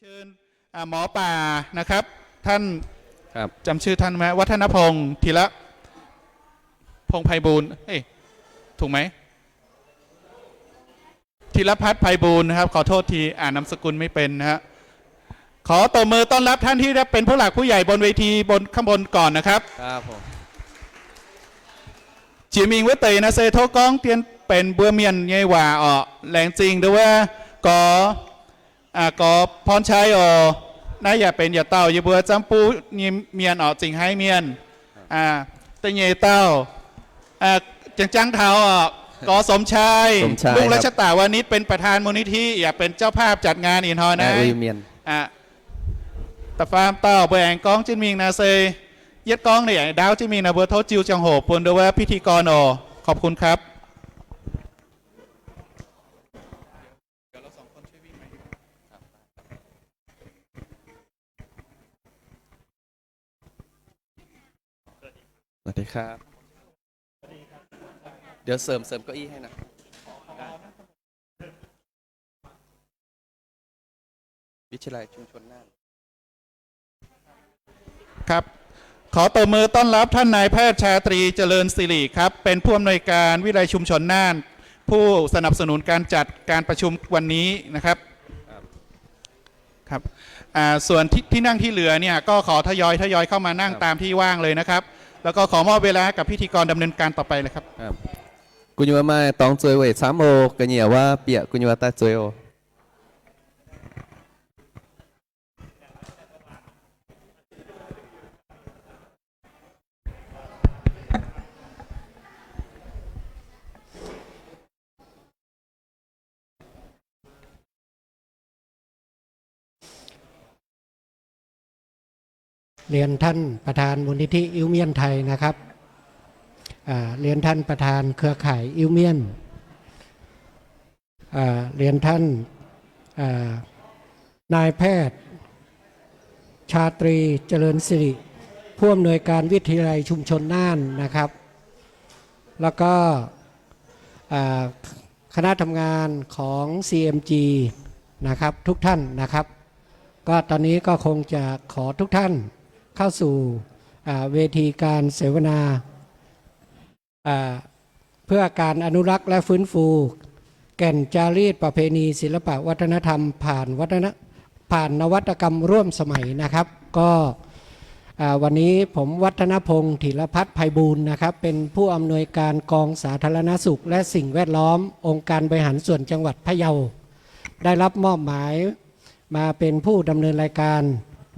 เชิญ อ่า หมอป่านะครับ ท่าน ครับ จำชื่อท่านไหม วัฒนพงษ์ ธีระพงษ์ไพบูลย์ เอ้ย ถูกไหม ธีรพัฒน์ไพบูลย์นะครับ ขอโทษที อ่านนามสกุลไม่เป็นนะฮะ ขอตบมือต้อนรับท่านที่ได้เป็นผู้หลักผู้ใหญ่บนเวทีบน ข้างบนก่อนนะครับ ครับผม Jiex mingh wuov deix naaiv se tov gorngv dien benx mbuo mienh nyei waac orqc. Laengz zingh nduov wuov gorx, aa, gorx พรชัย oc. Naaiv yaac benx yietc dauh yie mbuo Zangv Buv nyei mienh orqc, Zingh Haaix mienh. Aa, da'nyeic dauh, aa, jang jangv taux orqc, gorx สมชาย รุ่งรัชตะวานิช เป็นประธานมูลนิธิ yaac benx เจ้าภาพจัดงาน ih hnoi naaiv. Da'faam dauh mbuo aengx gorngv jienv mingh naaiv se yietv gorngv naaiv ndaauv jienv mingh naaiv mbuo tov jiu ziangh hoc bun nduov wuov พิธีกร oc. ขอบคุณครับ สวัสดีครับ เดี๋ยวเสริม เสริมเก้าอี้ให้นะ วิทยาลัยชุมชนน่าน ครับ ขอตบมือต้อนรับท่านนายแพทย์ชาตรี เจริญสิริครับ เป็นผู้อำนวยการวิทยาลัยชุมชนน่าน ผู้สนับสนุนการจัดการประชุมวันนี้นะครับ ครับ ครับ อ่า ส่วนที่ ที่นั่งที่เหลือเนี่ย ก็ขอทยอย ทยอยเข้ามานั่ง ครับ ตามที่ว่างเลยนะครับ แล้วก็ขอมอบเวลากับพิธีกรดำเนินการต่อไปเลยครับ ครับ Gu'nyuoz maaih dorngx zueiz weic camv oc. Ga'nyiec wuov bieqc gu'nyuoz daaih zueiz oc. เรียนท่านประธานมูลนิธิอิ้วเมี่ยนไทยนะครับ อ่า เรียนท่านประธานเครือข่ายอิ้วเมี่ยน อ่า เรียนท่าน อ่า นายแพทย์ ชาตรี เจริญสิริ ผู้อำนวยการวิทยาลัยชุมชนน่านนะครับ แล้วก็ อ่า คณะทำงานของ ซีเอ็มจี นะครับ ทุกท่านนะครับ ก็ตอนนี้ก็คงจะขอทุกท่านเข้าสู่ อ่า เวทีการเสวนา อ่า เพื่อการอนุรักษ์และฟื้นฟูแก่นจารีตประเพณีศิลปะวัฒนธรรมผ่านวัฒน- ผ่านนวัตกรรมร่วมสมัยนะครับ ก็ อ่า วันนี้ผมวัฒนพงษ์ ธีรพัฒน์ไพบูลย์นะครับ เป็นผู้อำนวยการกองสาธารณสุขและสิ่งแวดล้อม องค์การบริหารส่วนจังหวัดพะเยา ได้รับมอบหมายมาเป็นผู้ดำเนินรายการ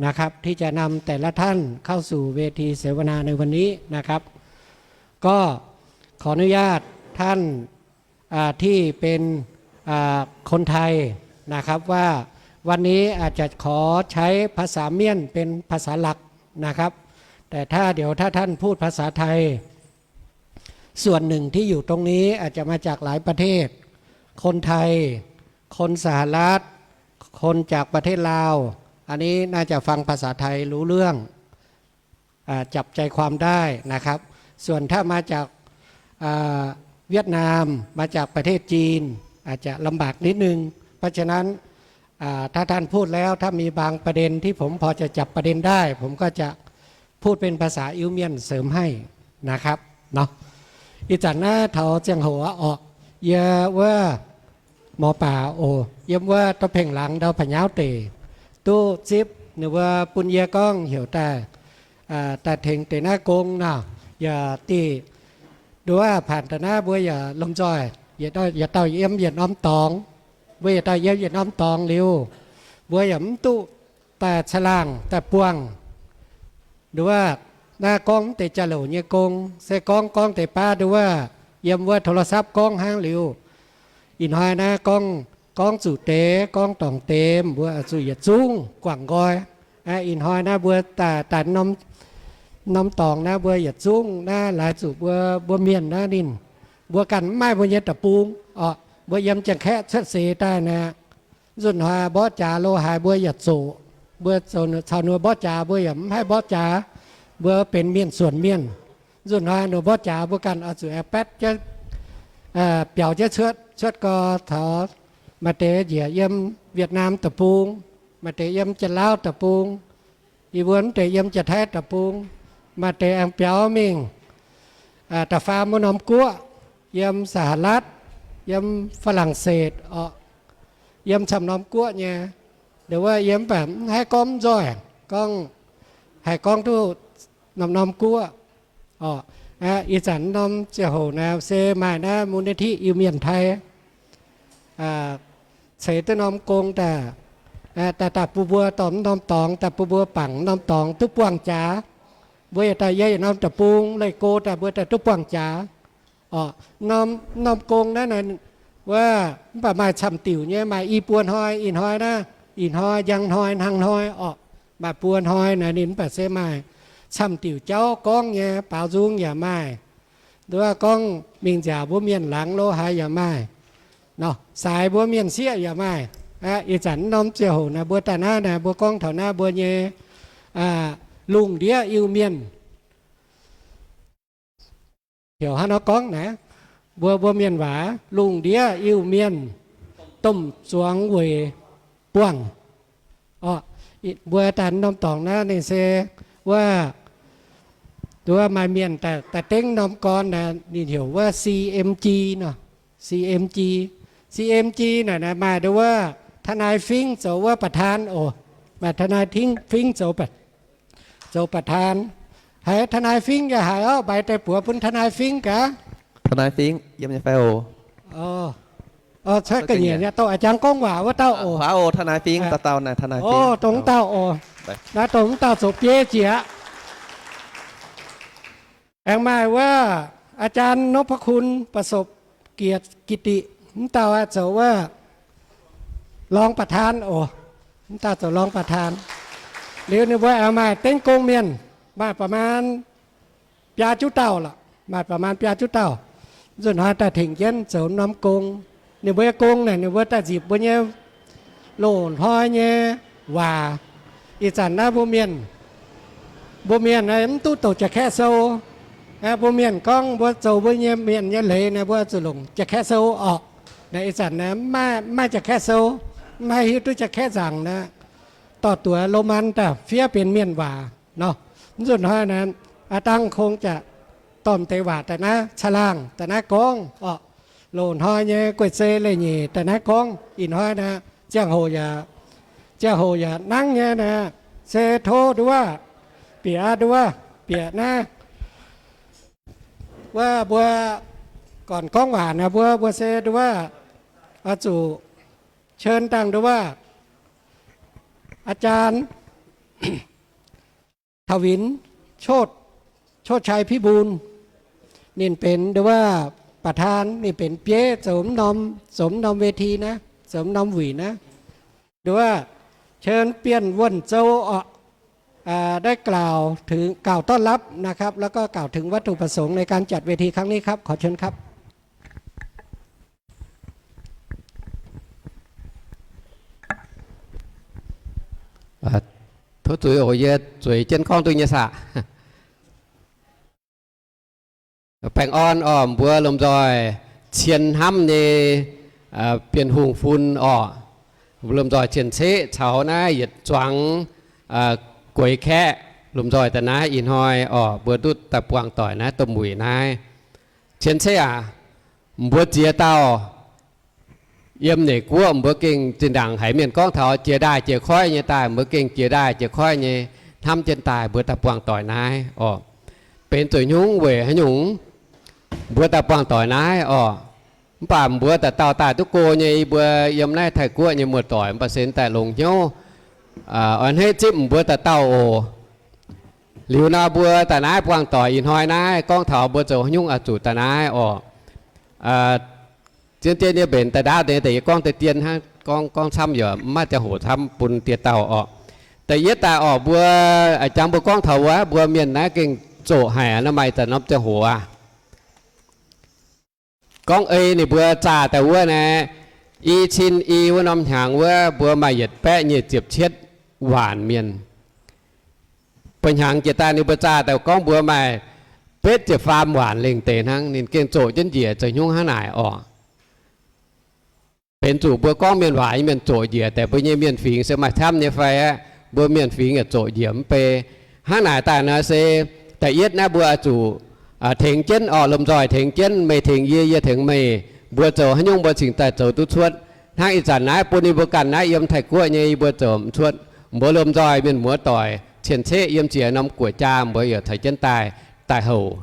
นะครับ ที่จะนำแต่ละท่านเข้าสู่เวทีเสวนาในวันนี้นะครับ ก็ขออนุญาตท่าน อ่า ที่เป็น อ่า คนไทยนะครับ ว่าวันนี้อาจจะขอใช้ภาษาเมี่ยนเป็นภาษาหลักนะครับ แต่ถ้าเดี๋ยวถ้าท่านพูดภาษาไทย ส่วนหนึ่งที่อยู่ตรงนี้อาจจะมาจากหลายประเทศ คนไทย คนสหรัฐ คนจากประเทศลาว อันนี้น่าจะฟังภาษาไทยรู้เรื่อง อ่า จับใจความได้นะครับ ส่วนถ้ามาจาก อ่า เวียดนาม มาจากประเทศจีน อาจจะลำบากนิดนึง เพราะฉะนั้น อ่า ถ้าท่านพูดแล้ว ถ้ามีบางประเด็นที่ผมพอจะจับประเด็นได้ ผมก็จะพูดเป็นภาษาอิ้วเมี่ยนเสริมให้นะครับ เนาะ Ih zanc naaiv taux ziangh hoc orqc, yie wuov หมอป่า oc, yiem wuov ตะเพ็งหลัง ndau ผาหยาว deic, duqv zipv ninh mbuo bun yie gorngv heuc daaih, daaih tengx deix naaiv gong nor, yaac diqc nduov ผ่าน daaih naaiv mbuo yaac lomh nzoih, yietc dauh yiem yietc norm dorngx, mbuo yietc dauh yiem yietc norm dorngx liuz, mbuo yaac mv duqv daaih caangh laangh daaih buangh nduov naaiv gorngv deix jauv-louc nyei gong. Se gorngv gorngv deix baav nduov yiem wuov โทรศัพท์ gorngv hnangv liuz, ih hnoi naaiv gorngv, gorngv zuqc deix, gorngv dorngc deix, mbuo zuqc yietc zungv guangc nqoi. Ih hnoi naaiv mbuo daaih norm dorngx naaiv mbuo yietc zungv naaiv laaix zuqc mbuo, mbuo mienh naaiv ninh, mbuo ganh mv maaih mbuo nyei deic-bung orqc, mbuo yiem Janx-Kaeqv cuotv seix daaih naaic, nzunc hnoi mborqv jaax lo haaix mbuo yaac zoqc, mbuo caux ninh mborqv jaax mbuo yaac mv haih mborqv jaax, mbuo benx mienh suonc mienh. Nzunc hnoi ninh mborqv jaax mbuo ganh oix zuqc aengx baetv jienv, biaux jienv cuotv, cuotv gau taux maaih deix njiec yiem Việt Nam deic-bung, maaih deix yiem Janx-Lauv deic-bung, yie mbuo mv deix yiem Janx-Taiv deic-bung, maaih deix aengx biaux mingh da'faam wuov norm guoqv, yiem สหรัฐ, yiem ฝรั่งเศส orqc, yiem camv norm guoqv nyei. Nduov wuov yie mv baac mv haih gorngv mv nzoih, gorngv haih gorngv duqv norm-norm guoqv orqc. Ih zanc norm ziangh hoc naaiv se maaih naaiv มูลนิธิ Iu-Mienh Taiv ceix duqv norm gong daaih, daaih, daaih bun mbuo dorh mv norm dorngx, daaih bun mbuo bangc norm dorngx duqv buangh jaax. Mbuo yietc daaih yiem yietc norm deic-bung leih go daaih mbuo daaih duqv buangh jaax. Orqc, norm gong naaiv, wuov mv baac maaih camv diuc nyei, maaih i buo hnoi, ih hnoi naaiv, ih hnoi, njang hnoi, hnangv hnoi orqc, maaih buo hnoi naaiv ninh mv baac se maaih camv diuc jauv gorngv nyei, baaux nzung yaac maaih. Nduov gorngv mingh nziaauc mbuo mienh laangz lo haaix yaac maaih, nor saaix mbuo mienh sieqv yaac maaih. Ih zanc norm ziangh hoc naaiv mbuo daaih naaiv naaiv mbuo gorngv taux naaiv mbuo nyei lungh ndiev Iu-Mienh. Heuc hnangv nor gorngv naaiv, mbuo, mbuo mienh waac, lungh ndiev Iu-Mienh, domh zuangx weic buangh. Orqc, mbuo daaih norm dorngx naaiv ninh se wuov, nduov maaih mienh daaih dengv norm gorn naaiv ninh heuc wuov C M G nor, C M G, C M G naaic maaih nduov wuov ทนาย Fingx zoux wuov ประธาน oc, maaih ทนาย Fingx zoux zoux ประธาน. Haiz ทนาย Fingx yaac haiz orqc, mbaix deix buoz bun ทนาย Fingx gaax. ทนาย Fingx yiem nyei fai oc? Cuotv ga'nyiec nyei, dongh a'jang gorngv waac wuov dauh oc. Huaav oc, ทนาย Fingx dauh dauh naaic, ทนาย Fingx. Dongh wuov dauh oc. Naaiv dongh wuov dauh zoux biei jiex aqv. Aengx maaih wuov อาจารย์ นพคุณ ประสบเกียรติกิติ wuov dauh zoux wuov รองประธาน oc. Wuov dauh zoux รองประธาน. Liuz ninh mbuo aengx maaih dengv gong mienh, maaih ประมาณ biaa juqv dauh lorqc, maaih ประมาณ biaa juqv dauh. Nzunc hnoi daaih tengx jienv zoux norm gong. Ninh mbuo nyei gong naaic ninh mbuo daaih nzipc mbuo nyei loz-hnoi nyei waac. Ih zanc naaiv mbuo mienh, mbuo mienh mv duqv doqc jaa-kaeqv sou. Mbuo mienh gorngv mbuo zoux mbuo nyei mienh nyei leiz naaiv mbuo zuqc longc jaa-kaeqv sou orqc. Naaiv ih zanc naaiv mv maaih jaa-kaeqv sou, mv haih hiuv duqv jaa-kaeqv nzaangc naaiv. Dorh duqv Loman daaih fiev benx mienh waac nor. Mv nzunc hnoi naaiv, aa dangh kungx jaax dorh deix waac daaih naaiv caangh laangh daaih naaiv gorngv orqc. Loz-hnoi nyei guei-zei leiz-nyeic daaih naaiv gorngv. Ih hnoi naaiv ziangh hoc yaac, ziangh hoc yaac nangv nyei naaiv, se tov nduov, bieqc aqv nduov, bieqc naaiv. Wuov mbuo gornc gorngv waac naaiv mbuo, mbuo se nduov, oix zuqc เชิญ dangh nduov อาจารย์ ถวิน โชติ โชติชัย พิบูลย์ ninh benx nduov ประธาน ninh benx bieiv zoux norm, zoux norm เวที naaiv, zoux norm wuic naaiv. Nduov เชิญ Bienh Wuonh Zou orqc, ได้กล่าวถึง กล่าวต้อนรับ นะครับ แล้วก็กล่าวถึงวัตถุประสงค์ในการจัดเวทีครั้งนี้ครับ ขอเชิญครับ Tov zuiz oc, yie zueiz jienv gorngv duqv nyei saah. Baengh orn orqc, mbuo lomh nzoih cien hnamv nyei Bienh Hungh fun orqc, mbuo lomh nzoih cien-ceqv caux naaiv yietc zuangx gueix kaeqv lomh nzoih daaih naaiv ih hnoi orqc, mbuo duqv daaih buangh doic naaiv domh wuic naaiv. Cien-ceqv aac, mbuo ziex dauh yiem Meiv Guoqv mbuo gengh zinh ndaangc haiz mienh gorngv taux jiex ndaaih jiex koiv nyei daaih, mbuo gengh jiex ndaaih jiex koiv nyei hnamv jienv daaih mbuo daaih buangh doic naaiv orqc. Benx zuqc hnyungv weic haaix nyungc mbuo daaih buangh doic naaiv orqc? Mv baac mbuo dauh dauh daaih duqv go nyei, mbuo yiem naaiv Taiv-Guoqv nyei muoz-doic mv baac se daaih longx hnyouv, oix hneiv zipv mbuo dauh dauh oc. Liuz nor mbuo daaih naaiv buangh doic ih hnoi naaiv gorngv taux mbuo zoux haaix nyungc oix zuqc daaih naaiv orqc. Zien-zien nyei mbenc daaih ndaauv deix deix yie gorngv deix dien hnangv, gorngv, gorngv camv yaac mv maaih ziangh hoc camv bun dieh dauh orqc. Da'yietv daaih orqc, mbuo a'jangv mbuo gorngv taux wuov mbuo mienh naaiv gengh zoqc haic aqv, maaih zanc norm ziangh hoc aqv. Gorngv ei ninh mbuo zaah daaih wuov naaiv, i cin i wuov norm hnyangx wuov mbuo maaih yietc baeqv nyic ziepc cietv waanc mienh. Ba'hnyangx jiex daaih ninh mbuo zaah daaih gorngv mbuo maaih betv ziepc faam waanc lengh deix hnangv. Ninh gengh zoqc jienv njiec zoux hnyungv hnangv naaic orqc. Benx zuqc mbuo gorngv mienh waac nyei mienh zoqc njiec deix mbuo nyei mienh fingx se maaih camv nyei fai aqv? Mbuo mienh fingx yaac zoqc njiec mv bei. Hnangv naaic daaih nor se, da'yietv naaiv mbuo oix zuqc tengx jienv orqc, lomh nzoih tengx jienv, meih tengx yie, yie tengx meih, mbuo zoux haaix nyungc mbuo cingx daaih zoux duqv cuotv. Hnangv ih zanc naaiv bun yie mbuo ganh naaiv yiem Taiv-Guoqv nyei yie mbuo zoux mv cuotv. Mbuo lomh nzoih mienh muoz doic cien-ceqv yiem ziex norm guoqv-jaa mbuo yaac caux jienv daaih, daaih houc,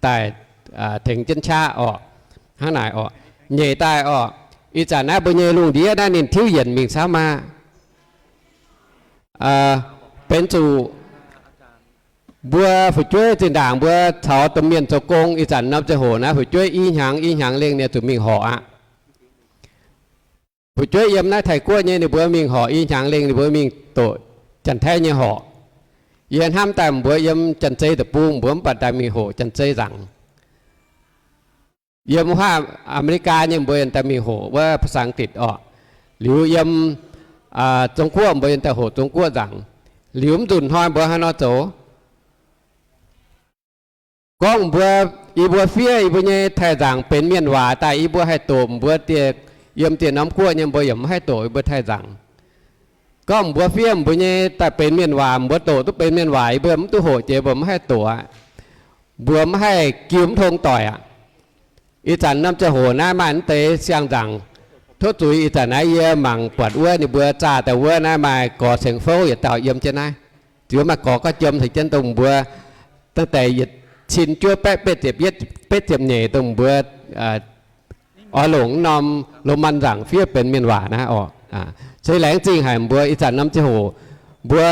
daaih tengx jienv qaqv orqc. Hnangv naaic orqc, nyeic daaih orqc, ih zanc naaiv mbuo nyei lungh ndiev naaiv ninh tiuv yienc mingh camv aqv. Benx zuqc mbuo fu'jueiv zinh ndaangc mbuo caux domh mienh zoux gong, ih zanc norm ziangh hoc naaiv fu'jueiv i hnyangx i hnyangx lengh ninh zuqc mingh horc aqv. Fu'jueiv yiem naaiv Taiv-Guoqv nyei ninh mbuo mingh horc i hnyangx lengh ninh mbuo mingh doqc Janx-Taiv nyei horc. Yie hnamv daaih mbuo yiem Janx-Zei deic-bung mbuo mv baac daaih mingh hoqc Janx-Zei nzaangc. Yiem wuov Aa^me^li^gaa nyei mbuo daaih mingh hoqc wuov ภาษาอังกฤษ orqc. Liuz yiem Zong-Guoqv mbuo daaih hoqc Zong-Guoqv nzaangc. Liuz mv nzunc hnoi mbuo haaix nor zoux? Gorngv mbuo, yie mbuo fiev yie mbuo nyei taaih nzaangc benx mienh waac daaih yie mbuo haih doqc mbuo dieh, yiem dieh norm guoqv nyei mbuo yaac mv haih doqc yie mbuo taaih nzaangc. Gorngv mbuo fiev mbuo nyei daaih benx mienh waac, mbuo doqc duqv benx mienh waac yie mbuo mv duqv hoqc jiex mbuo mv haih doqc aqv. Mbuo mv haih jiu mv tong doic aqv. Ih zanc norm ziangh hoc naaiv maaih naaiv deix siang-nzaangc tov zuiz. Ih zanc naaiv yie mangc buatc wuov ninh mbuo zaah daaih wuov naaiv maaih gorx cengx fouv yietc dauh yiem jienv naaiv. Ziouc maaih gorx gauh jiem caux jienv dongh mbuo dangh deix yietc cin juov baeqv betv ziepc yietv betv ziepc nyeic dongh mbuo oix longc norm Loman nzaangc fiev benx mienh waac naaiv orqc. Se laengz zingh haic mbuo ih zanc norm ziangh hoc mbuo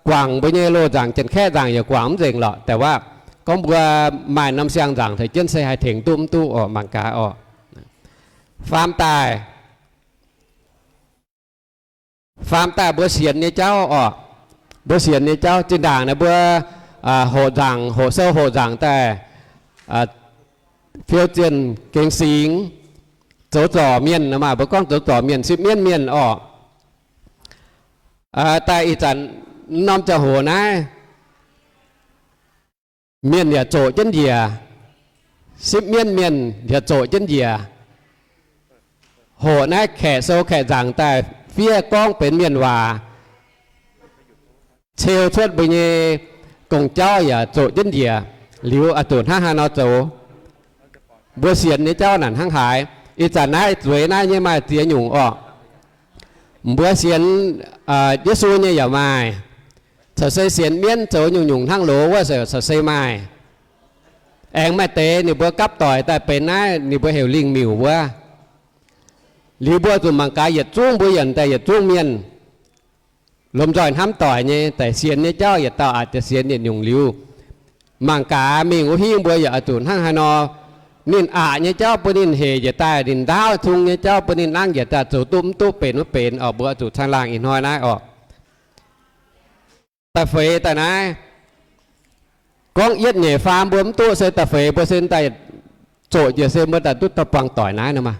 guangc mbuo nyei loz-nzaangc, Janx-Kaeqv nzaangc yaac guangc mv nzengc lorqc. Daaih waac gorngv mbuo maaih norm siang-nzaangc caux jienv se haih tengx duqv mv duqv orqc, mangc gaax orqc. Faam daaih, faam daaih mbuo sienx nyei jauv orqc. Mbuo sienx nyei jauv zinh ndaangc naaiv mbuo hoqc nzaangc, hoqc sou hoqc nzaangc daaih fiou zienh gengx singx, zoux zorc mienh, maaih mbuo gorngv zoux zorc mienh, sipv mienv mienh orqc. Daaih ih zanc norm ziangh hoc naaiv, mienh yaac zoqc jienv njiec, sipv mienv mienh yaac zoqc jienv njiec. Hoqc naaiv kaeqv sou kaeqv nzaangc daaih fiev gorngv benx mienh waac, ceu cuotv mbuo nyei gong-jauv yaac zoqc jienv njiec. Liuz oix zuqc hnangv haaix nor zoux? Mbuo sienx nyei jauv naaic hnangv haaix? Ih zanc naaiv zueiz naaiv nyei maaih ziex nyungc orqc. Mbuo sienx Yesu nyei yaac maaih, caux se sienx mienv zoux nyungc-nyungc hnangv loz wuov se caux se maaih. Aengx maaih deix ninh mbuo gapv doic daaih benx naaiv ninh mbuo heuc lingh miuc wuov. Liuz mbuo zuqc mangc gaax yietc zungv mbuo yaac daaih yietc zungv mienh lomh nzoih hnamv doic nyei daaih sienx nyei jauv yietc dauh aqc jiex sienx yietc nyungc liuz, mangc gaax mingh wuov hingv mbuo yaac oix zuqc hnangv haaix nor. Ninh aqc nyei jauv bun ninh hec njiec daaih, ninh ndaauv cung nyei jauv bun ninh nangv njiec daaih, zoux duqv mv duqv, benx mv benx orqc. Mbuo oix zuqc caangh laangh ih hnoi naaiv orqc. Da'feix daaih naaiv, gorngv yietv nyeic faam mbuo mv duqv se da'feix mbuo se daaih zoqc njiec se mbuo daaih duqv daaih buangh doic naaiv nor maah.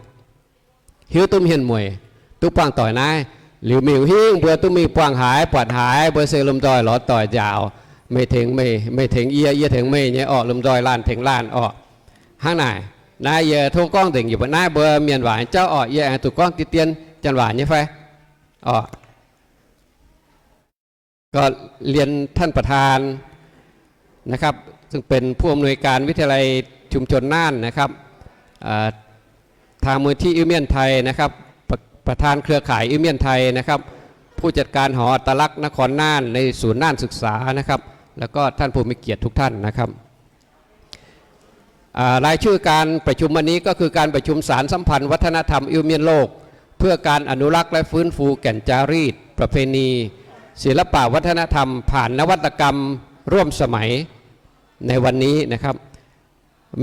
Hiuv duqv mienh mueic, duqv buangh doic naaiv. Liuz mingh hingv mbuo duqv mingh buangh haaix buatc haaix, mbuo se lomh nzoih lorz doic nziaauc. Meih tengx meih, meih tengx yie, yie tengx meih nyei orqc. Lomh nzoih laanh tengx laanh orqc. Hnangv naaic, naaiv yie tov gorngv nzengc yietc buonc naaiv mbuo mienh waac nyei jauv orqc. Yie aengx zuqc gorngv deix dien janx waac nyei fai orqc. ก็เรียนท่านประธานนะครับ ซึ่งเป็นผู้อำนวยการวิทยาลัยชุมชนน่านนะครับ เอ่อ ทางมูลนิธิอิวเมียนไทยนะครับ ประ- ประธานเครือข่ายอิวเมียนไทยนะครับ ผู้จัดการหออัตลักษณ์นครน่านในศูนย์น่านศึกษานะครับ แล้วก็ท่านผู้มีเกียรติทุกท่านนะครับ อ่ารายชื่อการประชุมวันนี้ก็คือการประชุมสานสัมพันธ์วัฒนธรรมอิวเมียนโลก เพื่อการอนุรักษ์และฟื้นฟูแก่นจารีต ประเพณี ศิลปะวัฒนธรรม ผ่านนวัตกรรมร่วมสมัย ในวันนี้นะครับ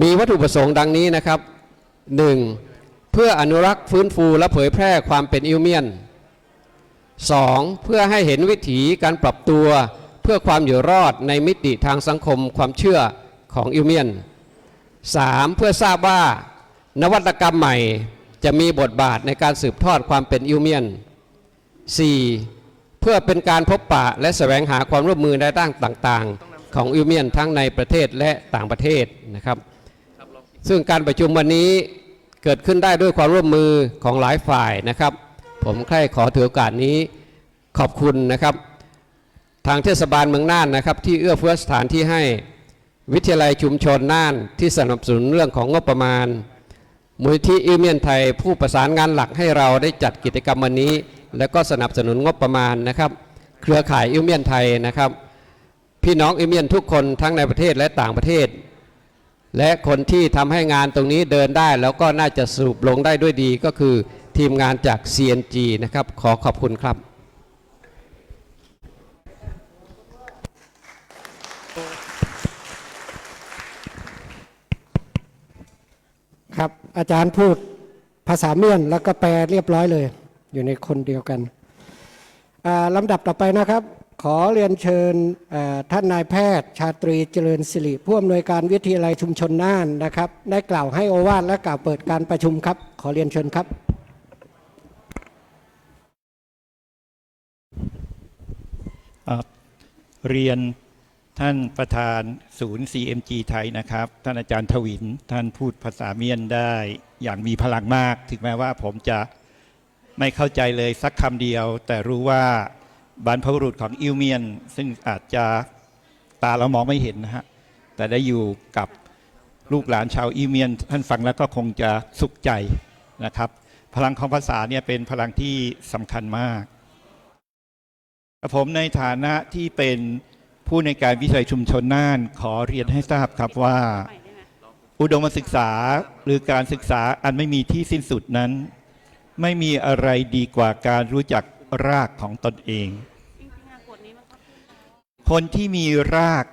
มีวัตถุประสงค์ดังนี้นะครับ หนึ่ง เพื่ออนุรักษ์ฟื้นฟูและเผยแพร่ความเป็นอิวเมียน สอง เพื่อให้เห็นวิถีการปรับตัวเพื่อความอยู่รอดในมิติทางสังคมความเชื่อของอิวเมียน สาม เพื่อทราบว่านวัตกรรมใหม่จะมีบทบาทในการสืบทอดความเป็นอิวเมียน สี่ เพื่อเป็นการพบปะและแสวงหาความร่วมมือในด้านต่างๆ ของอิวเมียนทั้งในประเทศและต่างประเทศนะครับ ซึ่งการประชุมวันนี้ เกิดขึ้นได้ด้วยความร่วมมือของหลายฝ่ายนะครับ ผมใคร่ขอถือโอกาสนี้ขอบคุณนะครับ ทางเทศบาลเมืองน่านนะครับ ที่เอื้อเฟื้อสถานที่ให้วิทยาลัยชุมชนน่านที่สนับสนุนเรื่องของงบประมาณ มูลนิธิอิ้วเมี่ยนไทยผู้ประสานงานหลักให้เราได้จัดกิจกรรมวันนี้ และก็สนับสนุนงบประมาณนะครับ เครือข่ายอิ้วเมี่ยนไทยนะครับ พี่น้องอิ้วเมี่ยนทุกคนทั้งในประเทศและต่างประเทศ และคนที่ทำให้งานตรงนี้เดินได้ แล้วก็น่าจะสรุปลงได้ด้วยดี ก็คือทีมงานจาก ซี เอ็น จี นะครับ ขอขอบคุณครับ ครับ อาจารย์พูดภาษาเมียนแล้วก็แปลเรียบร้อยเลย อยู่ในคนเดียวกัน อ่า ลำดับต่อไปนะครับ ขอเรียนเชิญ เอ่อ ท่านนายแพทย์ชาตรี เจริญสิริ ผู้อำนวยการวิทยาลัยชุมชนน่านนะครับ ได้กล่าวให้โอวาทและกล่าวเปิดการประชุมครับ ขอเรียนเชิญครับ เอ่อ เรียนท่านประธานศูนย์ ซี เอ็ม จี ไทยนะครับ ท่านอาจารย์ถวิน ท่านพูดภาษาเมียนได้อย่างมีพลังมาก ถึงแม้ว่าผมจะไม่เข้าใจเลยสักคำเดียว แต่รู้ว่าบรรพบุรุษของอิ้วเมี่ยน ซึ่งอาจจะตาเรามองไม่เห็นนะฮะ แต่ได้อยู่กับลูกหลานชาวอิ้วเมี่ยน ท่านฟังแล้วก็คงจะสุขใจนะครับ พลังของภาษาเนี่ยเป็นพลังที่สำคัญมาก ผมในฐานะที่เป็นผู้ในวยการวิทยาลัยชุมชนน่าน ขอเรียนให้ทราบครับว่า อุดมศึกษาหรือการศึกษาอันไม่มีที่สิ้นสุดนั้น ไม่มีอะไรดีกว่าการรู้จักรากของตนเอง คนที่มีราก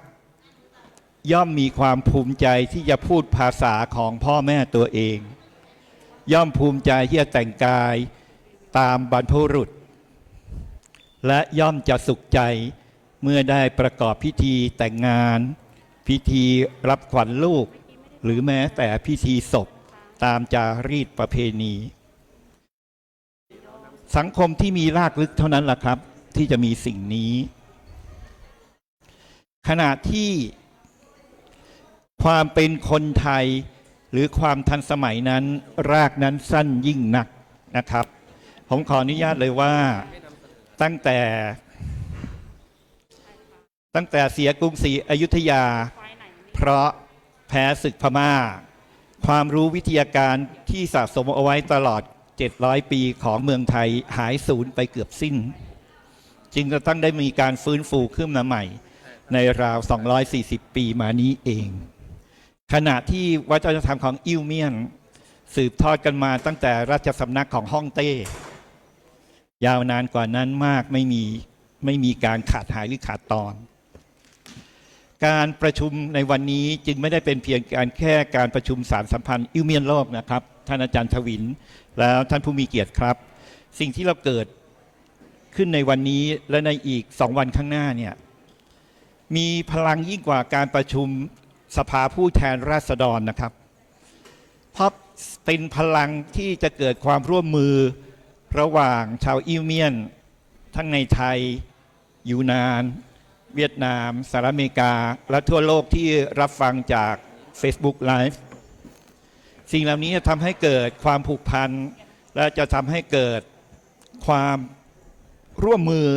ย่อมมีความภูมิใจที่จะพูดภาษาของพ่อแม่ตัวเอง ย่อมภูมิใจที่จะแต่งกายตามบรรพบุรุษ และย่อมจะสุขใจเมื่อได้ประกอบพิธีแต่งงาน พิธีรับขวัญลูก หรือแม้แต่พิธีศพตามจารีตประเพณี สังคมที่มีรากลึกเท่านั้นล่ะครับ ที่จะมีสิ่งนี้ ขณะที่ความเป็นคนไทยหรือความทันสมัยนั้น รากนั้นสั้นยิ่งนักนะครับ ผมขออนุญาตเลยว่า ตั้งแต่ ตั้งแต่เสียกรุงศรีอยุธยา เพราะแพ้ศึกพม่า ความรู้วิทยาการที่สะสมเอาไว้ตลอดเจ็ดร้อยปีของเมืองไทยหายสูญไปเกือบสิ้น จึงจะต้องได้มีการฟื้นฟูขึ้นมาใหม่ในราวสองร้อยสี่สิบปีมานี้เอง ขณะที่วัฒนธรรมของอิ้วเมี่ยนสืบทอดกันมาตั้งแต่ราชสำนักของฮ่องเต้ ยาวนานกว่านั้นมาก ไม่มี ไม่มีการขาดหายหรือขาดตอน การประชุมในวันนี้จึงไม่ได้เป็นเพียงการแค่การประชุมสานสัมพันธ์อิ้วเมี่ยนโลกนะครับ ท่านอาจารย์ถวิน แล้วท่านผู้มีเกียรติครับ สิ่งที่เราเกิดขึ้นในวันนี้และในอีกสองวันข้างหน้าเนี่ย มีพลังยิ่งกว่าการประชุมสภาผู้แทนราษฎรนะครับ เพราะเป็นพลังที่จะเกิดความร่วมมือระหว่างชาวอิ้วเมี่ยน ทั้งในไทย ยูนาน เวียดนาม สหรัฐอเมริกา และทั่วโลกที่รับฟังจาก Facebook Live สิ่งเหล่านี้จะทำให้เกิดความผูกพัน และจะทำให้เกิดความร่วมมือ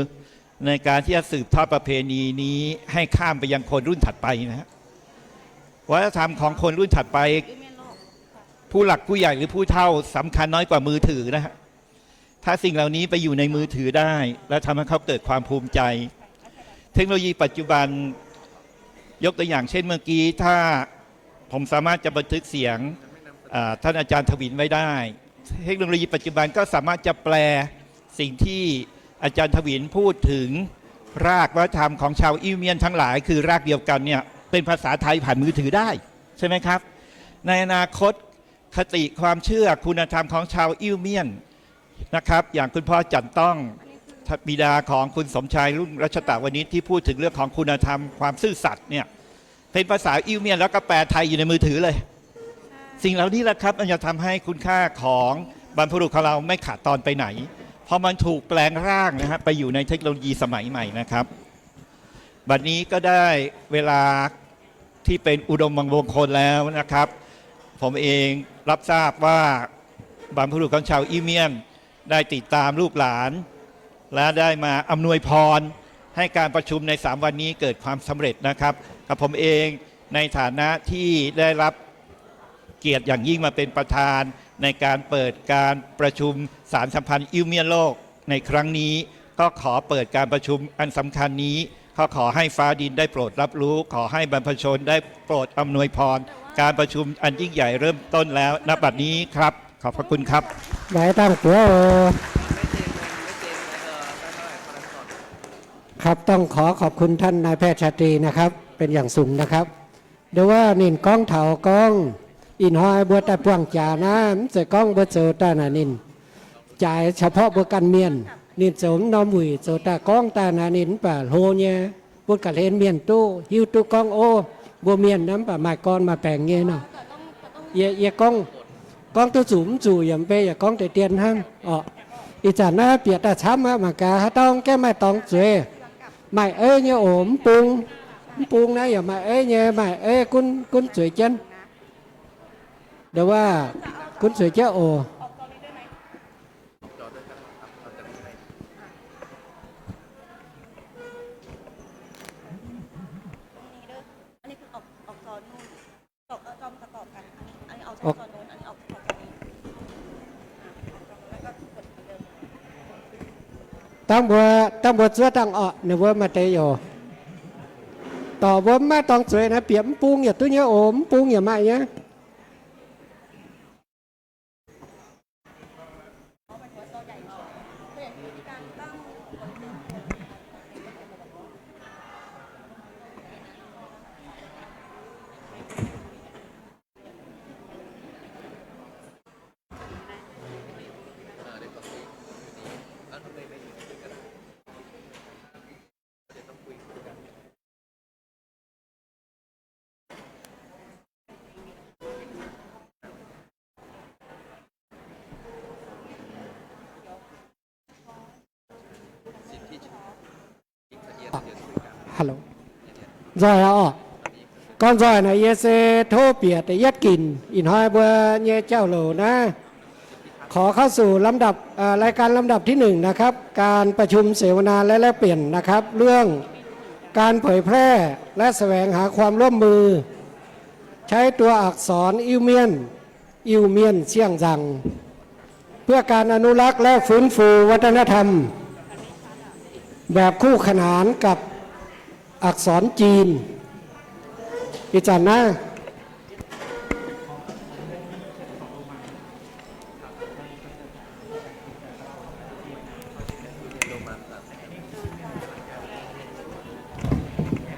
ในการที่จะสืบทอดประเพณีนี้ให้ข้ามไปยังคนรุ่นถัดไปนะฮะ วัฒนธรรมของคนรุ่นถัดไป ผู้หลักผู้ใหญ่หรือผู้เฒ่าสำคัญน้อยกว่ามือถือนะฮะ ถ้าสิ่งเหล่านี้ไปอยู่ในมือถือได้ และทำให้เขาเกิดความภูมิใจ เทคโนโลยีปัจจุบัน ยกตัวอย่างเช่นเมื่อกี้ ถ้าผมสามารถจะบันทึกเสียง อ่า ท่านอาจารย์ถวินไว้ได้ เทคโนโลยีปัจจุบันก็สามารถจะแปลสิ่งที่อาจารย์ถวินพูดถึงรากวัฒนธรรมของชาวอิ้วเมี่ยนทั้งหลาย คือรากเดียวกันเนี่ย เป็นภาษาไทยผ่านมือถือได้ ใช่ไหมครับ ในอนาคต คติความเชื่อคุณธรรมของชาวอิ้วเมี่ยนนะครับ อย่างคุณพ่อจันต้อง บิดาของคุณสมชาย รุ่งรัชตะวณิช ที่พูดถึงเรื่องของคุณธรรมความซื่อสัตย์เนี่ย เป็นภาษาอิ้วเมี่ยนแล้วก็แปลไทยอยู่ในมือถือเลย สิ่งเหล่านี้แหละครับ มันจะทำให้คุณค่าของบรรพบุรุษของเราไม่ขาดตอนไปไหน เพราะมันถูกแปลงร่างนะฮะ ไปอยู่ในเทคโนโลยีสมัยใหม่นะครับ บัดนี้ก็ได้เวลาที่เป็นอุดมมงคลแล้วนะครับ ผมเอง รับทราบว่าบรรพบุรุษของชาวอิ้วเมียนได้ติดตามลูกหลาน และได้มาอำนวยพรให้การประชุมในสามวันนี้เกิดความสำเร็จนะครับ กับผมเองในฐานะที่ได้รับเกียรติอย่างยิ่งมาเป็นประธานในการเปิดการประชุมสารสัมพันธ์อิ้วเมียนโลกในครั้งนี้ ก็ขอเปิดการประชุมอันสำคัญนี้ ก็ขอให้ฟ้าดินได้โปรดรับรู้ ขอให้บรรพชนได้โปรดอำนวยพร การประชุมอันยิ่งใหญ่เริ่มต้นแล้ว ณ บัดนี้ครับ ขอบพระคุณครับ Baik, dangh buoz oc. ครับ ต้องขอขอบคุณท่านนายแพทย์ชาตรีนะครับ เป็นอย่างสูงนะครับ Nduov wuov ninh gorngv taux gorngv ih hnoi mbuo daaih buangh jaax naaiv, mv zeiz gorngv mbuo zoux daaih naaic ninh jaaix เฉพาะ mbuo ganh mienh. Ninh zoux mv norm wuic zoux daaih gorngv daaih naaic ninh mv baac hlo nyei, bun ga'hlen mienh duqv hiuv duqv gorngv, ov, mbuo mienh naaiv mv baac maaih gorn maaih baengc nyei nor. Yie, yie gorngv, gorngv duqv zuqc mv zuqc yaac mv bei, yaac gorngv deix dien hnangv orqc. Ih zanc naaiv bieqc daaih camv aqv, mangc gaax haaix dauh gaengh maaih dorngx zueiz. Maaih ei nyei oc, mv bung, mv bung naaiv yaac maaih ei nyei, maaih ei gunv, gunv zueiz jienv. Nduov wuov, gunv zueiz jienv oc. Dangh mbuo, dangh mbuo zuov dangh orqc, ninh mbuo maaih deix yoc. Dorc mbuo mv maaih dorngx zueiz naaiv bieqc mv bung yaac duqv nyei oc, mv bung yaac maaih nyei. Hello. Nzoih aqv orqc. Gorngv nzoih naaic yie se tov bieqc da'yietv ginc. Ih hnoi mbuo nyei jauv-louc naaiv ขอเข้าสู่ลำดับ เอ่อ รายการลำดับที่หนึ่งนะครับ การประชุมเสวนาและแลกเปลี่ยนนะครับ เรื่องการเผยแพร่และแสวงหาความร่วมมือ ใช้ตัวอักษรอิ้วเมียน อิ้วเมียนเสี่ยงจัง เพื่อการอนุรักษ์และฟื้นฟูวัฒนธรรม แบบคู่ขนานกับอักษรจีน อีจันนะ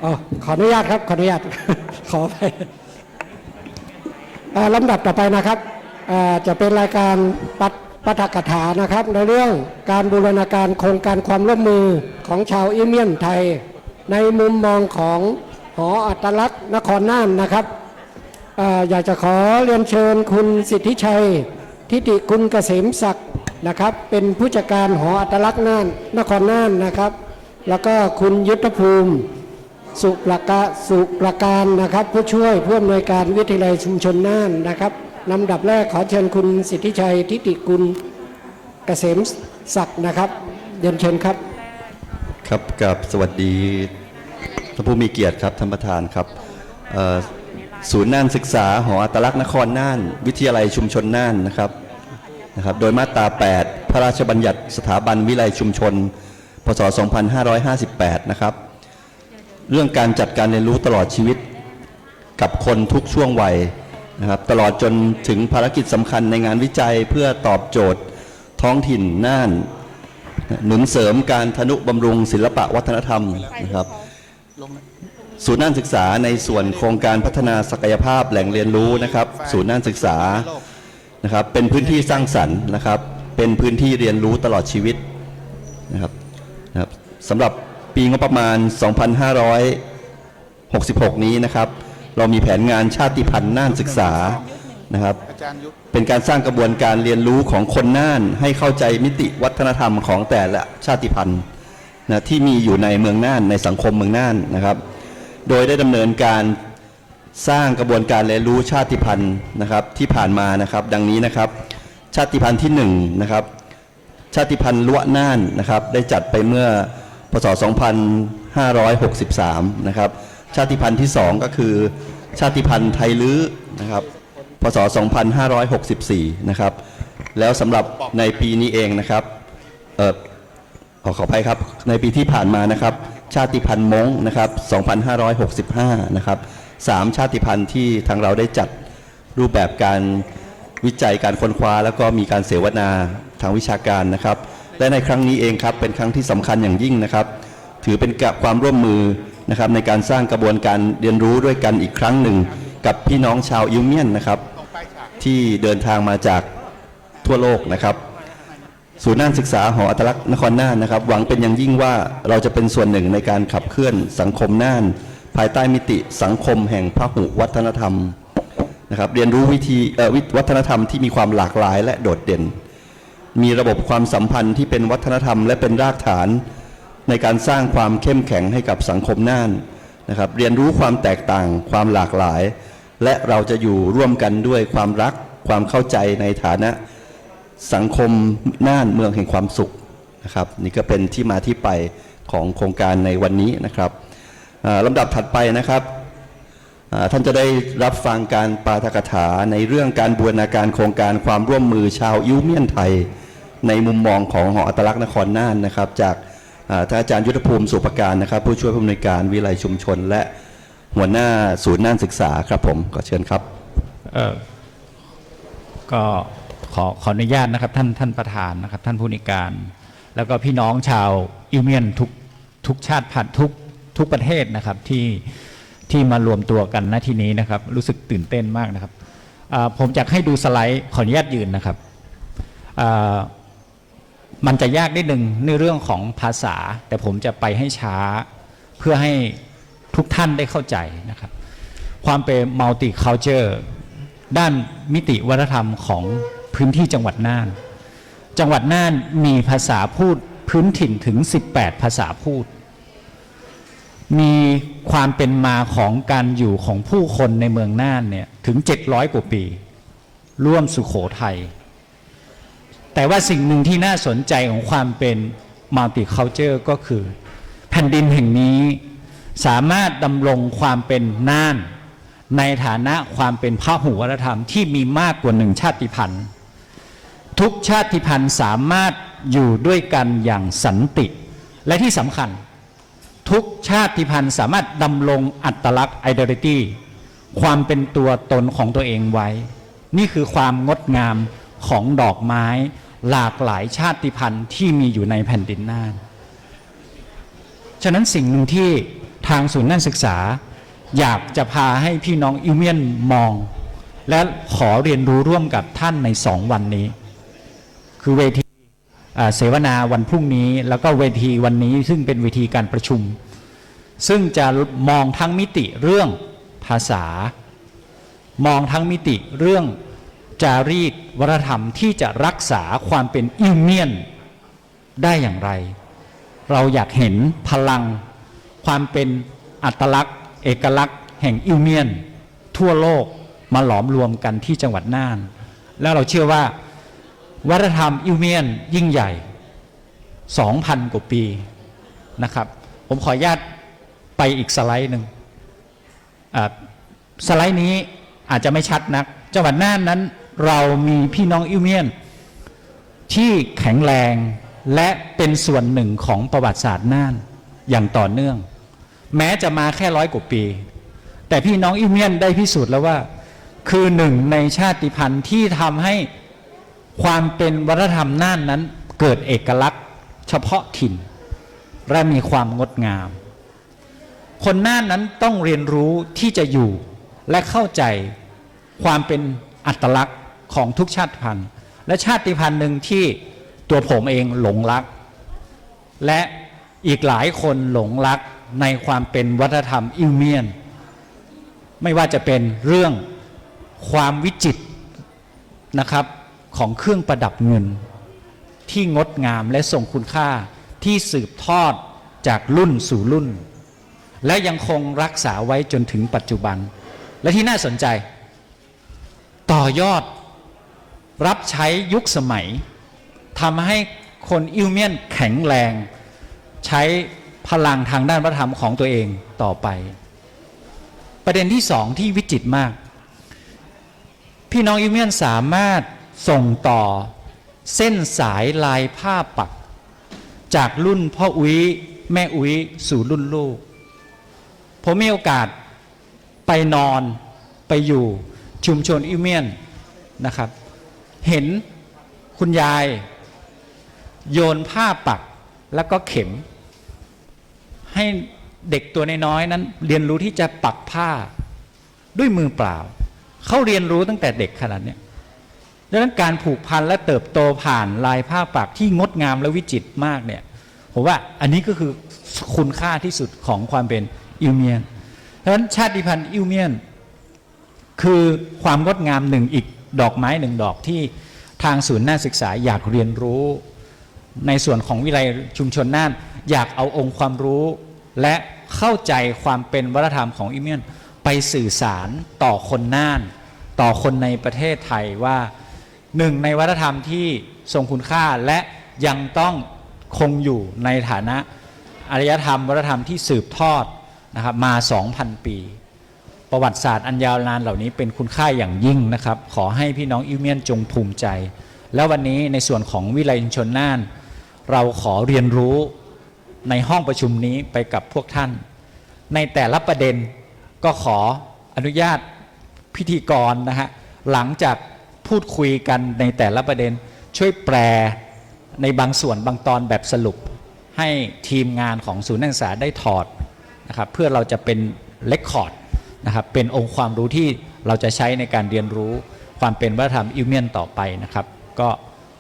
อ๋อ ขออนุญาตครับ ขออนุญาต ขออภัย อ่า ลำดับต่อไปนะครับ อ่า จะเป็นรายการปาฐ- ปาฐกถานะครับ ในเรื่องการบูรณาการโครงการความร่วมมือของชาวอิ้วเมียนไทย ในมุมมองของหออัตลักษณ์นครน่านนะครับ อ่า อยากจะขอเรียนเชิญคุณสิทธิชัย ทิติกุลเกษมศักดิ์นะครับ เป็นผู้จัดการหออัตลักษณ์น่าน นครน่านนะครับ แล้วก็คุณยุทธภูมิ สุประกะ- สุประการนะครับ ผู้ช่วยผู้อำนวยการวิทยาลัยชุมชนน่านนะครับ ลำดับแรกขอเชิญคุณสิทธิชัย ทิติกุลเกษมศักดิ์นะครับ เรียนเชิญครับ ครับ กราบสวัสดีท่านผู้มีเกียรติครับ ท่านประธานครับ เอ่อ ศูนย์น่านศึกษา หออัตลักษณ์นครน่าน วิทยาลัยชุมชนน่านนะครับ นะครับ โดยมาตรา แปด พระราชบัญญัติสถาบันวิทยาลัยชุมชน พ.ศ. สองพันห้าร้อยห้าสิบแปด นะครับ เรื่องการจัดการเรียนรู้ตลอดชีวิตกับคนทุกช่วงวัยนะครับ ตลอดจนถึงภารกิจสำคัญในงานวิจัยเพื่อตอบโจทย์ท้องถิ่นน่าน หนุนเสริมการทนุบำรุงศิลปะวัฒนธรรมนะครับ ศูนย์น่านศึกษาในส่วนโครงการพัฒนาศักยภาพแหล่งเรียนรู้นะครับ ศูนย์น่านศึกษานะครับ เป็นพื้นที่สร้างสรรค์นะครับ เป็นพื้นที่เรียนรู้ตลอดชีวิตนะครับ นะครับ สำหรับปีงบประมาณ สองพันห้าร้อยหกสิบหก นี้นะครับ เรามีแผนงานชาติพันธุ์น่านศึกษานะครับ เป็นการสร้างกระบวนการเรียนรู้ของคนน่านให้เข้าใจมิติวัฒนธรรมของแต่ละชาติพันธุ์นะ ที่มีอยู่ในเมืองน่าน ในสังคมเมืองน่านนะครับ โดยได้ดำเนินการ สร้างกระบวนการเรียนรู้ชาติพันธุ์นะครับที่ผ่านมานะครับ ดังนี้นะครับ ชาติพันธุ์ที่หนึ่งนะครับ ชาติพันธุ์ลัวะน่านนะครับ ได้จัดไปเมื่อ พ.ศ. สองพันห้าร้อยหกสิบสาม นะครับ ชาติพันธุ์ที่สองก็คือชาติพันธุ์ไทลื้อนะครับ พ.ศ. สองพันห้าร้อยหกสิบสี่ นะครับ แล้วสำหรับในปีนี้เองนะครับ เอ่อ ขอ ขออภัยครับ ในปีที่ผ่านมานะครับ ชาติพันธุ์ม้งนะครับ สองพันห้าร้อยหกสิบห้า นะครับ สาม ชาติพันธุ์ที่ทางเราได้จัดรูปแบบการวิจัยการค้นคว้า แล้วก็มีการเสวนาทางวิชาการนะครับ และในครั้งนี้เองครับ เป็นครั้งที่สำคัญอย่างยิ่งนะครับ ถือเป็นกะ- ความร่วมมือนะครับ ในการสร้างกระบวนการเรียนรู้ด้วยกันอีกครั้งหนึ่ง กับพี่น้องชาวอิวเมียนนะครับ ที่เดินทางมาจากทั่วโลกนะครับ ศูนย์น่านศึกษาหออัตลักษณ์นครน่านนะครับ หวังเป็นอย่างยิ่งว่าเราจะเป็นส่วนหนึ่งในการขับเคลื่อนสังคมน่าน ภายใต้มิติสังคมแห่งพหุวัฒนธรรมนะครับ เรียนรู้วิธี เอ่อ วิ- วัฒนธรรมที่มีความหลากหลายและโดดเด่น มีระบบความสัมพันธ์ที่เป็นวัฒนธรรมและเป็นรากฐานในการสร้างความเข้มแข็งให้กับสังคมน่านนะครับ เรียนรู้ความแตกต่าง ความหลากหลาย และเราจะอยู่ร่วมกันด้วยความรัก ความเข้าใจในฐานะสังคมน่านเมืองแห่งความสุขนะครับ นี่ก็เป็นที่มาที่ไปของโครงการในวันนี้นะครับ เอ่อ ลำดับถัดไปนะครับ อ่า ท่านจะได้รับฟังการปาฐกถาในเรื่องการบูรณาการโครงการความร่วมมือชาวอิวเมียนไทย ในมุมมองของหออัตลักษณ์นครน่านนะครับ จาก อ่า ท่านอาจารย์ยุทธภูมิ สุภการนะครับ ผู้ช่วยผู้อำนวยการวิทยาลัยชุมชน และหัวหน้าศูนย์น่านศึกษาครับผม ขอเชิญครับ เอ่อ ก็ขอ ขออนุญาตนะครับ ท่าน ท่านประธานนะครับ ท่านผู้อำนวยการ แล้วก็พี่น้องชาวอิวเมียนทุก ทุกชาติพันธุ์ ทุก ทุกประเทศนะครับ ที่ ที่มารวมตัวกัน ณ ที่นี้นะครับ รู้สึกตื่นเต้นมากนะครับ อ่า ผมอยากให้ดูสไลด์ ขออนุญาตยืนนะครับ อ่า มันจะยากนิดนึงในเรื่องของภาษา แต่ผมจะไปให้ช้า เพื่อให้ทุกท่านได้เข้าใจนะครับ ความเป็น multiculture ด้านมิติวัฒนธรรมของพื้นที่จังหวัดน่าน จังหวัดน่านมีภาษาพูดพื้นถิ่นถึง สิบแปด ภาษาพูด มีความเป็นมาของการอยู่ของผู้คนในเมืองน่านเนี่ยถึง เจ็ดร้อย กว่าปี ร่วมสุโขทัย แต่ว่าสิ่งหนึ่งที่น่าสนใจของความเป็น multiculture ก็คือ แผ่นดินแห่งนี้สามารถดำรงความเป็นน่าน ในฐานะความเป็นพหุวัฒนธรรมที่มีมากกว่าหนึ่งชาติพันธุ์ ทุกชาติพันธุ์สามารถอยู่ด้วยกันอย่างสันติ และที่สำคัญ ทุกชาติพันธุ์สามารถดำรงอัตลักษณ์ identity ความเป็นตัวตนของตัวเองไว้ นี่คือความงดงามของดอกไม้หลากหลายชาติพันธุ์ที่มีอยู่ในแผ่นดินน่าน ฉะนั้นสิ่งหนึ่งที่ทางศูนย์น่านศึกษา อยากจะพาให้พี่น้องอิวเมียนมอง และขอเรียนรู้ร่วมกับท่านในสองวันนี้ คือเวที อ่า เสวนาวันพรุ่งนี้ แล้วก็เวทีวันนี้ซึ่งเป็นเวทีการประชุม ซึ่งจะมองทั้งมิติเรื่องภาษา มองทั้งมิติเรื่องจารีตวัฒนธรรมที่จะรักษาความเป็นอิวเมียนได้อย่างไร เราอยากเห็นพลังความเป็นอัตลักษณ์ เอกลักษณ์แห่งอิวเมียนทั่วโลกมาหลอมรวมกันที่จังหวัดน่าน แล้วเราเชื่อว่าวัฒนธรรมอิวเมียนยิ่งใหญ่ สองพัน กว่าปีนะครับ ผมขออนุญาตไปอีกสไลด์หนึ่ง อ่า สไลด์นี้อาจจะไม่ชัดนัก จังหวัดน่านนั้นเรามีพี่น้องอิวเมียนที่แข็งแรงและเป็นส่วนหนึ่งของประวัติศาสตร์น่านอย่างต่อเนื่อง แม้จะมาแค่ร้อยกว่าปี แต่พี่น้องอิวเมียนได้พิสูจน์แล้วว่า คือหนึ่งในชาติพันธุ์ที่ทำให้ความเป็นวัฒนธรรมน่านนั้นเกิดเอกลักษณ์เฉพาะถิ่น และมีความงดงาม คนน่านนั้นต้องเรียนรู้ที่จะอยู่และเข้าใจความเป็นอัตลักษณ์ของทุกชาติพันธุ์ และชาติพันธุ์หนึ่งที่ตัวผมเองหลงรัก และอีกหลายคนหลงรักในความเป็นวัฒนธรรมอิวเมียน ไม่ว่าจะเป็นเรื่องความวิจิตรนะครับ ของเครื่องประดับเงินที่งดงามและทรงคุณค่าที่สืบทอดจากรุ่นสู่รุ่น และยังคงรักษาไว้จนถึงปัจจุบัน และที่น่าสนใจ ต่อยอดรับใช้ยุคสมัย ทำให้คนอิ้วเมี่ยนแข็งแรง ใช้พลังทางด้านวัฒนธรรมของตัวเองต่อไป ประเด็นที่สองที่วิจิตรมาก พี่น้องอิ้วเมี่ยนสามารถส่งต่อเส้นสายลายผ้าปัก จากรุ่นพ่ออุ๊ยแม่อุ๊ยสู่รุ่นลูก ผมมีโอกาสไปนอนไปอยู่ชุมชนอิ้วเมี่ยนนะครับ เห็นคุณยายโยนผ้าปักแล้วก็เข็ม ให้เด็กตัวน้อยๆนั้นเรียนรู้ที่จะปักผ้าด้วยมือเปล่า เขาเรียนรู้ตั้งแต่เด็กขนาดเนี้ย ดังนั้นการผูกพันและเติบโตผ่านลายผ้าปักที่งดงามและวิจิตรมากเนี่ย ผมว่าอันนี้ก็คือคุณค่าที่สุดของความเป็นอิ้วเมี่ยน เพราะฉะนั้นชาติพันธุ์อิ้วเมี่ยน คือความงดงามหนึ่งอีกดอกไม้หนึ่งดอกที่ทางศูนย์น่านศึกษาอยากเรียนรู้ ในส่วนของวิทยาลัยชุมชนน่าน อยากเอาองค์ความรู้ และเข้าใจความเป็นวัฒนธรรมของอิ้วเมี่ยน ไปสื่อสารต่อคนน่าน ต่อคนในประเทศไทยว่า หนึ่งในวัฒนธรรมที่ทรงคุณค่าและยังต้องคงอยู่ในฐานะอารยธรรมวัฒนธรรมที่สืบทอดนะครับมา สองพัน ปี ประวัติศาสตร์อันยาวนานเหล่านี้เป็นคุณค่าอย่างยิ่งนะครับ ขอให้พี่น้องอิ้วเมี่ยนจงภูมิใจ แล้ววันนี้ในส่วนของวิทยาลัยชุมชนน่าน เราขอเรียนรู้ในห้องประชุมนี้ไปกับพวกท่าน ในแต่ละประเด็นก็ขออนุญาตพิธีกรนะฮะ หลังจากพูดคุยกันในแต่ละประเด็น ช่วยแปลในบางส่วนบางตอนแบบสรุป ให้ทีมงานของศูนย์นักศึกษาได้ถอดนะครับ เพื่อเราจะเป็น record นะครับ เป็นองค์ความรู้ที่เราจะใช้ในการเรียนรู้ความเป็นวัฒนธรรมอิ้วเมี่ยนต่อไปนะครับ ก็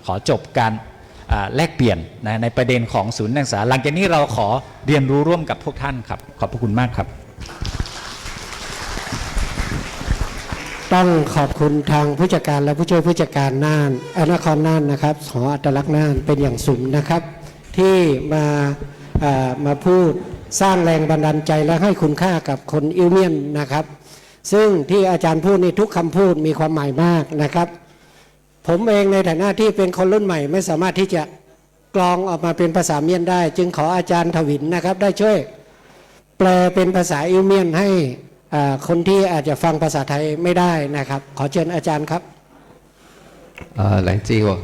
ขอจบการ อ่า แลกเปลี่ยนนะ ในประเด็นของศูนย์นักศึกษา หลังจากนี้เราขอเรียนรู้ร่วมกับพวกท่านครับ ขอบพระคุณมากครับ ต้องขอบคุณทางผู้จัดการและผู้ช่วยผู้จัดการน่าน เอ่อ นครน่านนะครับ หออัตลักษณ์น่านเป็นอย่างสูงนะครับ ที่มา เอ่อ มาพูดสร้างแรงบันดาลใจและให้คุณค่ากับคนอิ้วเมี่ยนนะครับ ซึ่งที่อาจารย์พูดนี่ทุกคำพูดมีความหมายมากนะครับ ผมเองในฐานะที่เป็นคนรุ่นใหม่ไม่สามารถที่จะกลองออกมาเป็นภาษาเมียนได้ จึงขออาจารย์ถวินนะครับ ได้ช่วยแปลเป็นภาษาอิ้วเมียนให้ อ่า คนที่อาจจะฟังภาษาไทยไม่ได้นะครับ ขอเชิญอาจารย์ครับ Laengz zingh oc.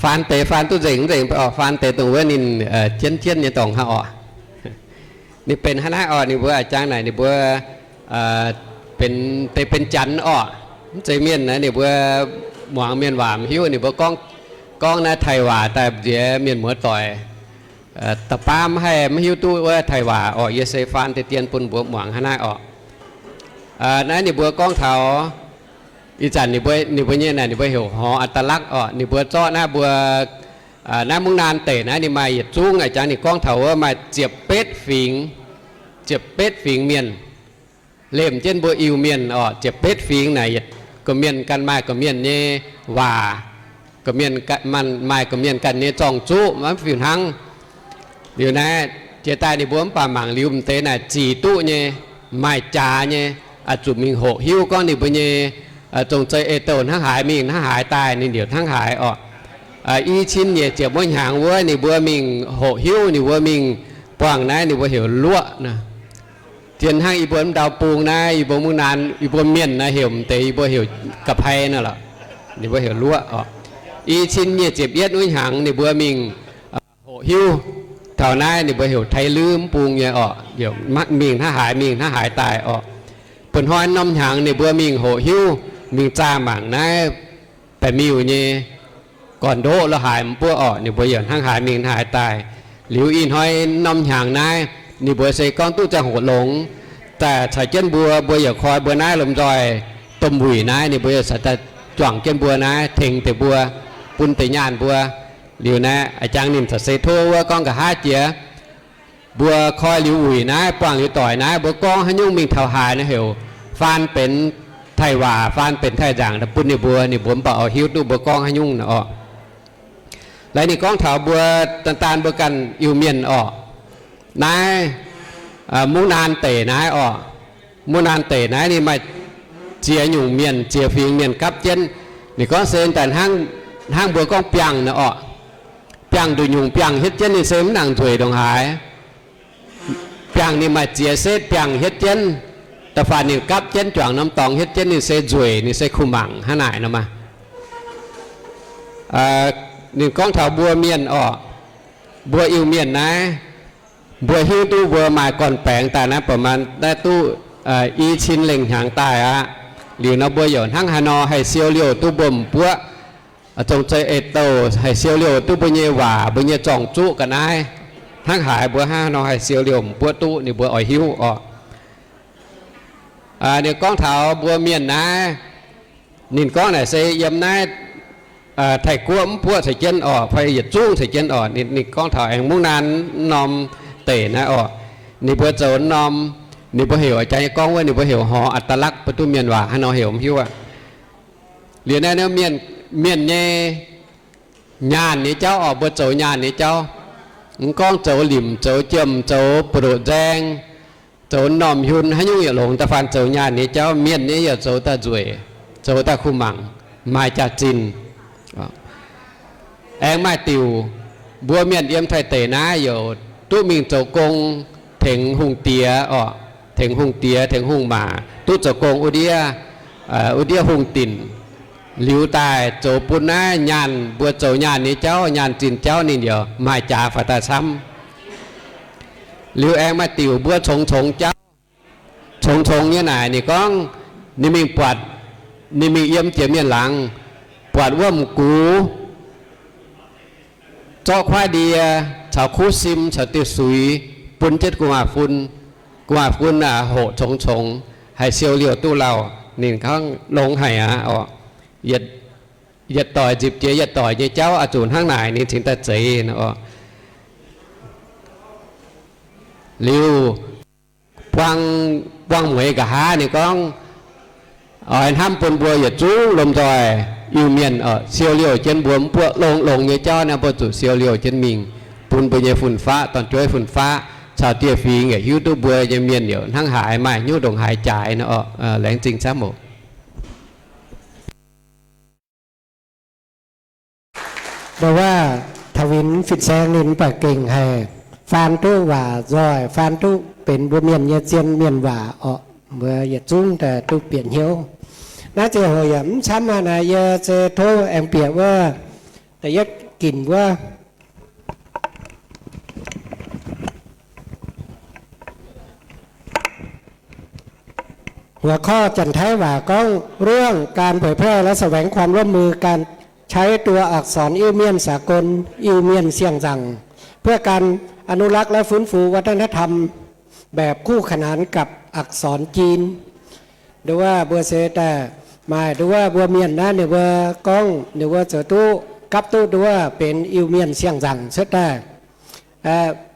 Faan deix faan duqv nzengc nzengc oc. Faan deix dongh wuov ninh jienv jienv nyei dorngc hnangv oc. Ninh benx hnangv naaiv oc. Ninh mbuo jangx naaic ninh mbuo benx deix benx janx oc. Mv zeiz mienh naaiv ninh mbuo muangx mienh waac mv hiuv, ninh mbuo gorngv, gorngv naaiv Taiv waac daaih nziex mienh muoz doic da'baav mv haih mv hiuv duqv wuov Taiv waac oc. Yie se faan deix dien bun mbuo muangx hnangv naaiv oc. Naaiv ninh mbuo gorngv taux ih zanc ninh mbuo, ninh mbuo nyei naaic ninh mbuo heuc หออัตลักษณ์ oc. Ninh mbuo zorqv naaiv mbuo naaiv เมืองน่าน deic naaiv ninh maaih yietc zungv aqv. Jangx ninh gorngv taux wuov maaih ziepc betv fingx, ziepc betv fingx mienh lemh jienv mbuo Iu-Mienh oc. Ziepc betv fingx naaic yietc gorqv-mienh ganh maaih gorqv-mienh nyei waac, maaih gorqv-mienh ganh nyei zorng-zuqv maiv fih hnangv. Liuz naaiv jiex daaih ninh mbuo mv baac mangc liuz m'deix naaic zic duqv nyei, maaih jaax nyei, zuqc mingh hoqc hiuv gorngv ninh mbuo nyei zong-zei ei-douh hnangv haaix mingh hnangv haaix daaih ninh liouc hnangv haaix oc. I cin nyic ziepc wuov hnyangx wuov ninh mbuo mingh hoqc hiuv, ninh mbuo mingh buangh naaiv ninh mbuo heuc luoqv naaiv. Zien hnangv yie mbuo mv ndau bung naaiv, yie mbuo เมืองน่าน, yie mbuo mienh naaiv heuc m'deix yie mbuo heuc ga'pai naaiv lorqc. Ninh mbuo heuc luoqv oc. I cin nyic ziepc yietv wuov hnyangx ninh mbuo mingh hoqc hiuv taux naaiv ninh mbuo heuc ไทยลื้อ mv bung nyei oc. Mingh hnangv haaix mingh hnangv haaix daaih oc. Bun hnoi norm hnyangx ninh mbuo mingh hoqc hiuv, mingh zaah mangc naaiv baeqc miuh nyei gorn-ndoqv lo haaix mv buov oc. Ninh mbuo yaac hnangv haaix mingh hnangv haaix daaih. Liuz ih hnoi norm hnyangx naaiv ninh mbuo se gorngv duqv ziangh hoc longx daaih caux jienv mbuo, mbuo yaac koi mbuo naaiv lomh nzoih domh wuic naaiv, ninh mbuo yaac caux daaih juangc jienv mbuo naaiv, tengx deix mbuo, bun deix nyaanh mbuo. Liuz naaiv a'jangx ninh caux se tov wuov gorngv nqa'haav jiex mbuo koi liuz wuic naaiv, buangh liuz doic naaiv, mbuo gorngv haaix nyungc mingh taux haaix naaiv heuc faan benx Taiv waac, faan benx Taiv nzaangc bun ninh mbuo, ninh mbuo mv baac oix hiuv duqv mbuo gorngv haaix nyungc naaiv oc. Laaix ninh gorngv taux mbuo daan daan mbuo ganh Iu-Mienh oc. Naaiv เมืองน่าน deic naaiv oc. Muv naanc deic naaiv ninh maaih ziex nyungc mienh, ziex fingx mienh gapv jienv. Ninh gorngv se daaih hnangv, hnangv mbuo gorngv biangh naaiv orqc. Biangh nduqc nyungc biangh hietv jienv ninh se mv nangc nzueic ndongc haaix. Biangh ninh maaih ziex setv biangh hietv jienv, da'faanh ninh gapv jienv juangc norm dorngx hietv jienv ninh se nzueic, ninh se kuh mangc hnangv naaic nor maah. Ninh gorngv taux mbuo mienh orqc, mbuo Iu-Mienh naaiv, mbuo hiuv duqv mbuo maaih gorn-baengx daaih naaiv ba'maanh naaiv duqv i cin lengh hnyangx daaih aqv. Liuz nor mbuo yaac hnangv haaix nor haih siou liouh duqv mbuo m'buoqv, zong zei eix-douh haih siou liouh duqv mbuo nyei waac, mbuo nyei zorng-zuqv ga'naaiv. Hnangv haaix mbuo hnangv haaix nor haih siou liouh m'buoqv duqv, ninh mbuo oix hiuv orqc. Ninh gorngv taux mbuo mienh naaiv, ninh gorngv naaic se yiem naaiv Taiv-Guoqv mv buoqv caux jienv orqc, fai yietc zungv caux jienv orqc. Ninh gorngv taux aengx mungv naanc norm deic naaiv orqc, ninh mbuo zoux norm, ninh mbuo heuc, jangx nyei gorngv wuov ninh mbuo heuc หออัตลักษณ์ mbuo duqv mienh waac haaix nor heuc mv hiuv aqv. Liuz naaiv mienh, mienh nyei nyaanh nyei jauv orqc, mbuo zoux nyaanh nyei jauv. Mv gorngv zoux limc, zoux jiem, zoux buoz-ndoqv nzaeng, zoux m'normh hiun, haaix nyungc yaac longx, da'faanh zoux nyaanh nyei jauv. Mienh nyei yaac zoux daaih nzueic, zoux daaih kuh mangc, maaih jaax-zinh. Aengx maaih diuc, mbuo mienh yiem Taiv deic naaiv yaac duqv mingh zoux gong tengx hungh diex orqc, tengx hungh diex, tengx hungh maac, duqv zoux gong wuov ndiev, wuov ndiev hungh dinc. Liuz daaih zoux bun naaiv nyaanh, mbuo zoux nyaanh nyei jauv, nyaanh zinh jauv ninh yaac maaih jaax faaux daaih camv. Liuz aengx maaih diuc mbuo congx congx jauv, congx congx nyei naaic ninh gorngv, ninh mingh buatc, ninh mingh yiem jiex mienh laangz, buatc wuov m'gux zorqv kuaaiv ndie caux kuv sim caux diuh suix bun jienv gu'nguaaz-fun. Gu'nguaaz-fun hoqc congx congx, haih siou liouh duqv lauh. Ninh gorngv longx haic aqv orqc. Yietc doic nzipc jiex yietc doic nyei jauv oix zuqc hnangv naaic ninh cingx daaih zeiz orqc. Liuz buang, buang mueiz nqa'haav ninh gorngv, oix hnamv bun mbuo yietc zungv lomh nzoih Iu-Mienh siou liouh jienv mbuo mv buoqv longx-longx nyei jauv naaiv, mbuo zuqc siou liouh jienv mingh bun mbuo nyei fun-faqv, dorn-jueiv fun-faqv caux dieh fingx yaac hiuv duqv mbuo nyei mienh yaac hnangv haaix, maaih hnyouv ndongc haaix jaaix nor. Laengz zingh camv oc. Mbuo waac taux winx fin-saeng ninh mv baac gengh haih faan duqv waac nzoih, faan duqv benx mbuo mienh nyei zien mienh waac orqc. Mbuo yietc zungv daaih duqv bieqc hnyouv. Naaiv ziangh hoc yaac mv camv aqv naaic, yie se tov aengx bieqc wuov da'yietv ginc wuov หัวข้อ Janx-Taiv waac gorngv เรื่องการเผยแพร่และแสวงความร่วมมือการใช้ตัวอักษรอิ้วเมียนสากล อิ้วเมียนเสี่ยงจั่ง เพื่อการอนุรักษ์และฟื้นฟูวัฒนธรรมแบบคู่ขนานกับอักษรจีน Nduov wuov mbuo se daaih maaih nduov wuov mbuo mienh naaiv ninh mbuo gorngv ninh mbuo zoux duqv gapv duqv nduov wuov benx Iu-Mienh siang-nzangc cuotv daaih.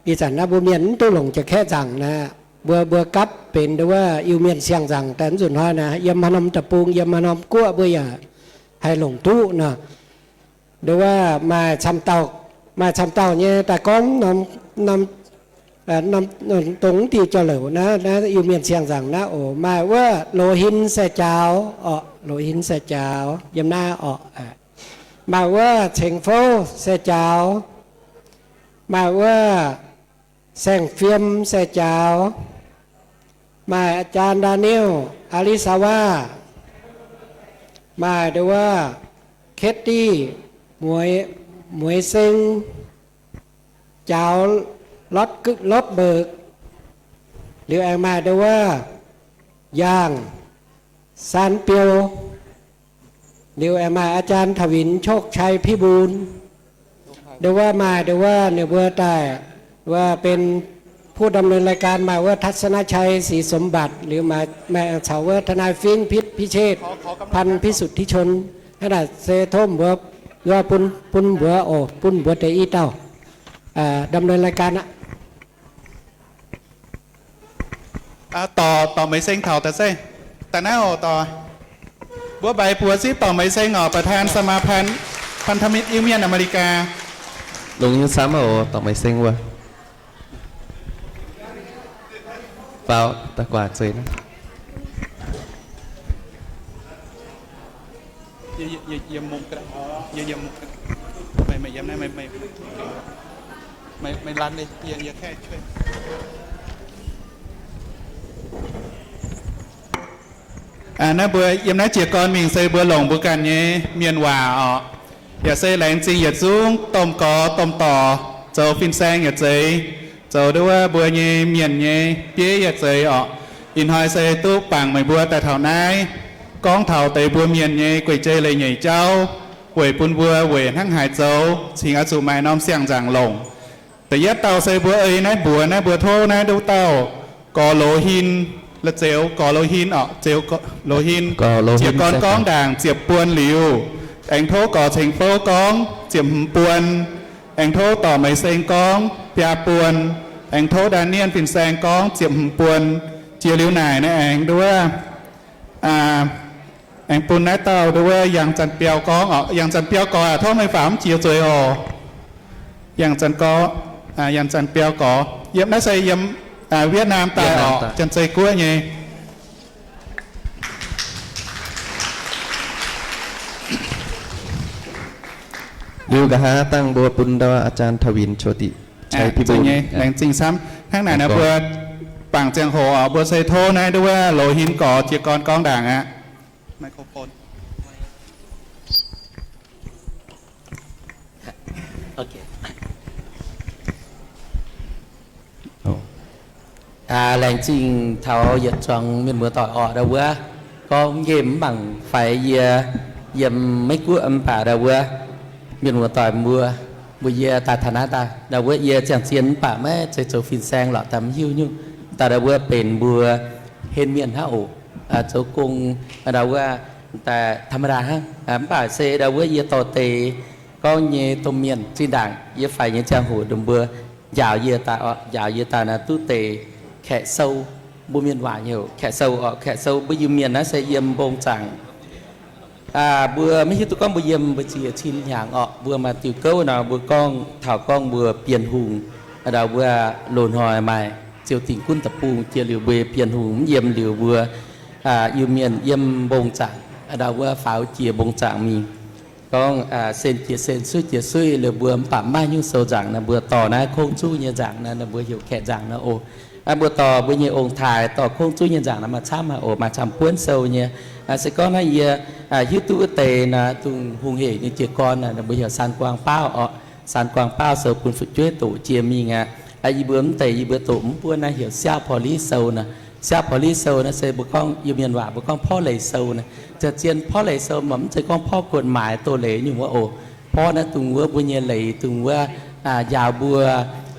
Ih zanc naaiv mbuo mienh mv duqv longc jiex kaeqv nzangc naaiv, mbuo, mbuo gapv benx nduov wuov Iu-Mienh siang-nzangc daaih. Mv zuqc hnoi naaiv yiem haaix norm deic-bung, yiem haaix norm guoqv mbuo yaac haih longc duqv nor. Nduov wuov maaih camv dauh, maaih camv dauh nyei daaih gorngv norm, norm, dongh mv diuh jauv-louc naaiv, naaiv Iu-Mienh siang-nzangc naaiv oc. Maaih wuov โหลหิน se jaaux orqc, โหลหิน se jaaux yiem naaiv orqc. Maaih wuov Ceng Fouv se jaaux, maaih wuov Saeng Fiem se jaaux, maaih อาจารย์ Daniel Arisawa, maaih nduov wuov เคทตี้ Mueiz Seng jaaux รถ รถเบิก, liuz aengx maaih nduov wuov ย่าง San Biou, liuz aengx maaih อาจารย์ ถวิน โชคชัยพิบูล Nduov wuov maaih nduov wuov ninh mbuo daaih wuov benx ผู้ดำเนินรายการ maaih wuov ทัศนชัย ศรีสมบัติ liuz maaih caux wuov ทนาย Fingx พิเชษ พันธุ์พิสุทธิชน hnangv naaic se tov mbuo, wuov bun, bun mbuo oc, bun mbuo deix i dauh ดำเนินรายการ aqv. Dorc, dorc Meix Seng taux daaih se daaih naaiv oc, dorc. Mbuo mbaix buoz zipv dorc Meix Seng oc, ประธานสมาพันธ์พันธมิตรอิ้วเมียนอเมริกา Longx nyei camv oc, dorc Meix Seng wuov. Faaux daaih guaax zeiz naaiv. Naaiv mbuo yiem naaiv jiez gorn mingh se mbuo longc mbuo ganh nyei mienh waac orqc. Yaac se laengz zingh yietc zungv domh gorx domh dorc zoux fin-saeng yaac zeiz, zoux nduov wuov mbuo nyei mienh nyei bieiv yaac zeiz orqc. Ih hnoi se duqv bangc meih mbuo daaih taux naaiv, gorngv taux deix mbuo mienh nyei guei-jei leiz-nyeic jauv, weic bun mbuo weic hnangv haaix zoux cingx oix zuqc maaih norm siang-nzaangc longc. Da'yietv dauh se mbuo ei naaiv mbuox naaiv mbuo tov naaiv nduov dauh gorx Loz Hin, la'zeux gorx Loz Hin orqc, Loz Hin, jiez gorn gorngv ndaangc ziepc buon liuz, aengx tov gorx Ceng Fouv gorngv ziepc hmz buon, aengx tov dorc Meix Seng gorngv biaa buon, aengx tov Ndaa Nienh fin-saeng gorngv ziepc hmz buon. Jiex liuz naaic naaiv aengx nduov, aengx bun naaiv dauh nduov wuov Yangh Zanc Biauv gorngv orqc. Yangh Zanc Biauv gorx, tov meih faaux mv jiex zueiz oc. Yangh Zanc Gorx, Yangh Zanc Biauv gorx, yiem naaiv se yiem Vietnam daaih orqc, Janx-Zei Guoqv nyei. Liuz nqa'haav dangh mbuo bun ndau อาจารย์ Tauh Winc โชติชัยพิบูลย์ nyei. Laengz zingh camv. Hnangv naaic naaiv mbuo bangc ziangh hoc orqc, mbuo se tov naaiv nduov wuov Loz Hin gorx jiez gorn gorngv ndaangc aqv. Laengz zingh taux yietc zuangx mienh muoz-doic orqc. Ndau wuov gorngv nqemh mv baac faix yie yiem Meiv Guoqv mv baac ndau wuov mienh muoz-doic mbuo, mbuo yie daaih taux naaiv daaih, ndau wuov yie ziangh zien mv baac maiv zeiz zoux fin-saeng lorqc, daaih mv hiuv nyungc. Daaih ndau wuov benx mbuo henv mienh hnangv oc. Zoux gong ndau wuov daaih ธรรมดา hnangv, mv baac se ndau wuov yie dorh deix gorngv nyei domh mienh zinh ndaangc yie faix nyei ziangh hoc ndongc mbuo njaaux yie daaih orqc, njaaux yie daaih naaiv duqv deix kaeqv sou, mbuo mienh waac nyei kaeqv sou orqc. Kaeqv sou mbuo Iu-Mienh naaiv se yiem mbong zaangc. Mbuo maiv hiuv duqv gorngv mbuo yiem mbuo ziex cin hnyangx orqc, mbuo maaih diuh gouv nor mbuo gorngv taux gorngv mbuo Bienh Hungh, ndau wuov loz-hnoi maaih ziou dingc gunv deic-bung jiex liuz mbuo Bienh Hungh mv yiem liuz mbuo Iu-Mienh yiem mbong zaangc, ndau wuov faaux jiex mbong zaangc mingh. Gorngv sen jiex sen, suiv jiex suiv, liuz mbuo mv baac mv maaih nyungc sou nzaangc nor, mbuo dorh naaiv kongv zuqv nyei nzaangc nor, mbuo heuc kaeqv nzaangc nor oc. Mbuo dorh mbuo nyei ong-taaix dorh kongv zuqv nyei nzaangc nor maaih camv haic oc, maaih camv buonv sou nyei. Se gorngv naaiv yie hiuv duqv wuov deix nor, dongh hungh hec nyei jiez gorn nor, mbuo heuc สานกวางเป้า orqc. สานกวางเป้า sou bun fu'jueiv doqc jiex mingh aqv. Yie mbuo mv deix yie mbuo doqc mv buonv naaiv heuc เสี้ยวผ่อหลี sou nor. เสี้ยวผ่อหลี sou naaiv se mbuo gorngv Iu-Mienh waac mbuo gorngv porv leiz sou naaiv. Ziouc zien porv leiz sou mv zeiz gorngv porv กฎหมาย doz-leiz nyungc wuov oc. Porv naaiv dongh wuov mbuo nyei leiz, dongh wuov njaaux mbuo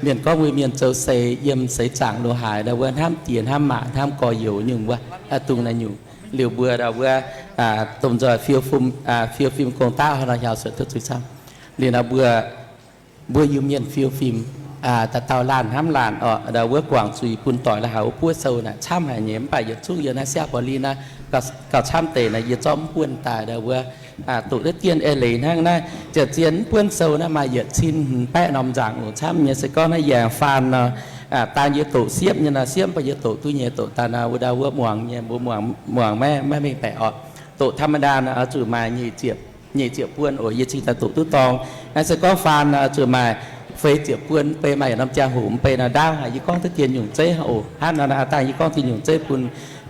mienh gorngv mbuo mienh zoux seix yiem seix zaangc lo haaix, ndau wuov hnamv diex hnamv maac hnamv gorx-youz nyungc wuov, dongh naaiv nyungc. Liuz mbuo ndau wuov domh nzoih fiou fim, fiou fim gong-daqv hnangv nor hiaux suonc duqv zuiz camv. Liuz nor mbuo, mbuo Iu-Mienh fiou fim, dauh dauh laanh hnamv laanh orqc, ndau wuov guangc zuiz bun doic la'haux wuov buov sou naaic camv haic nyei. Mv baac yietc zungv yiem naaiv เสี้ยวผ่อหลี naaiv gauh camv deix naaic yie zorqv mv buonv daaih ndau wuov doqc duqv dien eix leiz hnangv naaiv. Ziouc zien mv buonv sou naaiv maaih yietc cin hmz baeqv norm nzaangc oc. Camv nyei se gorngv naaiv yaengh faan nor, daan yie doqc siepv nyei nor siepv, mv baac yie doqc duqv nyei doqc daaih nor wuov ndau wuov muangx nyei, mbuo muangx maiv, maiv mengh baeqc orqc. Doqc ธรรมดา nor oix zuqc maaih nyeic ziepc, nyeic ziepc buonv oc, yie cingx daaih doqc duqv dorngx. Naaiv se gorngv faan nor oix zuqc maaih feix ziepc buonv, mv bei maaih yietc norm ziangh hoc mv bei nor ndaauv haic. Yie gorngv duqv dien nyungc zeiv oc. Hnangv nor naaiv dangh yie gorngv dien nyungc zeiv bun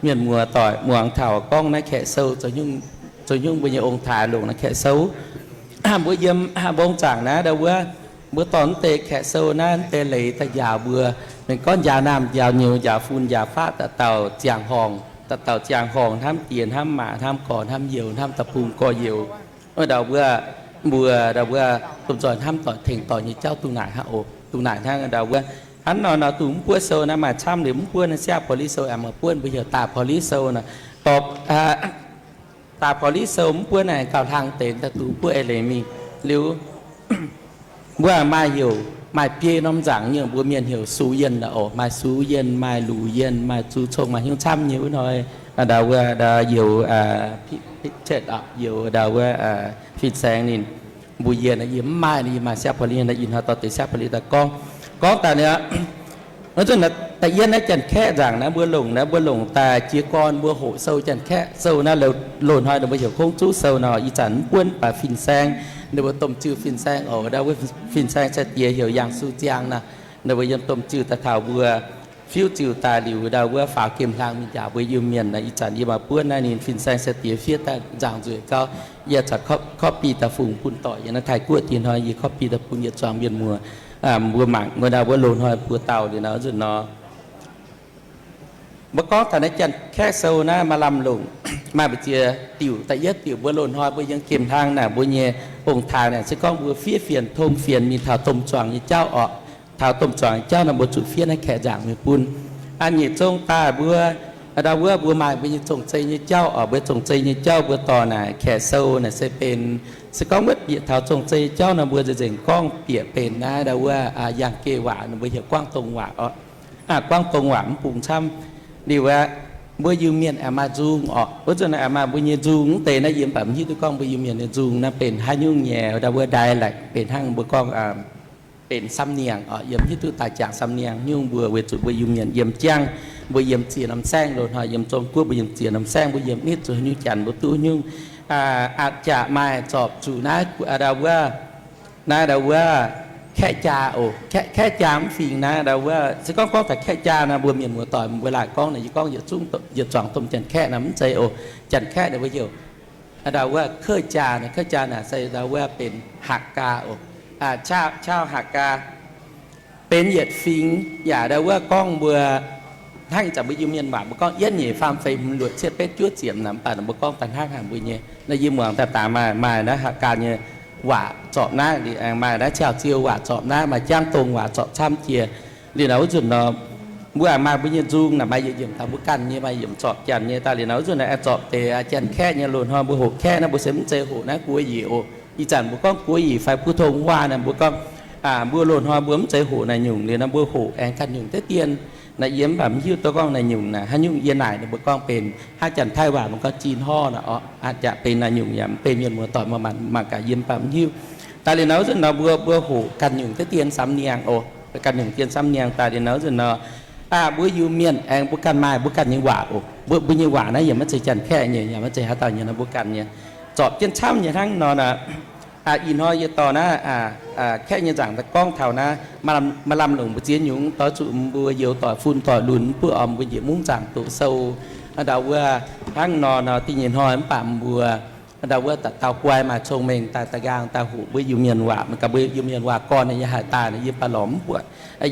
mienh muoz doic muangx taux gorngv naaiv kaeqv sou zoux nyungc mbuo nyei ong-taaix longc naaiv kaeqv sou. Mbuo yiem mbong zaangc naaiv ndau wuov, mbuo dorh mv deix kaeqv sou naaiv mv deix leiz daaih njaaux mbuo. Mienh gorngv njaaux naamh njaaux nyouz njaaux fun njaaux faqv dauh dauh ziangh horngh, dauh dauh ziangh horngh hnamv diex hnamv maac hnamv gorx hnamv youz hnamv da'bung gorx-youz. Ndau wuov mbuo ndau wuov domh nzoih hnamv doic tengx doic nyei jauv dongh naaic hnangv oc. Dongh naaic hnangv ndau wuov hnangv nor nor dongh mv buonv sou naaiv maaih camv liuz mv buonv naaiv เสี้ยวผ่อหลี sou aengx maaih buonv mbuo heuc ตาผ่อหลี sou nor. Dorh ตาผ่อหลี sou mv buonv naaiv gauh hlang deix daaih dongh buonv eix leiz mingh liuz mbuo maaih heuc maaih biei norm nzaangc nyungc mbuo mienh heuc ซูเย็น nor oc. Maaih ซูเย็น maaih หลู่เย็น maaih จูซง maaih hnyouv camv nyei wuov hnoi. Ndau wuov ndau youz, youz ndau wuov fin-saeng ninh mbuo yie nor yie mv maaih, yie maaih เสี้ยวผ่อหลี nor ih hnoi dorh deix เสี้ยวผ่อหลี daaih gorngv, gorngv daaih nor Da'yietv naaiv Janx-Kaeqv nzaangc naaiv mbuo longc naaiv, mbuo longc daaih jiez gorn mbuo hoqc sou Janx-Kaeqv sou naaiv, loz-hnoi ninh mbuo heuc Kungx Zuqv Sou nor, ih zanc mv buonv baac fin-saeng, ninh mbuo domh ziuh fin-saeng oc, ndau wuov fin-saeng sai-diex heuc Yangh Su Ziang nor, ninh mbuo yiem domh ziuh daaih taux mbuo fiuv ziuh daaih liuz ndau wuov faaux gemh hlang mingh njaaux mbuo Iu-Mienh nor, ih zanc yie maaih buonv naaiv ninh fin-saeng sai-diex fiev daaih nzaangc nzueic gauh. Yie corc copy daaih fungx bun doic yiem naaiv Taiv-Guoqv diex hnoi, yie copy daaih bun yietc zuangx mienh muoz mbuo mangc, wuov ndau wuov loz-hnoi mbuo dauh liuz nor, nzunc nor mbuo gorngv taux naaiv Janx-Kaeqv sou naaiv maaih lamh longc, maaih mbu'ziex diuc. Da'yietv diuc mbuo loz-hnoi mbuo yiem gemh hlang naaic mbuo nyei ong-taaix naaic se gorngv mbuo fiev fienx tong fienx mingh taux domh zuangx nyei jauv orqc. Taux domh zuangx nyei jauv nor mbuo zuqc fiev naaiv kaeqv nzaangc mingh bun. Aa, nyeic zong daaih mbuo, ndau wuov mbuo maaih mbuo nyei zong-zei nyei jauv orqc. Mbuo zong-zei nyei jauv mbuo dorh naaic kaeqv sou naaic se benx, se gorngv wuov bieqc taux zong-zei nyei jauv nor mbuo nzengc gorngv bieqc benx naaiv ndau wuov yangh geh waac nor mbuo heuc Guangv Dong waac orqc. Guangv Dong waac mv bung camv. Liuz aqv, mbuo Iu-Mienh aengx maaih nzung orqc. Wuov zanc aengx maaih mbuo nyei nzung. Mv deix naaiv yie mv baac mv hiuv duqv gorngv mbuo Iu-Mienh nyei nzung naaiv benx haaix nyungc nyei, ndau wuov dialect benx hnangv mbuo gorngv benx สำเนียง orqc. Yie mv hiuv duqv daaih jangx สำเนียง nyungc mbuo, weic zuqc mbuo Iu-Mienh yiem jangv, mbuo yiem ziex norm saengv. Loz-hnoi yiem Zong-Guoqv mbuo yiem ziex norm saengv, mbuo yiem nitv zuqc haaix nyungc janx mbuo duqv nyungc. Aqc jaax maaih zorpc zuqc naaiv ndau wuov, naaiv ndau wuov kaeqv jaa oc. Kaeqv jaa mv fingx naaiv ndau wuov, se gorngv gorngv taux kaeqv jaa naaiv mbuo mienh muoz-doic mbuo laaic gorngv naaic, yie gorngv yietc zungv yietc zuangx domh Janx-Kaeqv naaic mv zeiz oc. Janx-Kaeqv naaic mbuo heuc ndau wuov 客家 naaiv, 客家 naaic se ndau wuov benx Hakka oc. ชาว Hakka benx yietc fingx yaac ndau wuov gorngv mbuo hnangv ih zanc mbuo Iu-Mienh waac mbuo gorngv yietv nyeic faam feix hmz luoqc cietv betv juov ziepc naaic, mv baac mbuo gorngv daaih hnangv haaix mbuo nyei. Naaiv yie muangx daaih daaih maaih, maaih naaiv Hakka nyei waac zorpc naaiv, maaih naaiv Chaau Ziou waac zorpc naaiv, maaih Jangv Dong waac zorpc camv jiex. Liuz nor wuov nzunc nor, mbuo maaih mbuo nyei nzung naaic, maaih yietc yiemc taux mbuo ganh nyei, maaih yiemc zorpc Janx nyei. Daaih liuz nor wuov nzunc naaiv zorpc deix Janx-Kaeqv nyei. Loz-hnoi mbuo hoqc Kaeqv naaiv mbuo se mv zeiz hoqc naaiv guoqv yic oc. Ih zanc mbuo gorngv guoqv yic fai 普通话 naaic, mbuo gorngv mbuo loz-hnoi mbuo mv zeiz hoqc naaic nyungc. Liuz nor mbuo hoqc aengx ganh nyungc deix dien. Naaiv yie mv baac mv hiuv duqv gorngv naaic nyungc naaic haaix nyungc. Yie naaic ninh mbuo gorngv benx hnangv Janx-Taiv waac mbuo gorngv จีนฮ้อ naaic orqc. Aqc jaax benx naaic nyungc yaac mv benx mienh muoz-doic maaih mangc gaax, yie mv baac mv hiuv. Daaih liuz nor wuov nzunc nor mbuo, mbuo hoqc ganh nyungc deix dien สำเนียง oc, ganh nyungc dien สำเนียง. Daaih liuz nor wuov nzunc nor, mbuo Iu-Mienh aengx mbuo ganh maaih mbuo ganh nyei waac oc. Mbuo, mbuo nyei waac naaiv yaac maiv zeiz Janx-Kaeqv nyei, yaac maiv zeiz haaix dauh nyei, nor mbuo ganh nyei. Zorpc jienv camv nyei hnangv nor naaic. Ih hnoi yie dorh naaiv Kaeqv nyei nzaangc daaih gorngv taux naaiv, maaih lamh longc mbu'ziex nyungc, doix zuqc mbuo youz doic fun doic lunx mv buoqv, mbuo njiec mungv nzaangc doqc sou. Ndau wuov hnangv nor nor, da'nyeic hnoi mv baac mbuo ndau wuov dauh dauh guai maaih cong-mengh daaih da'nqaang daaih hoqc mbuo Iu-Mienh waac. Mangc gaax mbuo Iu-Mienh waac gorn yie haih daaih naaic, yie baac lorz mv buatc.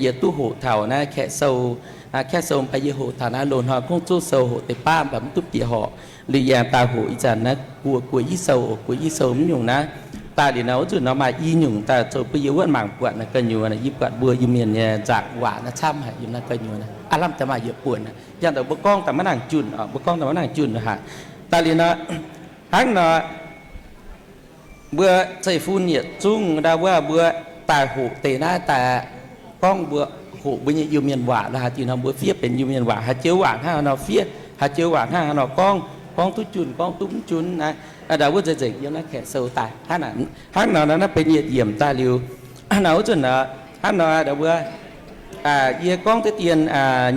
Yie duqv hoqc taux naaiv Kaeqv sou, Kaeqv sou mv baac yie hoqc taux naaiv loz-hnoi Kungx Zuqv Sou, hoqc deix baav mv baac mv duqv bieqc horqc. Liuz yie daaih hoqc ih zanc naaiv guoqv, guoqv i sou oc, guoqv i sou mv nyungc naaiv. Daaih liuz nor wuov nzunc nor maaih i nyungc daaih zoux bun yie wuov mangc buatc naaiv gu'nyuoz naaic. Yie buatc mbuo Iu-Mienh nyei nzaangc waac naaiv camv haic yiem naaiv gu'nyuoz naaiv. Aav lamh daaih maaih yietc buonc naaic, yangh daaih mbuo gorngv daaih maiv nangc junh oc, mbuo gorngv daaih maiv nangc junh haic. Daaih liuz nor, hnangv nor, mbuo zeiv-fun yietc zungv ndau wuov mbuo daaih hoqc deix naaiv daaih gorngv mbuo hoqc mbuo nyei Iu-Mienh waac lorqc. Haaix diuc nor mbuo fiev benx Iu-Mienh waac, haaix joux waac hnangv haaix nor fiev, haaix joux waac hnangv haaix nor gorngv, gorngv duqv junh gorngv duqv mv junh naaiv. Ndau wuov nzengc nzengc yiem naaiv Kaeqv sou daaih hnangv naaic. Hnangv nor naaiv benx yietc yiemc daaih liuz, hnangv nor wuov nzunc nor, hnangv nor ndau wuov yie gorngv deix dien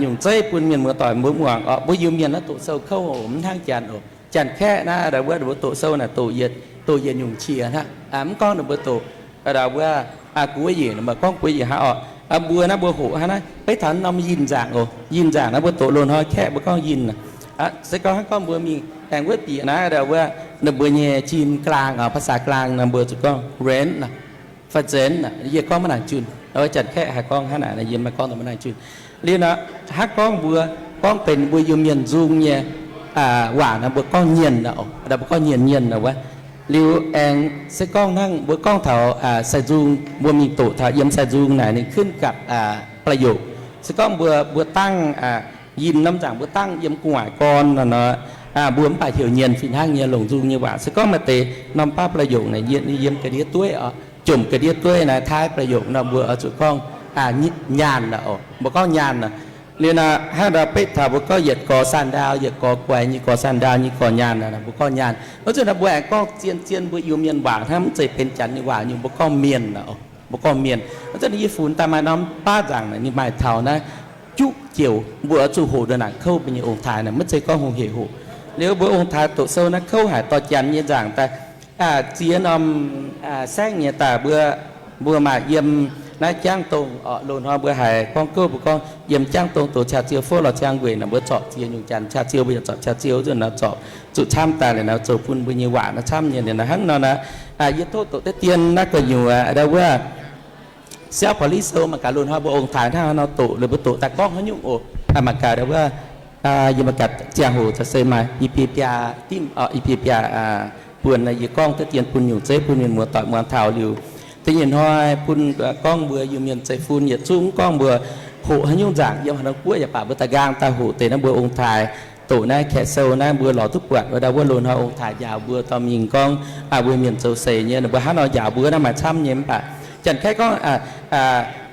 nyungc zeiv bun mienh muoz-doic mbuo muangx orqc. Mbuo Iu-Mienh naaiv doqc sou kouv oc, mv hnangv Janx oc. Janx-Kaeqv naaiv ndau wuov ninh mbuo doqc sou naaic doqc yietc, doqc yietc nyungc qiex hnangv. Mv gorngv ninh mbuo doqc ndau wuov guoqv yic, ninh mbuo gorngv guoqv yic hnangv orqc. Mbuo naaiv mbuo hoqc hnangv naaiv, beiv taux norm yinh nzaangc oc. Yinh nzaangc naaiv mbuo doqc loz-hnoi Kaeqv mbuo gorngv yinh. Se gorngv hnangv gorngv mbuo mingh aengx wuov bieqc naaiv ndau wuov ninh mbuo nyei จีนกลาง oc, ภาษากลาง nor mbuo zuqc gorngv rent, fai zenx. Yie gorngv maiv nangc junh, Janx-Kaeqv haih gorngv hnangv naaic, yie maiv gorngv daaih maiv nangc junh. Liuz nor, hnangv gorngv mbuo gorngv benx mbuo Iu-Mienh nzung nyei waac nor mbuo gorngv nyienh, mbuo gorngv nyienh nyienh wuov. Liuz aengx se gorngv hnangv mbuo gorngv taux sai nzung, mbuo mingh doqc taux yiem sai nzung naaic ninh ขึ้นกับประโยค. Se gorngv mbuo, mbuo dangv yinh norm nzaangc mbuo dangv yiem gu'nguaaic gorn nor, mbuo mv baac heuc nyienh fih hnangv nyei longc nzung nyei waac. Se gorngv maaih deix norm baav ประโยค naaic yiem ga'ndiev dueiv oc, jomc ga'ndiev dueiv naaiv ท้ายประโยค nor mbuo oix zuqc gorngv nyaanh oc, mbuo gorngv nyaanh. Liuz nor hnangv nor beiv taux mbuo gorngv yietc gorx sanh ndaau, yietc gorx guaix nyei gorx sanh ndaau nyei gorx nyaanh, mbuo gorngv nyaanh. Wuov zanc naaiv mbuo aengx gorngv zien zien mbuo Iu-Mienh waac hnangv, mv zeiz benx Janx nyei waac nyungc, mbuo gorngv mienh oc, mbuo gorngv mienh. Wuov zanc naaiv yie funx daaih maaih norm baav nzaangc naaic ninh maaih taux naaiv juqv joux, mbuo oix zuqc hoqc ndongc naaic kouv mbuo nyei ong-taaix naaic, maiv zeiz gorngv hungh hec hoqc. Liuz mbuo ong-taaix doqc sou naaiv kouv haic, dorh janx nyei nzaangc daaih, ziex norm saengv nyei daaih mbuo, mbuo maaih yiem naaiv Jangv Dongh oc. Loz-hnoi mbuo haiz gorngv gouv mbuo gorngv yiem Jangv Dongh doqc qaqv ziou fouv lorz ziangh weic naaic, mbuo zorpc ziex nyungc janx qaqv ziou, mbuo yaac zorpc qaqv ziou nzunc nor, zorpc zuqc camv daaih liuz nor, zoux bun mbuo nyei waac naaiv camv nyei liuz nor hnangv nor naaic. Yie tov doqc deix dien naaiv gu'nyuoz ndau wuov siauv paauv liv sou mangc gaax loz-hnoi mbuo ong-taaix hnangv haaix nor doqc, liuz mbuo doqc daaih gorngv haaix nyungc oc. Mangc gaax ndau wuov, yie mangc gaax ziangh hoc se maaih i biaa biaa dimv, i biaa biaa buonc, yie gorngv deix dien bun nyungc zeiv bun mienh muoz-doic muangx taux liuz. Da'nyeic hnoi bun gorngv mbuo Iu-Mienh zeiv-fun yietc zungv gorngv mbuo hoqc haaix nyungc nzaangc yiem haaix norm guoqv yaac baac mbuo daaih nqaang daaih hoqc deix naaiv mbuo ong-taaix doqc naaiv kaeqv sou naaiv mbuo lorz duqv buatc ndau wuov loz-hnoi ong-taaix njaaux mbuo dorh mingh gorngv mbuo mienh zoux seix nyei, ninh mbuo hnangv nor njaaux mbuo naaiv maaih camv nyei mv baac. Janx-Kaeqv gorngv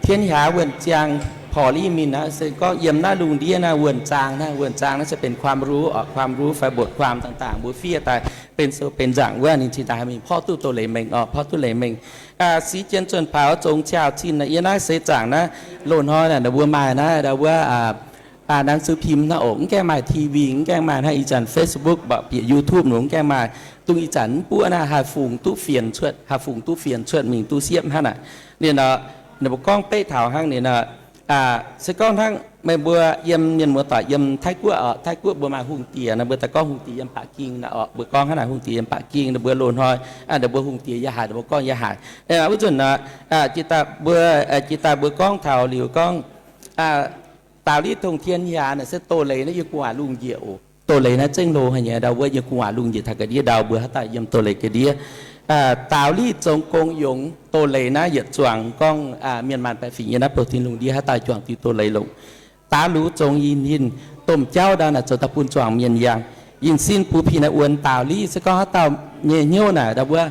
天涯问江, พอลี่มิน naaiv se gorngv yiem naaiv lungh ndiev naaiv wuonh zaang naaiv, wuonh zaang naaiv se benx ความรู้ oc, ความรู้ fai บทความ dangh dangh mbuo fiev daaih benx sou benx nzaangc wuov, ninh cingx daaih haih mingh porv duqv doz-leiz mengh oc, porv duqv leiz mengh. Si jienv zunh paax zong ciaauh cin naaiv, yie naaiv seix zaangc naaiv, loz-hnoi naaic mbuo maaih naaiv ndau wuov หนังสือพิมพ์ naaiv oc, mv gaengh maaih T V, mv gaengh maaih hnangv ih zanc Facebook mborqv bieqc YouTube nor mv gaengh maaih. Dongh ih zanc mv buoqv naaiv haih fungx duqv fienx cuotv, haih fungx duqv fienx cuotv mingh duqv siepv hnangv naaic. Ninh nor, ninh mbuo gorngv beiv taux hnangv ninh nor, se gorngv hnangv meih mbuo yiem mienh muoz-doic yiem Taiv-Guoqv oc, Taiv-Guoqv mbuo maaih hungh diex nor, mbuo daaih gorngv hungh diex yiem Baqv Ging naaic oc, mbuo gorngv hnangv naaic hungh diex yiem Baqv Ging, ninh mbuo loz-hnoi ninh mbuo hungh diex yiem haaix, ninh mbuo gorngv yiem haaix. Wuov nzunc nor, jiex daaih mbuo, jiex daaih mbuo gorngv taux liuz gorngv 道理通天涯 naaic se doz-leiz naaiv yiem gu'nguaaic lungh njiec oc. Doz-leiz naaiv zengv hlo haic nyei, ndau wuov yiem gu'nguaaic lungh njiec taux ga'ndiev ndau mbuo haaix dauh yiem doz-leiz ga'ndiev. 道理总共有, doz-leiz naaiv yietc zuangx gorngv mienh maanh baeqc fingx yiem naaiv bouh tin lungh ndiev haaix dauh juangc diuh doz-leiz longc. 答案总有, domh jauv ndau naaic zoux daaih bun zuangx mienh yangh. 有心不必那问道理, se gorngv haaix dauh nyei hnyouv naaic ndau wuov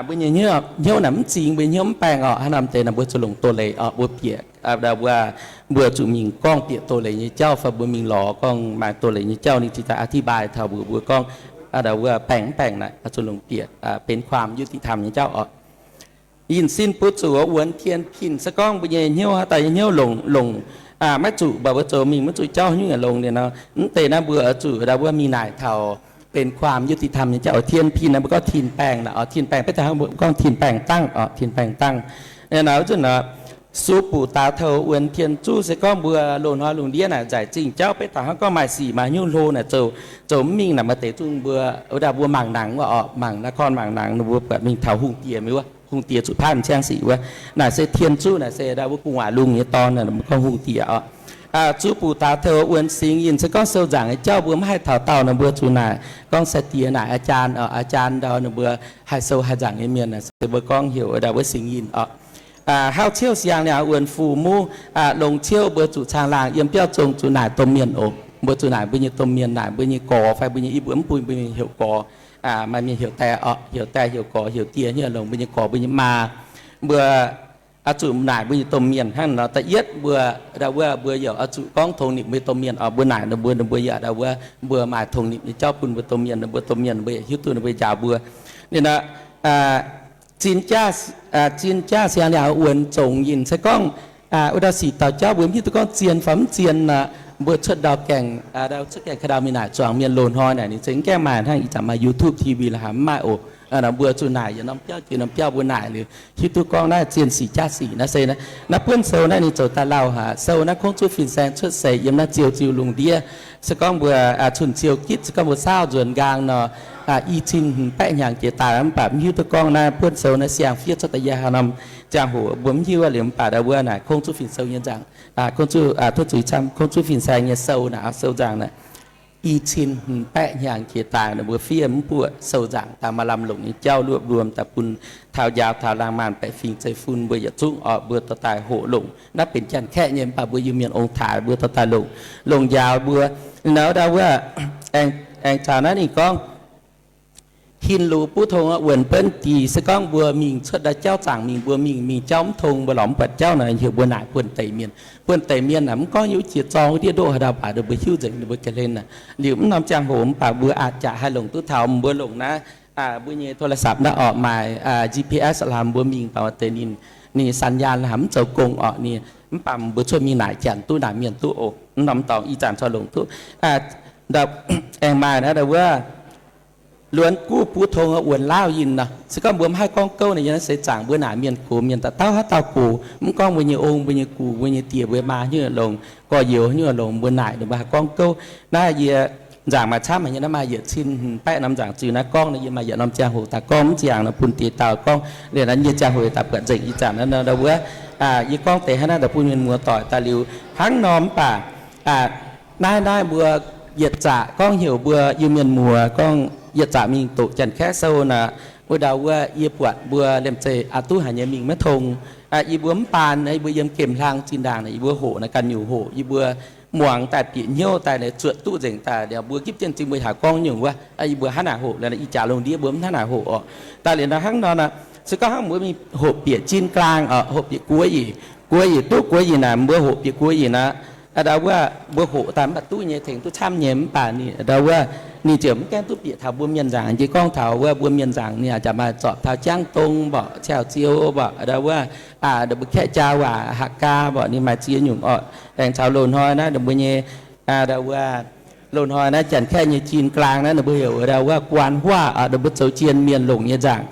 mbuo nyei hnyouv naaic mv zingx, mbuo nyei hnyouv mv baengh orqc, haaix norm deix naaic mbuo zuqc longc doz-leiz orqc, mbuo bieqc ndau wuov mbuo zuqc mingh gorngv bieqc doz-leiz nyei jauv fai mbuo mingh lorz gorngv maaih doz-leiz nyei jauv ninh cingx daaih อธิบาย taux mbuox mbuo gorngv ndau wuov baengh mv baengh naaic zuqc longc bieqc benx ความยุติธรรม nyei jauv orqc. 有心不足问天平, se gorngv mbuo nyei hnyouv haaix dauh nyei hnyouv longc, longc maiv zuqc, mv baac mbuo zoux mingh maiv zuqc jauv haaix nyungc yaac longx liuz nor, mv deix naaiv mbuo oix zuqc ndau wuov mingh naaic taux benx ความยุติธรรม nyei jauv oc. 天平 naaiv mbuo gorngv tin baengh naaic oc, tin baengh beiv taux hnangv mbuo gorngv tin baengh dangh oc, tin baengh dangh. Naaiv nor zuqc nor, 苏武达特问天主, se gorngv mbuo loz-hnoi lungh ndiev naaic nzaic zingh jauv beiv taux hnangv gorngv maaih sic maaih hnyouv hlo naaic zoux, zoux mv mingh naaic maaih deix zungv mbuo, ndau mbuo mangc nangc wuov oc, mangc นคร mangc nangc, ninh mbuo buatc mingh taux hungh diex mingh wuov, hungh diex zuqc paaiv m'ciangv sic wuov. Naaic se 天主 naaic se ndau wuov gu'nguaaic lungh nyei dorn naaic, mbuo gorngv hungh diex oc. 苏武达特问 Singx Yinh, se gorngv sou nzaangc nyei jauv mbuo maiv haih taux daauh naaic mbuo zuqc naaic gorngv sai-diex naaic อาจารย์ oc, อาจารย์ ndau ninh mbuo haih sou haih nzaangc nyei mienh naaic se mbuo gorngv heuc ndau wuov Singx Yinh oc. Hauv ciouv siang liangx wuonx fu muv, longc ciouv mbuo zuqc caangh laangh yiem biauv zong zuqc naaic domh mienh oc. Mbuo zuqc naaic mbuo nyei domh mienh, naaic mbuo nyei gorx fai mbuo nyei i buo mv bun mbuo mienh heuc gorx, maaih mienh heuc die oc, heuc die heuc gorx heuc die hnyouv longc mbuo nyei gorx mbuo nyei maa. Mbuo oix zuqc naaic mbuo nyei domh mienh hnangv nor. Da'yietv mbuo ndau wuov mbuo yaac oix zuqc gorngv tongx nimc mbuo nyei domh mienh oc. Mbuo naaic ninh mbuo, ninh mbuo yaac ndau wuov mbuo maaih tongx nimc nyei jauv bun mbuo domh mienh, ninh mbuo domh mienh ninh mbuo yaac hiuv duqv ninh mbuo njaaux mbuo. Ninh nor, zinh jaav, zinh jaav siang liangx wuonx zongx yinh se gorngv wuov ndau sic dauh jauv mbuo mv hiuv duqv gorngv zien fai mv zien nor, mbuo cuotv ndau gaengh, cuotv gaengh ka'ndau mingh naaic zuangx mienh loz-hnoi naaic ninh za'gengh gaengh maaih hnangv ih zanc maaih YouTube, T V la'haaix mv maaih oc. Mbuo zuqc naaic yietc norm biauv jiex norm biauv mbuo naaic liuz hiuv duqv gorngv naaiv zien sic jaav sic naaiv se naaiv buonv sou naaiv ninh zoux daaih lauh haic. Sou naaiv kungx zuqc fin-saeng cuotv seix yiem naaiv ziou ziuh lungh ndiev. Se gorngv mbuo cun-ziou gitv, se gorngv mbuo saauv nzuonx nqaang nor, i cin hmz baeqv hnyangx jiex daaih mv baac mv hiuv duqv gorngv naaiv buonv sou naaiv siang-fiev cuotv daaih yiem haaix norm ziangh hoc mbuo mv hiuv liuz mv baac ndau wuov naaic kungx zuqc fin-sou nyei nzaangc, kungx zuqc, tov zuqc camv kungx zuqc fin-saeng nyei sou naaic, sou nzaangc naaic. I cin hmz baeqv hnyangx jiex daaih ninh mbuo fiev mv buoqc sou nzaangc daaih maaih lamh longc nyei jauv luoqv luom daaih bun taux njaaux taux laangh maanh baeqc fingx zeiv-fun mbuo yietc zungv oc, mbuo dorh daaih hoqc longc. Naaiv benx Janx-Kaeqv nyei mv baac mbuo Iu-Mienh ong-taaix mbuo dorh daaih longc, longc njaaux mbuo. Nor ndau wuov aengx caux naaiv ninh gorngv, hin lux buv tong wuonx benv dix, se gorngv mbuo mingh cuotv ndau jauv zaangc mingh, mbuo mingh, mingh jauv mv tong, mbuo lorz mv buatc jauv nor, heuc mbuo naaic buonv-deic mienh. Buonv-deic mienh naaic mv gorngv yiem wuov jiex zorng wuov ndiev ndoqv haaix ndau baac ninh mbuo hiuv nzengc, ninh mbuo ga'hlen naaic. Liuz mv norm ziangh hoc mv baac mbuo a'jangc jaax haih longc duqv taux, mbuo longc naaiv mbuo nyei โทรศัพท์ naaiv orqc, maaih G P S la'haaix, mbuo mingh baac deix ninh, ninh สัญญาณ la'haaix mv zoux gong orqc, ninh Mv baac mbuo cuotv mingh naaic janx duqv, naaic mienh duqv oc. Mv norm dorngx ih zanc corc longc duqv. Aengx maaih naaiv ndau wuov luonx guv buv tong wuonx lauv yinh nor. Se gorngv mbuo mv haih gorngv gouv nor, yie naaiv seix zaangc mbuo naaic mienh gox mienh dauh dauh haaix dauh gox, mv gorngv mbuo nyei ong, mbuo nyei gux, mbuo nyei diex, mbuo maa hnyouv longx, gorx-youz hnyouv longx, mbuo naaic ninh mbuo haih gorngv gouv. Naaiv yie nzaangc maaih camv haic nyei, naaiv maaih yietc cin hmz baeqv norm nzaangc ziux naaiv gorngv nor, yie maaih yietc norm ziangh hoc daaih gorngv, mv ziangh nor bun deix dauh gorngv. Liuz naaiv yie ziangh hoc daaih buatc nzengc ih zanc naaiv nor ndau wuov, yie gorngv deix hnangv naaiv daaih bun mienh muoz-doic daaih liuz hnangv nor mv baac naaiv naaiv mbuo yietc zaqc gorngv heuc mbuo Iu-Mienh muoz gorngv yietc zaqc mingh doqc Janx-Kaeqv sou naaic, wuov ndau wuov yie buatc mbuo liemh zeih aqc duqv haic nyei mingh maiv tong. Yie mbuo mv baan, yie mbuo yiem gemh hlang zinh ndaangc naaic yie mbuo hoqc naaic ganh nyungc hoqc, yie mbuo muangx daaih bieqc hnyouv daaih naaic zuotc duqv nzengc daaih liuz mbuo gipv jienv zingh mbuo haiz gorngv nyungc wuov, yie mbuo hnangv naaic hoqc, liuz ih jaax lungh ndiev mbuo mv hnangv naaic hoqc orqc. Daaih liuz nor hnangv nor naaic, se gorngv hnangv mbuo mingh hoqc bieqc jin glaang orqc, hoqc bieqc guoqv yic, guoqv yic duqv guoqv yic naaic, mbuo hoqc bieqc guoqv yic naaic, ndau wuov mbuo hoqc daaih mv baac duqv nyei, tengx duqv camv nyei, mv baac ninh ndau wuov ninh ziouc mv gaengh duqv bieqc taux mbuo mienh nzaangc. Yie gorngv taux wuov mbuo mienh nzaangc ninh aah jaax maaih zorpc taux Jangv Dong mborqc, Ciauh Ziou mborqc, ndau wuov mbuo Kaeqv Jaa waac Hakka mborqc, ninh maaih ziex nyungc orqc. Aengx caux loz-hnoi naaiv mbuo nyei ndau wuov loz-hnoi naaiv Janx-Kaeqv nyei jin glaang naaiv ninh mbuo heuc ndau wuov Guaan Huaav, ninh mbuo zoux jien mienh longc nyei nzaangc.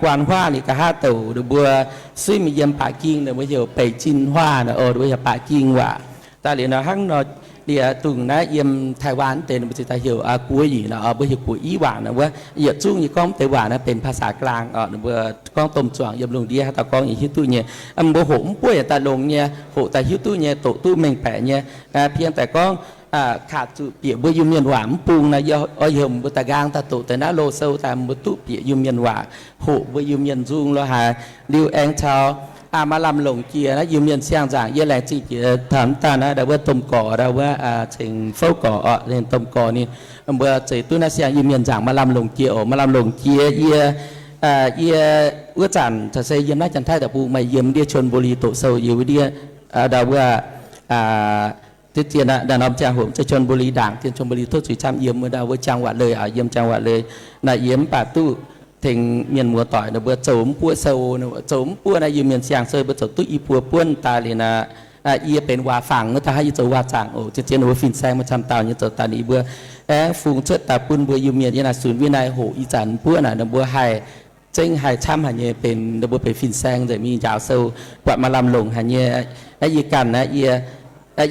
Guaan Huaav ninh nqa'haav douc ninh mbuo suiv mingh yiem Baac Ging ninh mbuo heuc Beic Jin Huaav naaic, ninh mbuo heuc Baac Ging waac. Daaih liuz nor hnangv nor, liuz dongh naaiv yiem Taiwan deix ninh mbuo ziouc daaih heuc guoqv yic nor, mbuo heuc guoqv-i waac nor wuov. Yietc zungv yie gorngv deix waac naaiv benx ภาษา glaang orqc, ninh mbuo gorngv domh zuangx yiem lungh ndiev haaix dauh gorngv yaac hiuv duqv nyei. Mbuo hoqc mv buov yaac daaih longx nyei, hoqc daaih hiuv duqv nyei, doqc duqv mengh baeqc nyei. Pieng daaih gorngv ขาด zuqc bieqc mbuo Iu-Mienh waac mv bung nor, oix heuc mbuo daaih nqaang daaih doqc deix naaiv loz-sou daaih mbuo duqv bieqc Iu-Mienh waac, hoqc mbuo Iu-Mienh nzung lo haaix. Liuz aengx caux maaih lamh longc jiex naaiv Iu-Mienh siang-nzaangc, yie laengz zingh jiex taux mv daan naaiv ndau wuov domh gorx ndau wuov ceng fouv gorx orqc, domh gorx ninh mbuo zeix duqv naaiv siang Iu-Mienh nzaangc maaih lamh longc jiex oc. Maaih lamh longc jiex yie, yie wuov zanc caux se yiem naaiv Janx-Taiv deic-bung, maaih yiem ndiev Chon Buri doqc sou yie wuov ndiev ndau wuov deix zien aqv, norm ziangh hoc mv zeiz Chon Buri ndaangc, zien Chon Buri tov zuiz camv, yiem wuov ndau wuov จังหวัดเลย aqv, yiem จังหวัดเลย naaic yie mv baac duqv tengx mienh muoz-doic ninh mbuo zoux mv buov sou, zoux mv buov naaiv Iu-Mienh siang-sou mbuo zoux duqv i buo buonv daaih liuz naaic, yie benx waac-fangx wuov daaih hnangv yie zoux waac-zaangc oc. Zien-zien ninh mbuo fin-saeng maaih camv dauh nyei zoux daaih ninh mbuo aengx fungx cuotv daaih bun mbuo Iu-Mienh yiem naaic sunx win naaic hoqc ih zanc mv buov naaic ninh mbuo haih zengv haih camv haic nyei benx ninh mbuo benx fin-saeng nzengc mingh njaaux sou, buatc maaih lamh longc haic nyei. Naaiv yie ganh naaiv yie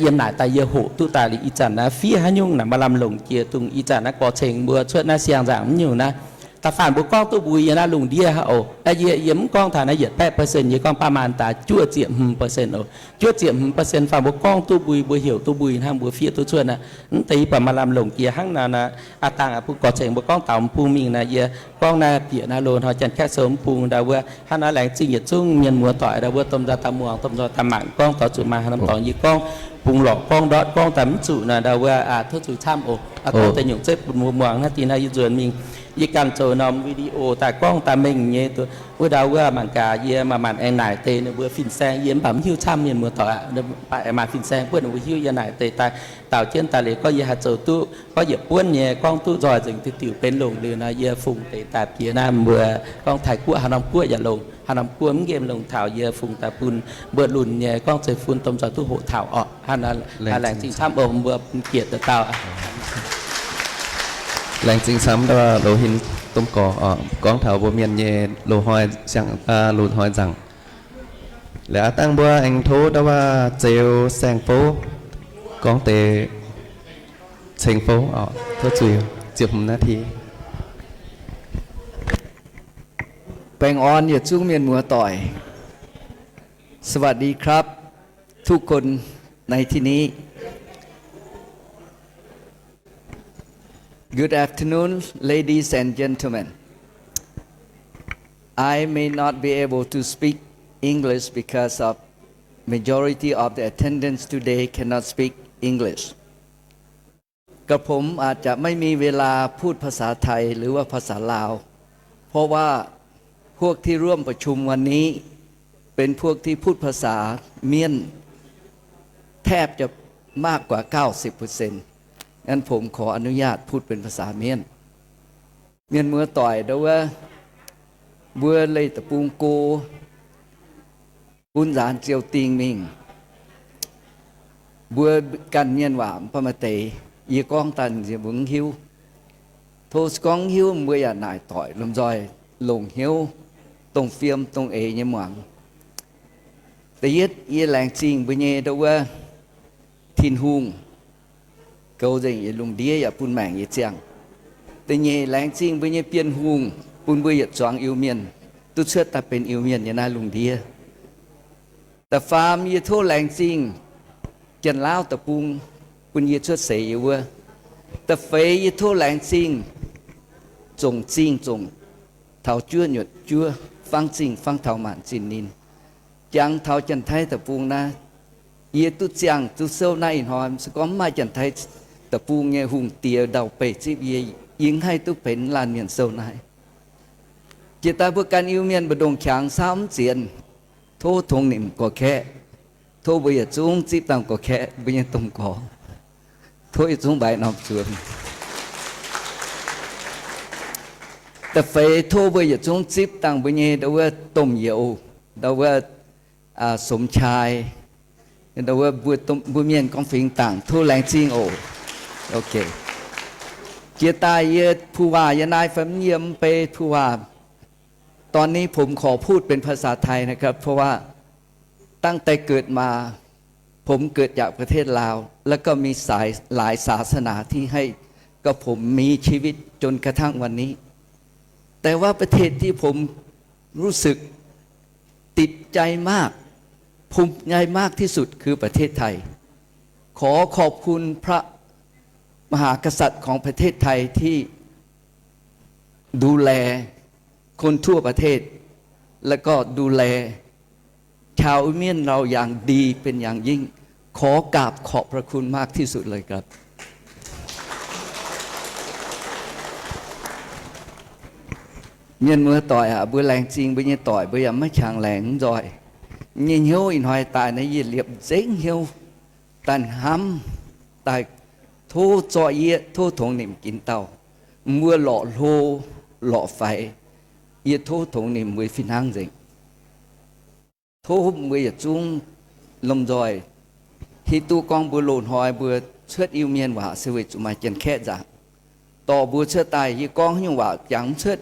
yiem naaic daaih yie hoqc duqv daaih liuz ih zanc naaiv fiev haaix nyungc naaic maaih lamh longc jiex dongh ih zanc naaiv gorx ceng mbuo cuotv naaiv siang-nzaangc mv nyungc naaiv. Da'faanh mbuo gorngv duqv mbui yiem naaiv lungh ndiev oc. Yie, yie mv gorngv taux naaiv yietc baeqv percent, yie gorngv ประมาณ daaih juov ziepc hmz percent oc. Juov ziepc hmz percent faanh mbuo gorngv duqv mbui, mbuo heuc duqv mbui hnangv, mbuo fiev duqv cuotv naaiv. Mv deix yie buatc maaih lamh longc jiex hnangv naaic naaic. Aa dangh bun gorx ceng mbuo gorngv taux mv bung mingh naaic, yie gorngv naaiv bieqc naaiv loz-hnoi Janx-Kaeqv sou mv bung ndau wuov. Hnangv naaiv laengz zingh yietc zungv mienh muoz-doic ndau wuov domh nzoih daaih muangx, domh nzoih daaih mangc, gorngv doix zuqc maaih haaix norm dorngx yie gorngv bungx lorqc gorngv ndortv gorngv daaih mv zuqc naaic ndau wuov tov zuiz camv oc. Gorngv deix nyungc zeiv bun mbuo muangx hnangv dinh naaiv yie nzuonx mingh. Yie ganh zoux norm video daaih gorngv daaih mengh nyei wuov ndau wuov mangc gaax yie maaih maanc aengx naaic deix ninh mbuo fin-saeng yie mv baac mv hiuv camv mienh muoz-doic aqv. Baac aengx maaih fin-saeng buonv ninh mbuo hiuv yie naaic deix daaih daaux jienv daaih liuz gorngv yie haih zoux duqv gorngv yietc buonv nyei gorngv duqv nzoih nzengc diuc diuc benx longc liuz nor yie fungx deix daaih piex naaiv mbuo gorngv Taiv-Guoqv haaix norm guoqv yaac longc, haaix norm guoqv mv nqemh longc taux yie fungx daaih bun mbuo lunx nyei gorngv zeiv-fun domh nzoih duqv hoqc taux orqc. Hnangv naaic laengz zingh camv oc mbuo bun gietc daaih dauh. Laengz zingh camv ndau wuov loz-hin domh gorx oc, gorngv taux mbuo mienh nyei loz-hnoi siang, loz-hnoi nzaangc. Liuz aa dangh mbuo aengx tov ndau wuov Zeux Saeng Fouv gorngv deix ceng fouv oc, tov zuiz ziepc hmz นาที. Baengh orn yietc zungv mienh muoz-doic. สวัสดีครับ ทุกคนในที่นี้ Good afternoon, ladies and gentlemen. I may not be able to speak English because of majority of the attendants today cannot speak English. กระผมอาจจะไม่มีเวลาพูดภาษาไทยหรือว่าภาษาลาว เพราะว่าพวกที่ร่วมประชุมวันนี้เป็นพวกที่พูดภาษาเมียนแทบจะมากกว่า เก้าสิบเปอร์เซ็นต์ งั้นผมขออนุญาตพูดเป็นภาษาเมียน Mienh muoz-doic ndau wuov, mbuo leih deic-bung go bun nzaanx ziou ding mingh. Mbuo ganh mienh waac mv baac maaih deix yie gorngv daaih nziex mbuo mv hiuv. Tov se gorngv mv hiuv mbuo yaac naaic doic lomh nzoih longc hnyouv dongh fiem dongh eix nyei muangx. Da'yietv yie laengz zingh mbuo nyei ndo wuov Tin-Hungh goux nzengc yie lungh ndiev yaac bun maengc yie ziangh. Da'nyeic laengz zingh mbuo nyei Bienh Hungh bun mbuo yietc zuangx Iu-Mienh duqv cuotv daaih benx Iu-Mienh nyei naaiv lungh ndiev. Da'faam yie tov laengz zingh Janx-Laauv deic-bung bun yie cuotv seix yie wuov. Da'feix yie tov laengz zingh zongc zingh zongc taux juov nyuotc juov fangv zingh fangv taux maanc zinh ninh. Jangx taux Janx-Taiv deic-bung naaiv, yie duqv ziangh duqv souv naaiv ih hnoi, se gorngv mv maaih Janx-Taiv deic-bung nyei hungh diex ndau-beih zipv yie, yie mv haih duqv benx laanh mienh sou naaiv. Jiex daaih mbuo ganh Iu-Mienh mbu'ndongx qangx saauv mv zienx, tov tongx nimc gorx-kaeqv. Tov mbuo yietc zungv zipv dangh gorx-kaeqv mbuo nyei domh gorx. Tov yietc zungv mbaix norm zuonx. Da'feix tov mbuo yietc zungv zipv dangh mbuo nyei ndo wuov domh youz, ndo wuov สมชาย, ndo wuov mbuo mienh gorngv fingx dangc, tov laengz zingh oc. Jiex daaih yie ผู้ว่า yie naaiv fai mv yiem mv bei ผู้ว่า, ตอนนี้ผมขอพูดเป็นภาษาไทยนะครับ เพราะว่าตั้งแต่เกิดมา ผมเกิดจากประเทศลาว แล้วก็มีสาย หลายศาสนาที่ให้กับผมมีชีวิตจนกระทั่งวันนี้ แต่ว่าประเทศที่ผมรู้สึก ติดใจมาก ภูมิใจมากที่สุดคือประเทศไทย ขอขอบคุณพระมหากษัตริย์ของประเทศไทยที่ดูแลคนทั่วประเทศ และก็ดูแลชาวอิวเมียนเราอย่างดีเป็นอย่างยิ่ง ขอกราบขอบพระคุณมากที่สุดเลยครับ Mienh muoz-doic aac, mbuo laengz zingh mbuo nyei doic, mbuo yaac maiv qangx laengz mv nzoih. Nyei hnyouv ih hnoi daaih naaiv yie liepc nzengc hnyouv, daaih hnamv, daaih tov zorqv yie, tov tongx nimc ginx dauh. Mbuo lorqc hlo, lorqc faix, yie tov tongx nimc mbuo fih hnangv nzengc. Tov mbuo yietc zungv lomh nzoih hiuv duqv gorngv mbuo loz-hnoi mbuo cuotv Iu-Mienh waac se weic zuqc maaih Janx-Kaeqv nzaangc. Dorh mbuo cuotv daaih yie gorngv haaix nyungc waac jangx mv cuotv,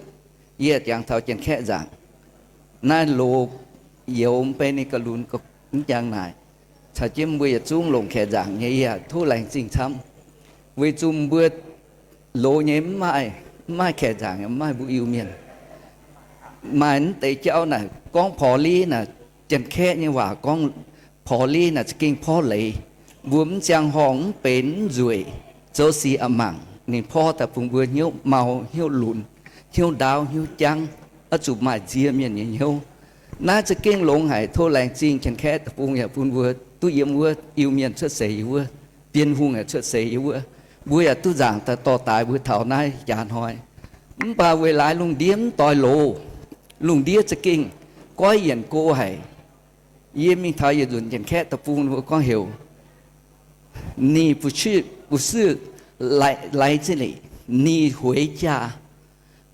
yie jangx taux Janx-Kaeqv nzaangc. Naaiv loz youz mv bei ninh ga'lunx mv jangx naaic, caux jienv mbuo yietc zungv longc Kaeqv nzaangc nyei, yie tov laengz zingh camv. Weic zuqc mbuo loz nyei mv maaih, mv maaih Kaeqv nzaangc, mv maaih mbuo Iu-Mienh. Maaih mv deix jauv naaic gorngv พอลี naaic, Janx-Kaeqv nyei waac gorngv พอลี naaic za'gengh porv leiz. Mbuo mv ziangh horngh mv benx mv nzueic, zoux sic a'mangc ninh porv daaih bun mbuo hnyouv mau, hnyouv lunx, hnyouv ndaauv, hnyouv jangv, oix zuqc maaih nzie mienh nyei hnyouv. Naaiv za'gengh longx haic. Tov laengz zingh Janx-Kaeqv deic-bung yaac bun mbuo duqv yiem wuov, Iu-Mienh cuotv seix yiem wuov, Bienh Hungh yaac cuotv seix yiem wuov, mbuo yaac duqv nzaangc daaih dorh daaih mbuo taux naaiv jaax hnoi. Mv baac weic laaix lungh ndiev mv doix loz, lungh ndiev za'gengh goiv yienc go haic. Yie mingh taux yietc nzunc Janx-Kaeqv deic-bung mbuo gorngv heuc 你不去，不是来，来这里，你回家。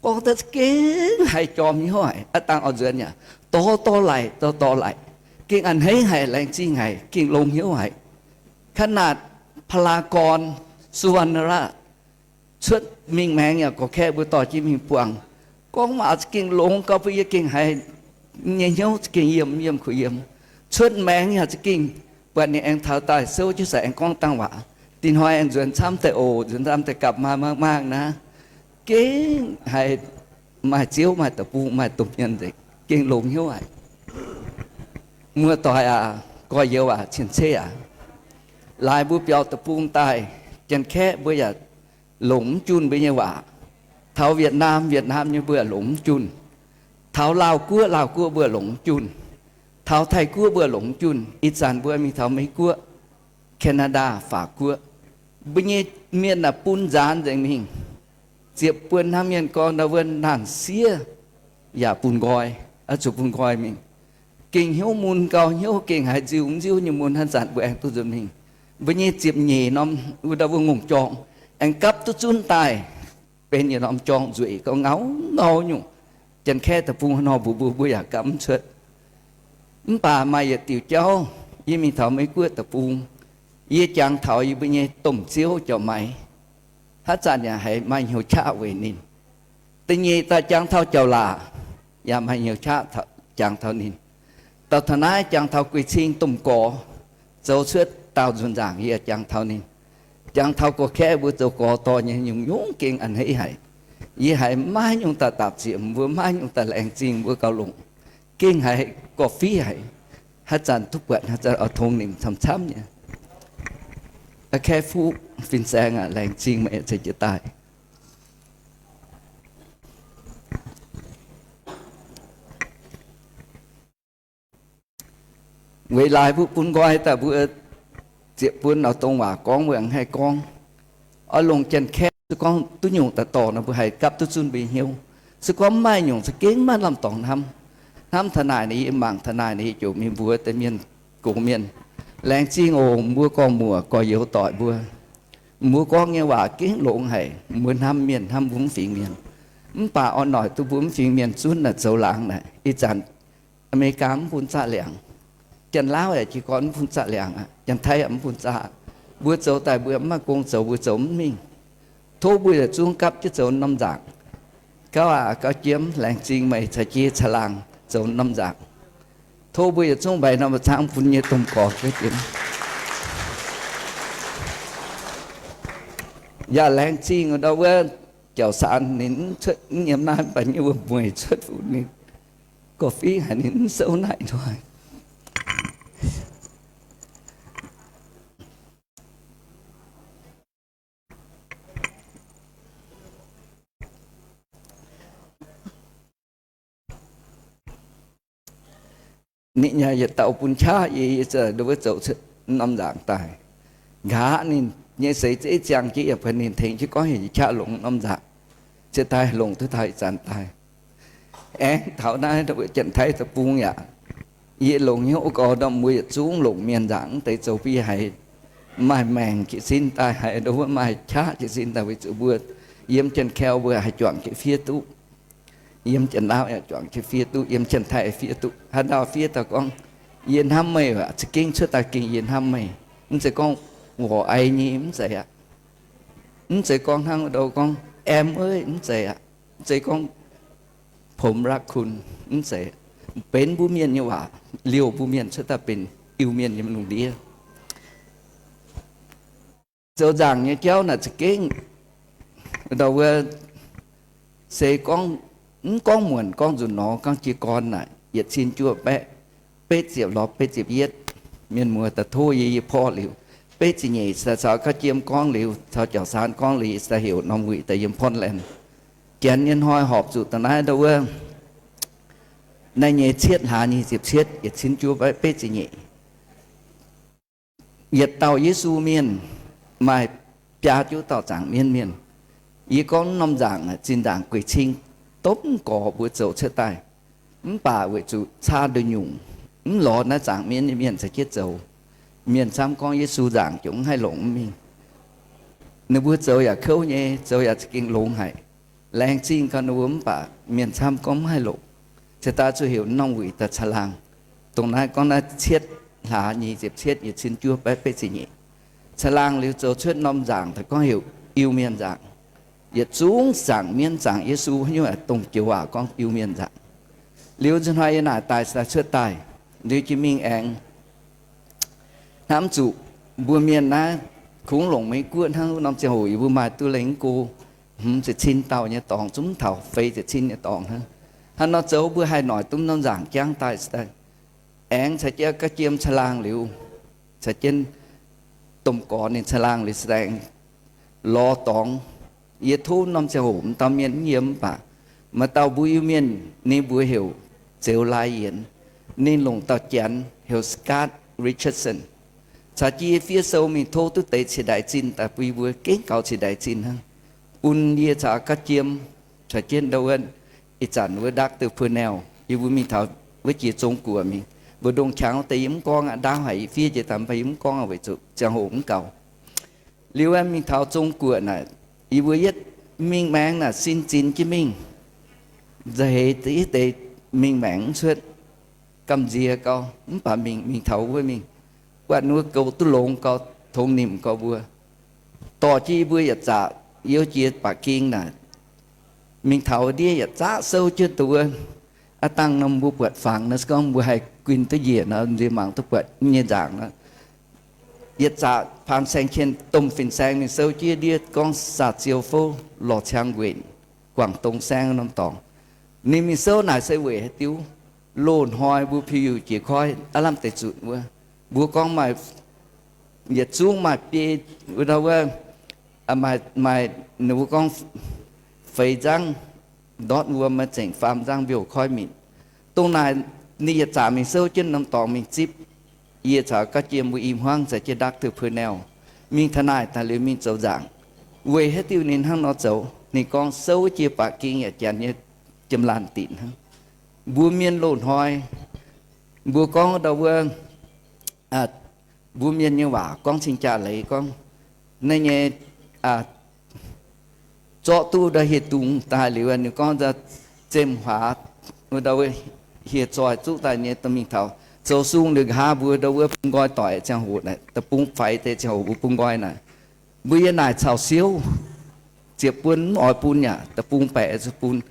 Gorngv daaih za'gengh haiz jorm hnyouv haic, aav dangh oix nzuonx yaac dorh dorh laic, dorh dorh laic, gengh a'hneiv haic, laengz zingh haic, gengh longx hnyouv haic. ขนาดพลากร สุวรรณรัตน์ cuotv mingh maengx yaac gorqv-kaeqv mbuo dorh jienv mingh buangh. Gorngv waac za'gengh longx gauh bun yie gengh haiz nyei hnyouv za'gengh yiem, yiem kuh yiem. Cuotv maengx yaac za'gengh buatc ninh aengx taux daaih souv jienv sai aengx gorngv dangh waac. Dinh hnoi aengx nzuonx camv daaih oc, nzuonx camv daaih gapv maa maang maang naaiv. Gengh haiz maaih Ziouv, maaih deic-bung, maaih domh mienh nzengc, gengh longx hnyouv haic. Muoz-doic aac, gorx-youz aac, cien-ceqv aac, laaix mbuo biaux deic-bung daaih, Janx-Kaeqv mbuo yaac longc mv junh mbuo nyei waac. Taux Vietnam, Vietnam nyei mbuo longc mv junh. Taux Laauh Guoqv, Laauh Guoqv mbuo longc mv junh. Taux Taiv Guoqv mbuo longc mv junh. Ih zanc mbuo mingh taux Meiv Guoqv, Canada, Faac Guoqv, mbuo nyei mienh aah, bun nzaanx nzengc mingh. Ziepc buonc hnangv mienh gorngv ndau wuov naanh siev yaac bun nqoi, oix zuqc bun nqoi mingh. Gengh hnyouv mun gauh hnyouv, gengh haiz nziu mv nziuv nyei mun. Hnangv zanc mbuo aengx duqv nzuonx mingh, mbuo nyei ziepc nyeic norm wuov ndau wuov ngongh jorng aengx gapv duqv zunv daaih, benx yietc norm jorng nzueic gauh ngau ngau nyungc. Janx-Kaeqv deic-bung haaix nor mbuox mbuo, mbuo yaac gapv mv cuotv. Mv baac maaih yietc diuc jauv, yie mingh taux Meiv Guoqv deic-bung, Yie jangx taux yie mbuo nyei domh ziouv Jauv Maiv, haaix zanc yaac haiz maaih hnyouv qaqv weic ninh. Da'nyeic daaih jangx taux Jauv Laac, yaac maaih hnyouv qaqv jangx taux ninh. Dauh taux naaiv jangx taux Guix Cing domh gorx, zoux cuotv daauh nzunc nzaangc yie jangx taux ninh. Jangx taux Gorx Kaeqv mbuo zoux gorx dorh nyei nyungc-nyungc gengh a'hneiv haic. Yie haiz maiv nyungc daaih dapc ziepc, mbuo maiv nyungc daaih laengz zingh mbuo gauh longc. Gengh haiz gorqv-fiqv haic. Haaix zanc duqv buatc, haaix zanc oix tongx nimc camv-camv nyei. Aa, Kaeqv Fuqv fin-saeng aac, laengz zingh meih ceix jiez daaih. Weic laaix mbuo bun nqoi daaih mbuo ziepc buonc norm dongh waac gorngv mbuo aengx haih gorngv. Oix longc Janx-Kaeqv se gorngv duqv nyungc daaih dorh nor mbuo haih gapv duqv zunv mbuo nyei hnyouv. Se gorngv mv maaih nyungc za'gengh maiv lamh dorngx hnamv. Hnamv taux naaic ninh yie mangc, taux naaic ninh yie ziouc mingh mbuox deix mienh, gox mienh, laengz zingh oc, mbuo gorngv-muoc gorx-youz doic mbuo, mbuo gorngv nyei waac gengh longx haic. Mbuo hnamv mienh, hnamv mbuo mv fingx mienh. Mv baac oix noic duqv mbuo mv fingx mienh zunv naaic zoux laangz naaic. Ih zanc Aa^me^li^gaa mv bun zaqv liangx. Janx-Laauv yaac jiez gorn mv bun zaqv liangx aqv. Janx-Taiv yaac mv bun zaqv. Mbuo zoux daaih mbuo mv maaih gong zoux, mbuo zoux mv mingh. Tov mbuo yietc zungv gapv jienv zoux norm nzaangc. Gauv aac, gauv jiem, laengz zingh meih caux jienv caangh laangh zoux norm nzaangc. Tov mbuo yietc zungv mbaix norm camv bun nyei domh gorx gauv jiem. Yaac laengz zingh ndau wuov Jauv Saan, ninh mv cuotv, mv yiem naaiv, mv baac nyei wuom-mueic cuotv fuqv ninh. Gorqv-fiqv haic ninh mv souv naaic hnoi. Ninh yaac yietc dauh bun qaqv yie, yie za'gengh ndau wuov zoux norm nzaangc daaih. Nqa'haav ninh nyei seix zeiv ziangh jienv yaac bun ninh tengx jienv gorngv heuc yie qaqv longc norm nzaangc. Ziouc daaih longc duqv taux ih zanc daaih. Aengx taux naaiv ndau wuov Janx-Taiv deic-bung yaac, yie longc hnyouv gorx ndorm mbuo yietc zungv longc mienh nzaangc mv deix zoux bun yie haiz maaih maengc jiez sin daaih, haiz ndau wuov maaih qaqv jiez sin daaih weic zuqc mbuo yiem Janx-Kaeqv mbuo haih juangc jienv fiev duqv. Yiem Janx-Laauv yaac juangc jienv fiev duqv, yiem Janx-Taiv fiev duqv. Haaix dauh fiev daaih gorngv, yie hnamv meih aac, za'gengh cuotv daaih gengh yie hnamv meih. Mv zeiz gorngv, 我爱你, mv zeiz aqv. Mv zeiz gorngv hnangv ndau gorngv, แอมเอ้ย, mv zeiz aqv. Mv zeiz gorngv, ผมรักคุณ, mv zeiz. Benx mbuo mienh nyei waac, liouh mbuo mienh cuotv daaih benx Iu-Mienh nyei lungh ndiev. Zoux nzaangc nyei jauv naaic za'gengh ndau wuov se gorngv, mv gorngv muonc, gorngv nzunc nor, gorngv jiez gorn naaic, yietc cin juov baeqv betv ziepc lorz betv ziepc yietv, mienh muoz daaih tov yie, yie porv liuz, betv ziepc nyeic daaih caux gauv jiem gorngv liuz, caux Jauv Saan gorngv liuz, daaih heuc norm wuic daaih yiem Portland. Janx nyei hnoi horpc zuqc da'naaiv ndau wuov naaiv nyei cietv hlaax nyic ziepc cietv, yietc cin juov baeqv betv ziepc nyeic. Yietc dauh Yesu mienh maaih biaa juqv dauh zaangc mienv mienh. Yie gorngv norm nzaangc, zinh nzaangc gueic cing domh gorx mbuo zoux cuotv daaih. Mv baac weic zuqc caa nduqc nyungc, mv lorz naaiv zaangc mienv nyei mienh caux jienv zoux. Mienh camv gorngv Yesu nzaangc ziouc mv haih longc mv mingh. Ninh mbuo zoux yaac kouv nyei, zoux yaac za'gengh longx haic. Laengz zingh gau ninh mbuo mv baac mienh camv gorngv mv haih longc. Ziouc daaih zuqc heuc norm wuic daaih caangh laangh. Dongh naaiv gorngv naaiv cietv hlaax nyic ziepc cietv, yietc cin juov baeqv betv ziepc nyeic. Caangh laangh liuz zoux cuotv norm nzaangc daaih gorngv heuc Iu-Mienh nzaangc. Yietc zungv zaangc mienv zaangc Yesu haaix nyungc dongh joux waac gorngv Iu-Mienh nzaangc. Liuz nzunc hnoi yie naaic daaih daaih cuotv daaih, liuz jiex mingh aengx hnamv zuqc mbuo mienh naaiv kungx longc Meiv Guoqv hnangv. Wuov norm ziangh hoc yie mbuo maaih duqv lengh go hmz ziepc cin dauh nyei dorngx, zungv taux feix ziepc cin nyei dorngx hnangv. Hnangv nor zoux mbuo haih noic duqv norm nzaangc jangv daaih. Aengx caux jienv ga'jiem caangh laangh liuz, caux jienv domh gorx ninh caangh laangh liuz se aengx lorz dorngx. Yie tov norm ziangh hoc m'dauh mienh mv yiem mv baac maaih dauh mbuo Iu-Mienh ninh mbuox heuc Zeux Lai Yienx. Ninh longc dauh Janx heuc Scott Richardson caux jienv yie fiev sou mingh tov duqv deix ciex ndaix zinh daaih bun yie mbuo gengh gaux ciex ndaix zinh hnangv, bun yie caux ga'jiem caux jienv ndau wuov ih zanc wuov Doctor Purnell, yie mbuo mingh taux wuov jiex Zong Guoqv mingh. Mbu'ndongx qangx wuov deix yie mv gorngv aqv, ndaauv haic yie fiev jiex daaih mv baac yie mv gorngv aqv weic zuqc ziangh hoc mv gaux. Liuz aeqv, mingh taux Zong Guoqv naaic, yie mbuo yietv mingh maengx naaic sin zinx jienv mingh, nza'heix yietv deix mingh maengx mv cuotv, gamh nziex gau, mv baac mingh, mingh taux wuov mingh, buatc wuov goux duqv longx gau, tongx nimc gorx mbuo, dorh jienv mbuo yietc zaqc youh jiex Baqc Ging naaic, mingh taux ndiev yietc zaqc souv jienv dongh wuov, aav dangh norm mbuo buatc fangx nor, se gorngv mbuo haih guinh duqv njiec nor, nziex mangc duqv buatc nyei nzaangc nor, yietc zaqc Paan Saeng Qien domh fin-saeng mingh souv jienv ndiev gorngv Saa Ziou Fouv, Lorh Ciang Nquenc, Guangv Dong Saengv norm dorngx. Ninh mingh souv naaic se weic haaix diuc? Loz-hnoi mbuo piu-yuh jiex koiv aav lamh deix zunc wuov, mbuo gorngv maaih, yietc zungv maaih biei, wuov dauh wuov, maaih, maaih, ninh mbuo gorngv feix nzangv ndortv wuom, maaih zengc faam nzangv mbiouh koiv minc. Dongh naaic ninh yietc zaqc mingh souv jienv norm dorngx mingh zipv yie caux ga'jiem mbuo i hmuangv caux jienv Doctor Purnell mingh taux naaic daaih liuz mingh zoux nzaangc. Weic haaix diuc ninh hnangv nor zoux? Ninh gorngv souv jiex Baqc Ging yaac janx nyei jiem-laanh dinc hnangv. Mbuo mienh loz-hnoi, mbuo gorngv ndau wuov, mbuo mienh nyei waac gorngv cing-jaa-leiz gorngv, naaiv nyei, zorqv duqv ndau hieh dungz daaih liuz, ninh gorngv zemh huaax, ndau hieh zoih zuqv daaih nyei dorh mingh taux zoux sung liuz nqa'haav mbuo ndau wuov bun nqoi doic ziangh hoc naaic, da'bung faix deix ziangh hoc mbuo bun nqoi naaic, mbuo yiem naaic caux siouv, ziepc buon mv oix bun yaac da'bung baeqc zuqc bun.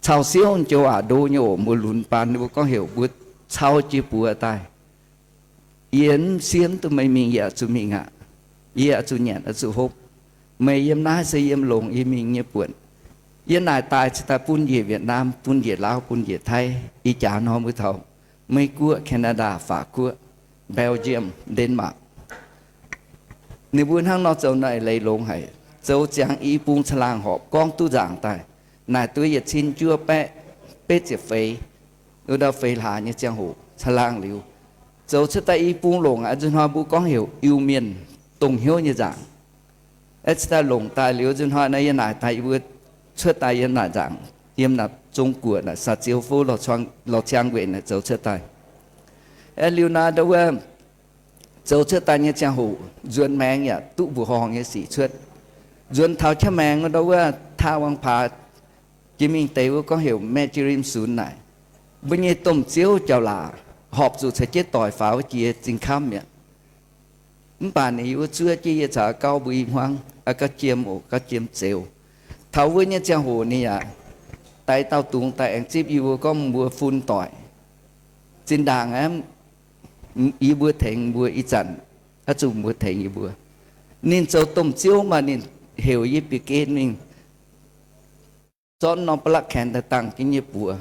Caux siouv joux waac ndo nyei oc, mbuo lunx baan ninh mbuo gorngv heuc mbuo cau jiex buoz daaih. Yie mv siemv duqv meih mingh, yie oix zuqc mingh aqv. Yie oix zuqc nyanc, oix zuqc hopv. Meih yiem naaiv se yiem longx yie mingh nyei buonc. Yiem naaic daaih cingx daaih bun njiec Vietnam, bun njiec Laauv, bun njiec Taiv, ih jaax nor mbuo taux Meiv Guoqv, Canada, Faac Guoqv, Belgium, Denmark. Ninh mbuo hnangv nor zoux naaic leiz longx haic, zoux ziangx i bung caangh laangh horpc gorngv duqv nzaangc daaih. Naaic duqv yietc cin juov baeqv betv ziepc feix, wuov ndau feix hlaax nyei ziangh hoc caangh laangh liuz, zoux cuotv daaih i bung longc aqv. Nzunc hnoi mbuo gorngv heuc Iu-Mienh dongh hnyouv nyei nzaangc. Aeqv, cuotv daaih longc daaih liuz, nzunc hnoi naaiv yie naaic daaih yie mbuo cuotv daaih yiem naaic nzaangc, yiem naaic Zong-Guoqv naaic Saa Ziou Fouv, Lorh Ciang Nquenc naaic zoux cuotv daaih. Aeqv, liuz naaiv ndau wuov zoux cuotv daaih nyei ziangh hoc nzuonx maengx yaac duqv mbuoqc horngh nyei sic cuotv. Nzuonx taux qaqv maengx ndau wuov taa wangc paax jiex mingh deix wuov gorngv heuc Maeqv Jiex Rim Sunx naaic, mbuo nyei domh ziouv Jauv-Laac horpc zuqc caux jienv doic faaux wuov jiex zingh kamv mi'aqv. Mv baac ninh yie mbuo zuov jienv yie caux gauv mbuo i hmuangv, gauv jiem oc, gauv jiem zeux. Taux wuov nyei ziangh hoc ninh yaac daix dauh dungz daaih aengx zipv yie mbuo gorngv mbuo fun doic. Zinh ndaangc aeqv, yie mbuo tengx mbuo ih zanc, oix zuqc mbuo tengx yie mbuo. Ninh zoux domh ziouv maah, ninh heuc yie bieqc gen mingh zorqv norm ba'laqv kaenx daaih dangh jienv yie nyei buoz.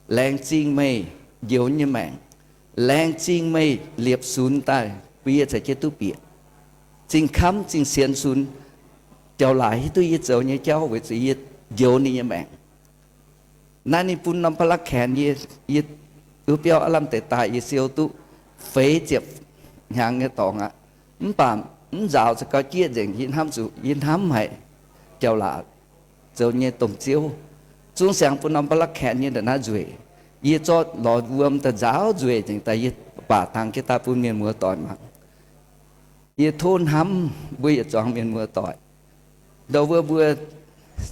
Laengz zingh meih njoux nyei maengc. Laengz zingh meih liepc sunx daaih bun yie caux jienv duqv bieqc. Zingh kamv zingh sienx sunx, Jauv-Laac hiuv duqv yie zoux nyei jauv weic zuqc yie njoux ninh nyei maengc. Naaiv ninh bun norm ba'laqv kaenx yie, yie wuov biauv aav lamh deix daaih yie siou duqv feix ziepc hnyangx nyei dorngx aqv. Mv baac mv nzaaux za'gau jieqv nzengc, yie hnamv zuqc yie hnamv haic Jauv-Laac zoux nyei domh ziouv. Zungv siangx bun norm ba'laqv kaenx yie ndongc naaiv nzueic. Yie zorqv lorz wuom daaih nzaaux nzueic nzengc daaih yie baac dangx jienv daaih bun mienh muoz doic mangc. Yie tov hnamv mbuo yietc zuangx mienh muoz doic. Ndau wuov mbuo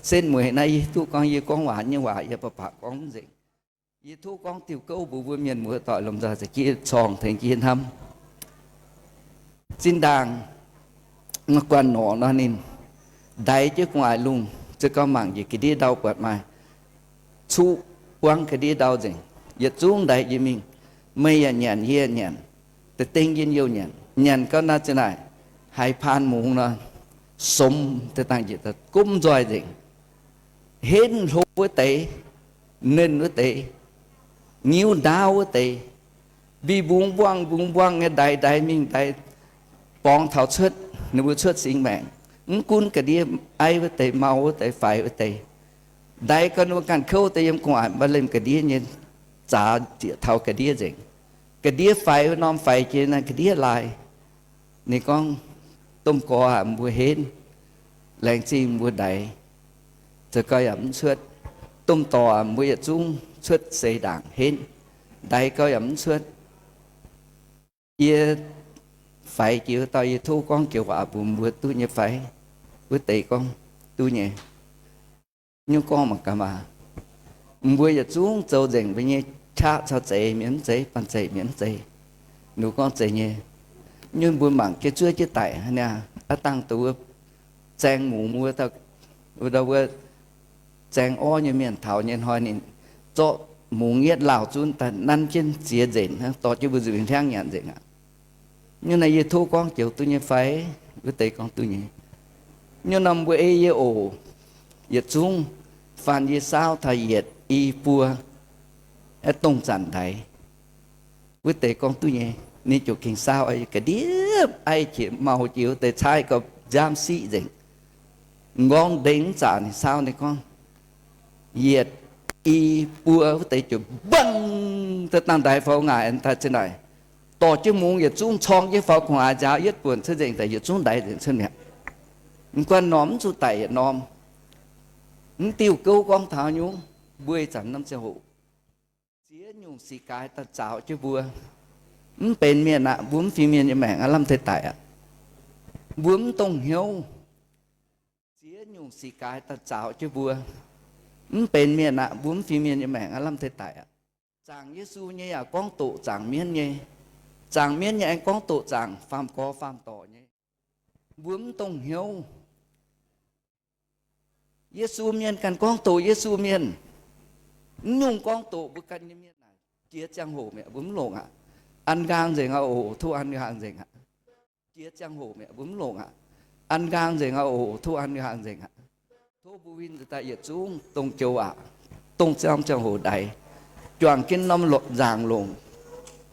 setv mueiz naaiv yie duqv gorngv yie gorngv waac nyei waac yie baac baac gorngv mv nzengc. Yie tov gorngv diuh gouv mbuox mbuo mienh muoz doic lomh nzoih za'gengh corng tengx jienv hnamv. Zinh ndaangc guanh norqc nor ninh ndaix jienv gu'nguaaic lungh, za'gengh mangc njiec ga'ndiev ndau buatc maaih cuqv buangv ga'ndiev ndau nzengc, yietc zungv ndaix jiex mingh. Meih yaac nyanc, yie yaac nyanc, da'dengh njien-youh nyanc. Nyanc gau naaic ziouc naaic, haiz paan mungz nor, somx deix dangh njiec daaih gomv nzoih nzengc. Henv hlo wuov deix, nernh wuov deix, nyiuv ndaauv wuov deix, mbi mbungv mbuangv mbungv mbuangv nyei ndaix ndaix mingh ndaix borngz taux cuotv, ninh mbuo cuotv singx maengc. Mv gunv ga'ndiev aiv wuov deix, mau wuov deix, faix wuov deix, ndaix gau ninh mbuo ganh kouv deix yiem gu'nguaaic mbaa lemh ga'ndiev nyei, zaax zieqc taux ga'ndiev nzengc. Ga'ndiev faix wuov norm faix jiex naaiv ga'ndiev laai. Ninh gorngv, domh gorx aac, mbuo henv, laengz zingh mbuo ndaix, za'gengh yaac mv cuotv. Domh dorc aac, mbuo yietc zungv cuotv seix ndaangc henv, ndaix gau yaac mv cuotv. Yie faix jiex wuov dauh yie tov gorngv joux waac mbuox mbuo duqv nyei fai? Wuov deix gorngv, duqv nyei. Nyungc gorngv mangc gaax maah. Mbuo yietc zungv zoux nzengc mbuo nyei qaqv caux zeix mienh mv zeiz, banh zeic mienh mv zeiz. Ninh gorngv zeiz nyei. Nyunc mbuo mangc jienv zuov jienv daic hnangv naaic, aav dangh dongh wuov zaeng mungz wuov, wuov dauh wuov zaeng orv nyei mienh taux nyei hnoi ninh zorqv mungz yietv lauh zunv daaih nanv jienv ziex nzenc hnangv, dorh jienv mbuo nzuih hliangv nyanc nzengc aqv. Nyunc naaiv yie tov gorngv joux duqv nyei fai? Wuov deix gorngv duqv nyei. Nyunc norm mbuo ei yie oc, yietc zungv faanh yie saauv taux yietc i buo, aeqv, dongh zanc ndaix. Wuov deix gorngv duqv nyei. Ninh ziouc gengh saauv ga'ndiev aiv jiex mau jiex wuov deix caaiv gau nziaamv siqv nzengc. Nqorngv ndengx zaqc ninh saauv ninh gorngv, yietc i buo wuov deix ziouc mbangh daaih dangh ndaix faaux ngaaic daaih zinh ndaix, dorh jienv mungz yietc zungv corng jienv faaux gu'nguaaz nziaaux yietv buonc cuotv nzengc daaih yietc zungv ndaix nzengc cuotv mi'aqv. Mv guanh norm mv zuqc daic yietc norm. Mv diuh gouv gorngv taux nyungc, mbuo ih zanc norm ziangh hoc ziex nyungc sic gaaix daaih zaaux jienv mbuo. Mv benx mienh aqv, mbuo mv fingx mienh nyei maengc aav lamh deix daic aqv. Mbuo mv dongh hnyouv. Ziex nyungc sic gaaix daaih zaaux jienv mbuo. Mv benx mienh aqv, mbuo mv fingx mienh nyei maengc aav lamh deix daic aqv. Zaangc Yesu nyei yaac gorngv doqc zaangc mienv nyei. Zaangc mienv nyei aengx gorngv doqc zaangc faam-gorx faam-dorc nyei. Mbuo mv dongh hnyouv. Yesu mienh ganh gorngv doqc Yesu mienh. Mv nyungc gorngv doqc mbuo ganh nyei mienh naaic, jiex ziangh hoc mi'aqv, mbuo mv longc aqv. An nqaang nzengc aqv oc, tov an nqaang nzengc aqv. Jiex ziangh hoc mi'aqv, mbuo mv longc aqv. An nqaang nzengc aqv oc, tov an nqaang nzengc aqv. Tov mbuo winh daaih yietc zungv dongh joux aqc, dongh ziangh ziangh hoc ndaix, juangc jienv norm nzaangc longc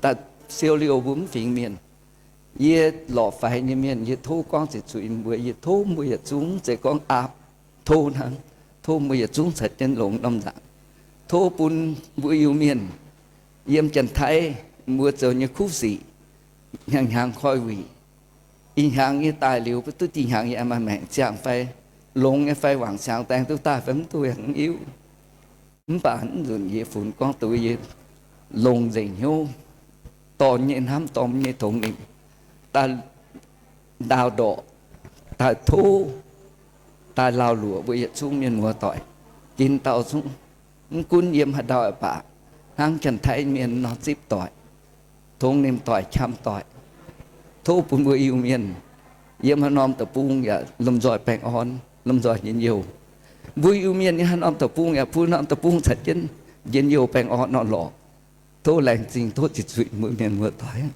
daaih siou liouh mbuo mv fingx mienh. Yie lorqc faix nyei mienh, yie tov gorngv ziqc zuiz mbuo, yie tov mbuo yietc zungv mv zeiz gorngv aapv, tov hnangv. Tov mbuo yietc zungv caux jienv longx norm nzaangc. Tov bun mbuo Iu-Mienh yiem Janx-Taiv mbuo zoux nyei kuv sic hnyangx hnyangx koi wuic. Ih hnyangx nyei daaih liuz, mbuo duqv dih hnyangx nyei maaih maengc ziangh fai longx nyei fai wangc siangx daeng duqv daaih fai mv duqv, yie mv hiuv. Mv baac mv nzunc yie funx gorngv duqv yie longx nzengc hnyouv, dorh nyei hnamv, dorh nyei tongx nimc daaih ndaauh ndorqc, daaih tov, daaih laauh luoqc mbuo yietc zungv mienh muoz-doic. Ginv dauh zungv, mv gunv yiem haaix ndau baac, hnangv Janx-Taiv mienh nor zipv doic, tongx nimc doic, qam doic. Tov bun mbuo Iu-Mienh yiem haaix norm deic-bung yaac lomh nzoih baengh orn, lomh nzoih njien-youh. Mbuo Iu-Mienh yiem haaix norm deic-bung yaac bun norm deic-bung caux jienv njien-youh baengh orn orn-lorqc. Tov laengz zingh, tov ziqc zuiz mbuo mienh muoz-doic.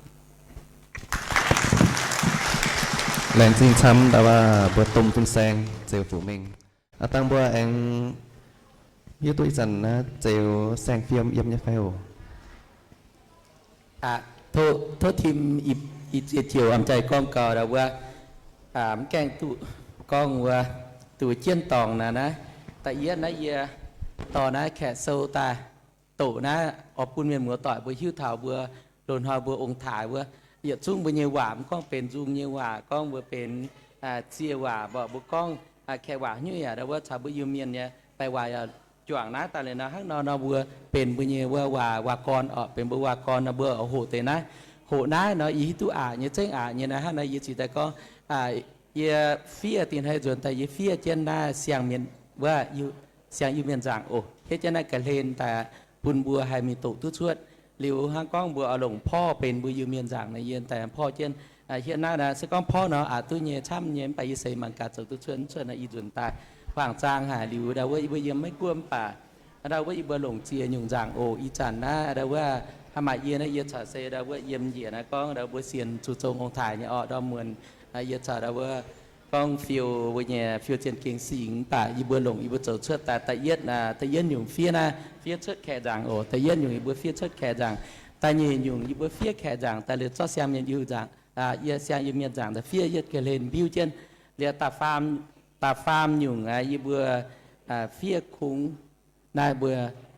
Laengz zingh camv, ndau wuov mbuo domh fin-saeng Zeux Fuqc Mengh. Aa, dangh mbuo aengx hiuv duqv ih zanc naaiv Zeux Saeng-Fiem yiem nyei fai oc? Aa, tov, tov tim ih, ih ziex joux a'jangc gorngv gaax ndau wuov, aa, mv gaengh duqv gorngv wuov, duqv jienv dorngx naaiv, naaiv da'yietv naaiv yie dorh naaiv kaeqv sou daaih doqc naaiv oix bun mienh muoz-doic mbuo hiuv taux mbuo loz-hnoi mbuo ong-taaix wuov, yietc zungv mbuo nyei waac mv gorngv benx nzung nyei waac, gorngv mbuo benx, aa, ziex waac, mbuo, mbuo gorngv, aa, kaeqv waac hnyouv yaac ndau wuov caux mbuo Iu-Mienh nyei baeqc waac yaac juangc naaiv daaih liuz nor, hnangv nor nor mbuo benx mbuo nyei wuov waac, waac-gorn orqc, benx mbuo waac-gorn nor mbuo oix hoqc deix naaiv. Hoqc naaiv nor ih hiuv duqv aqc nyei, zengv aqc nyei naaiv. Hnangv naaiv yie ziouc daaih gorngv, aa, yie fiev dingh hnoi nzuonx daaih yie fiev jienv naaiv siang-mienh wuov, siang-Iu-Mienh nzaangc oc, fiev jienv naaiv ga'hlen daaih bun mbuo haih mingh doqc duqv cuotv. Liuz hnangv gorngv mbuo oix longc porv benx mbuo Iu-Mienh nzaangc nor, yie daaih porv jienv, aa, hietv naaiv naaiv se gorngv porv nor aqc duqv nyei camv nyei, mv baac yie seix mangc gaax zoux duqv cuotv, cuotv naaiv ih nzunc daaih hmuangx zaang haic liuz ndau wuov yie mbuo yiem Meiv Guoqv mv baac ndau wuov yie mbuo longc ziex nyungc nzaangc oc. Ih zanc naaiv ndau wuov hnangv maaih yie naaiv, yie caux se ndau wuov yiem njiec naaiv gorngv ndau wuov sienx zuqc zong ong-taaix nyei orqc, ndau muonz yie caux ndau wuov gorngv fiou mbuo nyei fiou zien gengh singx, mv baac yie mbuo longc yie mbuo zoux cuotv daaih da'yietv, aa, da'yietv nyungc fiev naaiv, fiev cuotv kaeqv nzaangc oc. Da'yietv nyungc yie mbuo fiev cuotv kaeqv nzaangc. Da'nyeic nyungc yie mbuo fiev kaeqv nzaangc daaih liuz zorqv siang-mienh Iu nzaangc, aa, yie siang-Iu-Mienh nzaangc daaih fiev yietv ga'hlen mbiuv jienv. Liuz da'faam, da'faam nyungc, aa, yie mbuo, aa, fiev kungx naaiv mbuo,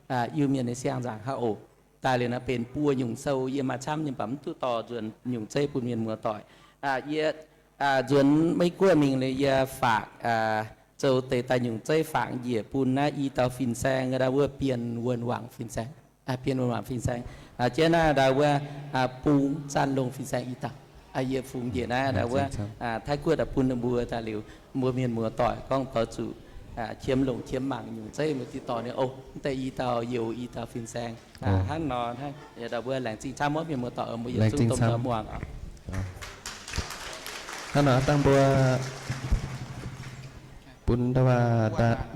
aa, Iu-Mienh nyei siang-nzaangc hnangv oc. Daaih liuz naaiv benx buo nyungc sou, yie maaih camv nyei, mv baac mv duqv dorh nzuonx nyungc zeiv bun mienh muoz-doic. Aa, yie, aa, nzuonx Meiv Guoqv mingh liuz yie faqc, aa, zoux deix daaih nyungc zeiv faqc njiec bun naaiv i dauh fin-saeng, ndau wuov Bienh Wuonh Wangc fin-saeng. Aa, Bienh Wuonh Wangc fin-saeng. Aa, jienv naaiv ndau wuov, aa, Bungx Zanh Longh fin-saeng i dauh. Aa, yie fungx njiec naaiv ndau wuov, aa, Taiv Guoqv daaih bun mbuo daaih liuz, mbuo mienh muoz-doic gorngv doix zuqc, aa, qiemx longc qiemx mangc nyungc zeiv mbuo diqc dorngx nyei oc. Mv deix i dauh youz, i dauh fin-saeng. Aa, hnangv nor hnangv, ndau wuov laengz zingh camv wuov mienh muoz-doic, mbuo yietc zungv domh nzauh muangx oc. Hnangv naaic dangh mbuo bun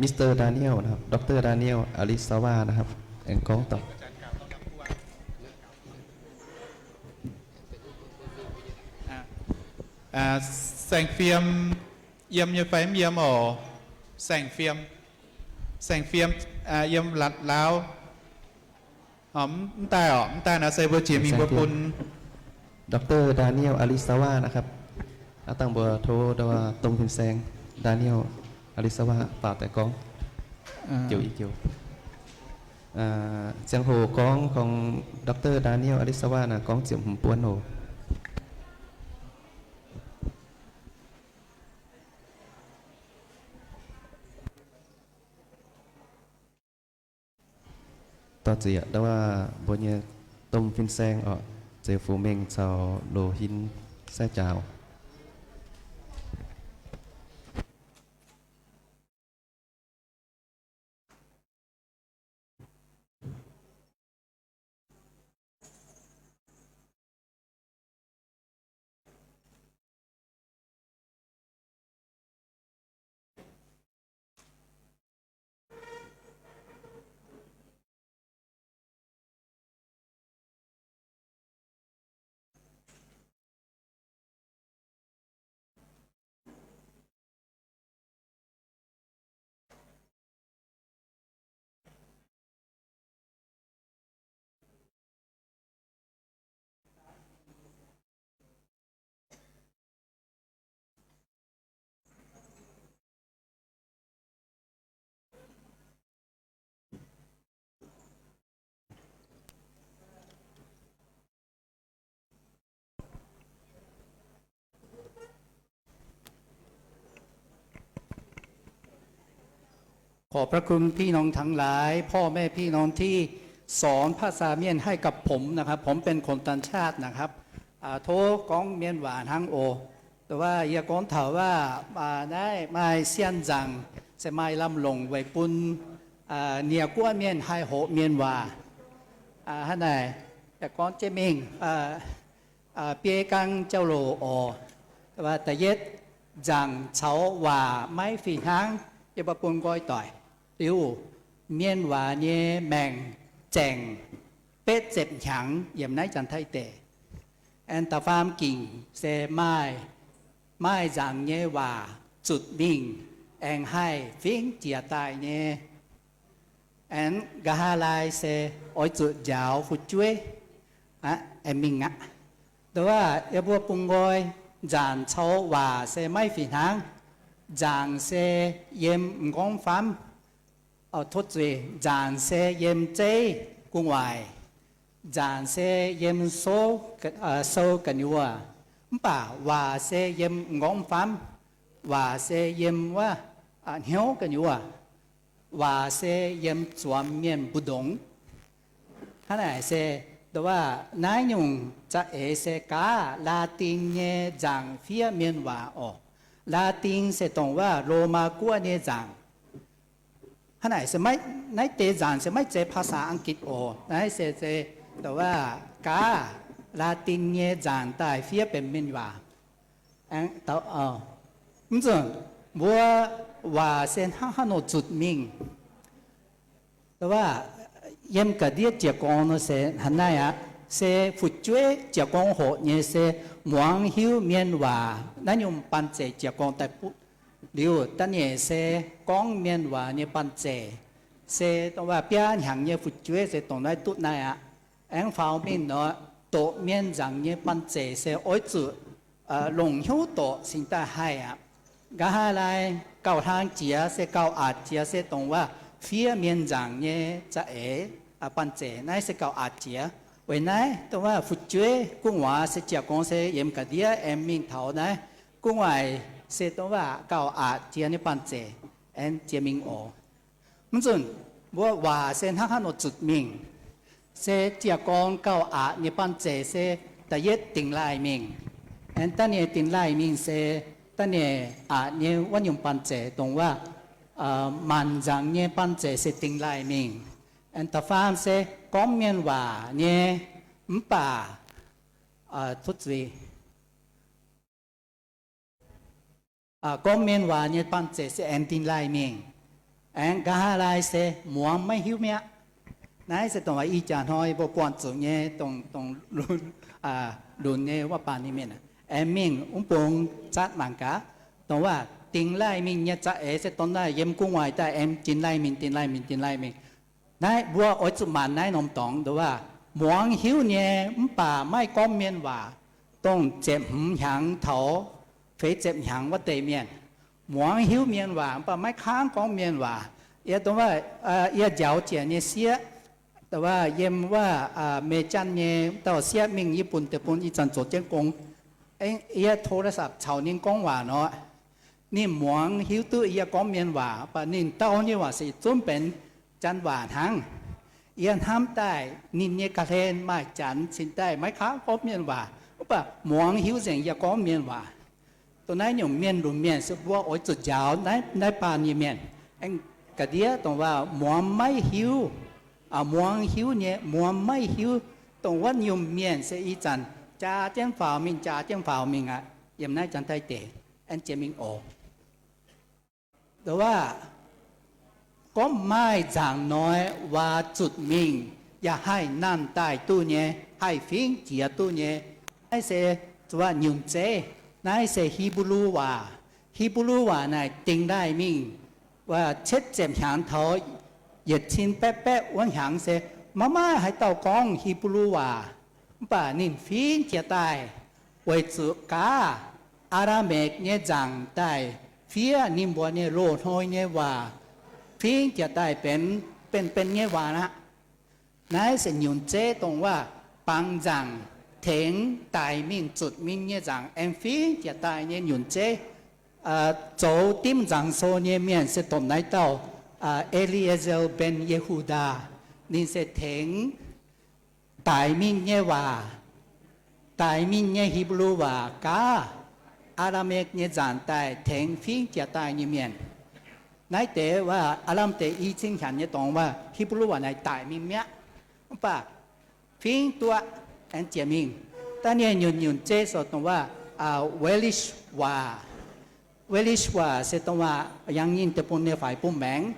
Mister Daniel, Doctor Daniel Arisava aengx gorngv dorngc. แสงเทียน yiem nyei fai mv yiem oc? แสงเทียน, แสงเทียน yiem Laauv. Mv daaih oc, mv daaih naaic se mbuo jiex mingh mbuo bun Doctor Daniel Arisava naaic. Aav dangh mbuo tov Domh Fin-Saeng Daniel Arisava faaux daaih gorngv. Ziangh hoc gorngv kungx Doctor Daniel Arisava naaic gorngv ziepc hmz buonv oc. Dor-ziec ndau wuov mbuo nyei domh fin-saeng oc, Zeux Fu Mengh caux Loz Hin Sai Jaaux. Khov พระคุณพี่น้องทั้งหลาย พ่อแม่พี่น้องที่สอนภาษาเมียนให้กับผมนะครับ ผมเป็นคนต่างชาตินะครับ โทษ gorngv Mienh waac hnangv oc. แต่ว่า yie gorngv taux waac naaiv maaih sienh nzaangc se maaih lamh longc weic bun nie guoqv mienh haih hoqc Mienh waac. Hnangv naaic, yie gorngv jienv mingh biei gangv jauv-louc oc. Da'yietv, nzaangc caux waac maiv fih hnangv. Yie mbuo bun nqoi doic liuz, Mienh waac nyei maengc zaengc betv ziepc hnyangx yiem naaiv Janx-Taiv deic. Aengx da'faam gingc se maaih, maaih nzaangc nyei waac zutc mingh aengx haih fingx jiex daaih nyei. Aengx nqa'haav laai se oix zuqc njaaux fu'jueiv aengx mingh aqv. Nduov, yie mbuo bun nqoi, nzaangc caux waac se maiv fih hnangv. Nzaangc se yiem m'nqorngv famv, tov zuiz, nzaangc se yiem zeiv gu'nguaaic. Nzaangc se yiem sou, sou gu'nyuoz. Mv baac waac se yiem m'nqorngv famv. Waac se yiem wuov hnyouv gu'nyuoz. Waac se yiem zuangx mienh mbu'ndongx. Hnangv naaic se, nduov, naaiv nyungc za'eix se gaav Laa^tin nyei nzaangc fiev Mienh waac oc. Laa^tin se dongh wuov Lomaa guoqv nyei nzaangc. Hnangv naaic se, naaiv deix nzaangc se maiv zeiz ภาษาอังกฤษ oc. Naaiv se, se dongh wuov gaav Laa^tin nyei nzaangc daaih fiev benx Mienh waac. Mv nzunc mbuo waac se hnangv haaix nor zutc mingh. Dongh wuov, yiem ga'ndiev jiez gorn nor se hnangv naaiv aqv. Se fu'jueiv jiez gorn hoqc nyei se muangx hiuv Mienh waac naaiv nyungc banh zeic jiez gorn daaih butv. Liuz da'nyeic se gorngv Mienh waac nyei banh zeic. Se dongh wuov biaa hnyangx nyei fu'jueiv se dongh naaiv duqv naaiv aqv. Aengx faaux mingh nor, doqc Mienh nzaangc nyei banh zeic se oix zuqc longc hnyouv doqc cingx daaih haih aqv. Nqa'haav laai gauh hlang jiex se gauh atc jiex se dongh wuov fiev Mienh nzaangc nyei za'eix banh zeic naaiv se gauh atc jiex. Weic naaiv dongh wuov fu'jueiv gu'nguaaz se jiez gorn se yiem ga'ndiev aengx mingh taux naaiv gu'nguaaic se dongh wuov gauh atc jiex nyei banh zeic aengx jiex mingh oc. Mv nzunc mbuo waac se hnangv haaix nor zutc mingh. Se jiez gorn gauh atc nyei banh zeic se da'yietv dingx laaih mingh. Aengx da'nyeic dingx laaih mingh se da'nyeic atc nyei wuov nyungc banh zeic dongh wuov maanc nzaangc nyei banh zeic se dingx laaih mingh. Aengx da'faam se gorngv Mienh waac nyei, mv baac tov zuiz gorngv mienh waac nyei banh zeic se aengx dingh laih mingh. Aengx nqa'haav laai se muangx maiv hiuv mi'aqv. Naaiv se dongh waac ih jaax hnoi mbuo buangh zuqc nyei dongh, dongh lunx, lunx nyei wuov baan nyei mienh aengx mingh wuov bung zatv mangc gaax. Dongh waac dingh laih mingh nyei za'eix se dongh naaiv yiem gu'nguaaic daaih aengx dingh laih mingh, dingh laih mingh, dingh laih mingh. Naaiv mbuo oix zuqc maanc naaiv norm dorngx, dongh waac muangx hiuv nyei mv baac maiv gorngv mienh waac, dongh ziepc hmz hnyangx taux feix ziepc hnyangx wuov deix mienh, muangx hiuv mienh waac mv baac maiv kangv gorngv mienh waac. Yie dongh waac, yie njaaux jiex nyei sieqv, dongh waac yiem wuov Mei Janh nyei dauh sieqv mingh yie bun deix bun ih zanc zoux jienv gong. Yie โทรศัพท์ caux ninh gorngv waac nor, ninh muangx hiuv duqv yie gorngv mienh waac, mv baac ninh dau nyei waac se zunv benx Janx waac hnangv. Yie hnamv daaih ninh nyei ga'hlen maaih Janx cingx daaih maiv kangv gorngv mienh waac, mv baac muangx hiuv nzengc yie gorngv mienh waac. Dongh naaiv nyungc mienh lunx mienh se mbuo oix zuqc njaaux naaiv, naaiv baan nyei mienh. Aengx ga'ndiev dongh waac muangx maiv hiuv, muangx hiuv nyei muangx maiv hiuv, dongh wuov nyungc mienh se ih zanc jaa jienv faaux mingh, jaa jienv faaux mingh aqv. Yiem naaiv Janx-Taiv deic, aengx jiex mingh oc. Dongh waac gorngv maaih nzaangc hnoi waac zutc mingh yaac haih nangh daaih duqv nyei, haih fingx jiex duqv nyei. Naaiv se zuqc nyunc zeiv. Naaiv se Hipv^lu Waac. Hipv^lu Waac naaic dingx daaih mingh cietv ziepc hnyangx taux yietc cin baeqv baeqv wuov hnyangx se maiv maaih haaix dauh gorngv Hipv^lu Waac. Mv baac ninh fingx jiex daaih weic zuqc gaav Aa^raa^mekc nyei nzaangc daaih fiev ninh mbuo nyei loz-hnoi nyei waac, fingx jiex daaih benx, benx, benx nyei waac aqv. Naaiv se nyunc zeiv dongh waac bangc nzaangc tengx daic mingh zutc mingh nyei nzaangc aengx fingx jiex daaih nyei nyunc zeiv. Zoux dimv nzaangc sou nyei mienh se dongh naaiv dauh E^li^aa^saa benx Ye^hu^ndaa. Ninh se tengx daic mingh nyei waac, daic mingh nyei Hipv^lu Waac gaav Aa^raa^mekc nyei nzaangc daaih tengx fingx jiex daaih nyei mienh. Naaiv deix waac aav lamh deix i cin hnyangx nyei dorngx waac Hipv^lu Waac naaic daic mingh mi'aqv. Mv baac fingx duqv aengx jiex mingh. Da'nyeic nyunc nyunc zeiv se dongh waac Walish Waac. Walish Waac se dongh waac yangh nyinh deic-bung nyei faix bung maengx.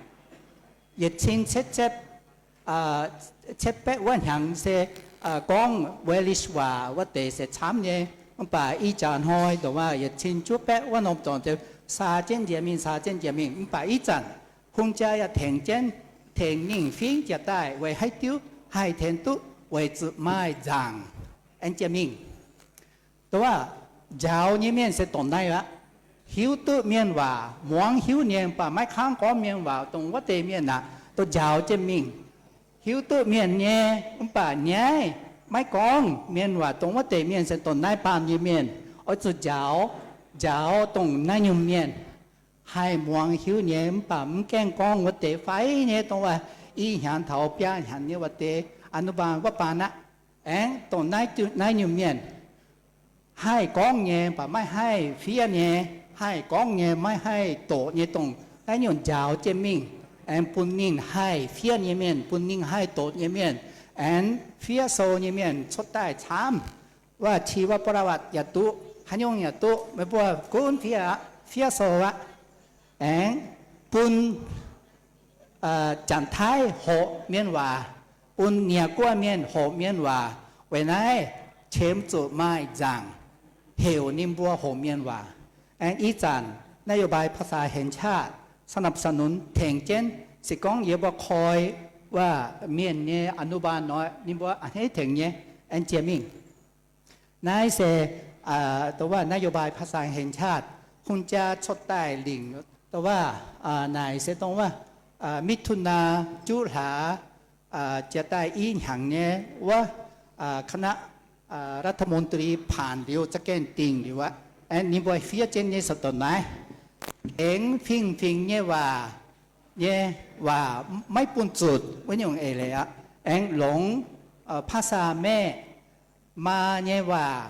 Yietc cin cietv cietv, cietv baeqv wuov hnyangx se gorngv Walish Waac wuov deix se camv nyei. Mv baac ih jaax hnoi dongh waac yietc cin juov baeqv wuov norm dorngx saa jienv njiec mingh, saa jienv njiec mingh. Mv baac ih zanc hungh jaa yaac tengx jienv, tengx ninh fingx jiex daaih weic haaix diuc haih tengx duqv? Weic zuqc maaih nzaangc aengx jiex mingh. Dongh waac njaaux nyei mienh se dongh naaiv aqv. Hiuv duqv mienh waac, muangx hiuv nyei mv baac maiv kangv gorngv mienh waac, dongh wuov deix mienh aqv, dongh njaaux jienv mingh. Hiuv duqv mienh nyei mv baac nyaiv maiv gorngv mienh waac, dongh wuov deix mienh se dongh naaiv baamh nyei mienh. Oix zuqc njaaux, njaaux dongh naaiv nyungc mienh haih muangx hiuv nyei mv baac mv gaengh gorngv wuov deix fai nyei, dongh waac i hnyangx taux biaa hnyangx nyei wuov deix อนุบาล wuov baan aqv. Aengx dongh naaiv nyungc mienh haih gorngv nyei mv baac maiv haih fiev nyei, haih gorngv nyei maiv haih doqc nyei, dongh naaiv nyungc njaaux jienv mingh, aengx bun ninh haih fiev nyei mienh, bun ninh haih doqc nyei mienh, aengx fiev sou nyei mienh cuotv daaih camv. Wuov qi wuov ประวัติ yaac duqv, haaix nyungc yaac duqv, meih mbuo gunv fiev aqv, fiev sou aqv. Aengx bun Janx-Taiv hoqc mienh waac, bun nie-guoqv mienh hoqc mienh waac. Weic naaiv qiemx zuqc maaih nzaangc heuc ninh mbuo hoqc mienh waac. Aengx ih zanc นโยบายภาษาแห่งชาติ สนับสนุน tengx jienv, se gorngv yie mbuo koi wuov mienh nyei อนุบาล nor, ninh mbuo a'hneiv tengx nyei, aengx jiex mingh. Naaiv se dongh wuov นโยบายภาษาแห่งชาติ hungh jaa cuotv daaih lingc, dongh wuov naaic se dongh wuov มิถุนา juqv hlaax jiex daaih i hnyangx nyei wuov คณะรัฐมนตรี paanc liuz za'gengh dingc liuz aqv. Ninh mbuo fiev jienv nyei se dongh naaiv, tengx fingx-fingx nyei waac, nyei waac maiv bun zutc wuov nyungc eix leiz aqv. Aengx longx ภาษาแม่ maa nyei waac,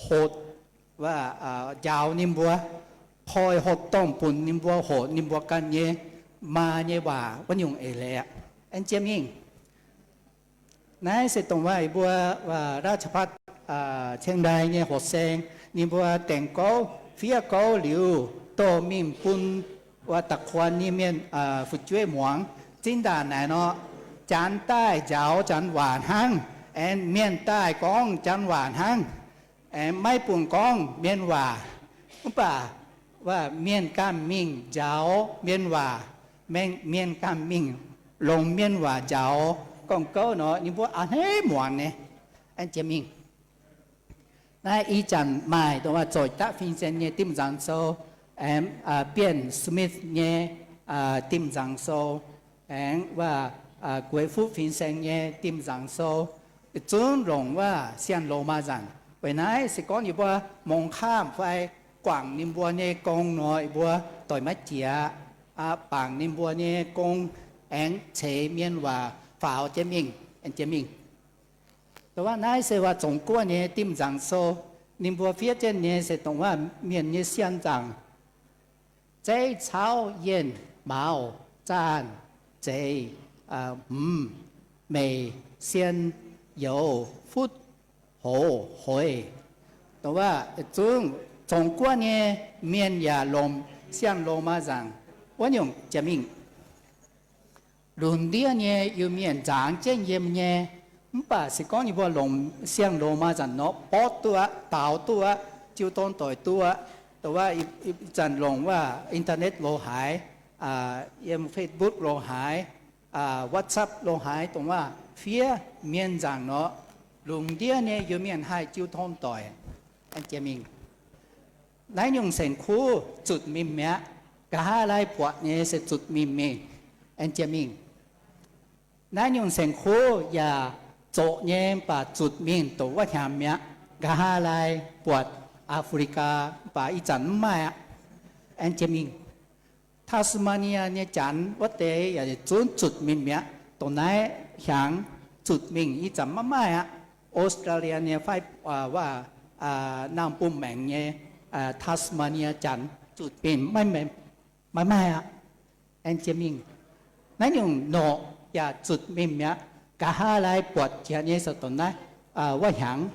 hotv, njaaux ninh mbuo, koi hotv dorngh bun ninh mbuo hoqc ninh mbuo ganh nyei maa nyei waac wuov nyungc eix leiz aqv. Aengx jiex mingh. Naaiv se dongh wuov mbuo ราชภัฏเชียงราย nyei hoqc saeng, ninh mbuo dengh gouv fiev gouv liuz doh mingh bun wuov da'kuonx nyei mienh fu'jueiv muangx. Zinh ndaangc naaic nor, janx daaih njaaux janx waac hnangv, aengx mienh daaih gorngv janx waac hnangv, aengx maiv bun gorngv mienh waac. Mv baac wuov mienh ganh mingh njaaux mienh waac, mienh ganh mingh longx mienh waac njaaux gorngv gouv nor, ninh mbuo a'hneiv muangx nyei. Aengx jiex mingh. Naaiv ih zanc maaih dongh wuov zoih daqv fin-saeng nyei dimv nzangc sou, aengx Bienh Smith nyei dimv nzangc sou, aengx wuov Gueix Fuqv fin-saeng nyei dimv nzangc sou, zungv longc wuov Siang-Loz Maaz Nzangc. Weic naaiv se gorngv yie mbuo mongx kaamv fai guangc ninh mbuo nyei gong nor, yie mbuo doic maiv jiex, bangc ninh mbuo nyei gong, aengx ceix mienh waac faaux jienv mingh, aengx jiex mingh. Dongh wuov naaiv se wuov Zong Guoqv nyei dimv nzangc sou. Ninh mbuo fiev jienv nyei se dongh wuov mienh nyei siang nzangc. Zeiv, cauv, yienh, mauz, zaanh, zeiz, hmz, meic, sien, youz, futv, hoz, hoix. Dongh wuov zungv Zong Guoqv nyei mienh yaac longc Siang-Loz Maaz Nzangc wuov nyungc jiex mingh. Lunx ndiev nyei Iu-Mienh nzaangx jienv yiem nyei. Mv baac se gorngv yie mbuo longc Siang-Loz Maaz Nzangc nor, borqv duqv aqv, daaux duqv aqv, jiu dorn doic duqv aqv. Dongh wuov ih zanc longc wuov internet lo haaix, yiem Facebook lo haaix, WhatsApp lo haaix, dongh wuov fiev mienh nzangc nor, lunx ndiev nyei Iu-Mienh haih jiu dorn doic. Aengx jiex mingh. Naaiv nyungc saeng-kuv zutc mingh mi'aqv. Nqa'haav laai buatc nyei se zutc mingh mingh. Aengx jiex mingh. Naaiv nyungc saeng-kuv yaac zoqc nyei, mv baac zutc mingh doqc wuov hnyangx mi'aqv. Nqa'haav laai buatc Aa^fo^li^gaa, mv baac ih zanc mv maaih aqv. Aengx jiex mingh. Tasmania nyei janx wuov deix yaac zunv zutc mingh mi'aqv. Dongh naaiv hnyangx zutc mingh, ih zanc maiv maaih aqv. Australia nyei fai, wuov, naamh bunh maengc nyei Tasmania janx zutc mingh maiv maaih aqv. Aengx jiex mingh. Naaiv nyungc norqc yaac zutc mingh mi'aqv. Nqa'haav laai buatc jiex nyei se dongh naaiv wuov hnyangx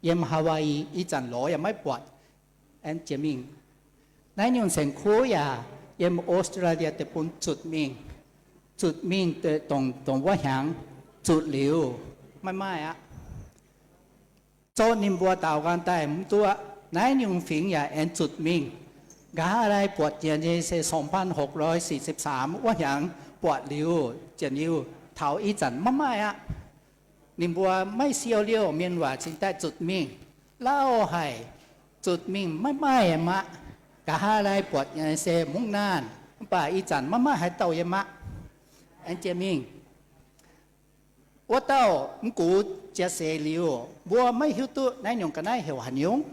yiem Hawaii, ih zanc lorz yaac maiv buatc. Aengx jiex mingh. Naaiv nyungc saeng-kuv yaac yiem Australia deic-bung zutc mingh. Zutc mingh dongh, dongh wuov hnyangx zutc liuz maiv maaih aqv. Zorqv ninh mbuo daaux nqaang daaih mv duqv. Naaiv nyungc fingx yaac aengx zutc mingh. Nqa'haav laai buatc jiex nyei se สองพันหกร้อยสี่สิบสาม wuov hnyangx buatc liuz, jiex liuz taux ih zanc maiv maaih aqv. Ninh mbuo maiv siou liouh mienh waac cingx daaih zutc mingh. Lauh haic, zutc mingh maiv maaih aqv. Nqa'haav laai buatc nyei se mungv naanh, mv baac ih zanc maiv maaih haaix dauh yiem aqv. Aengx jiex mingh. Wuov dauh mv gux jiex seix liuz, mbuo maiv hiuv duqv naaiv nyungc ga'naaiv heuc haaix nyungc.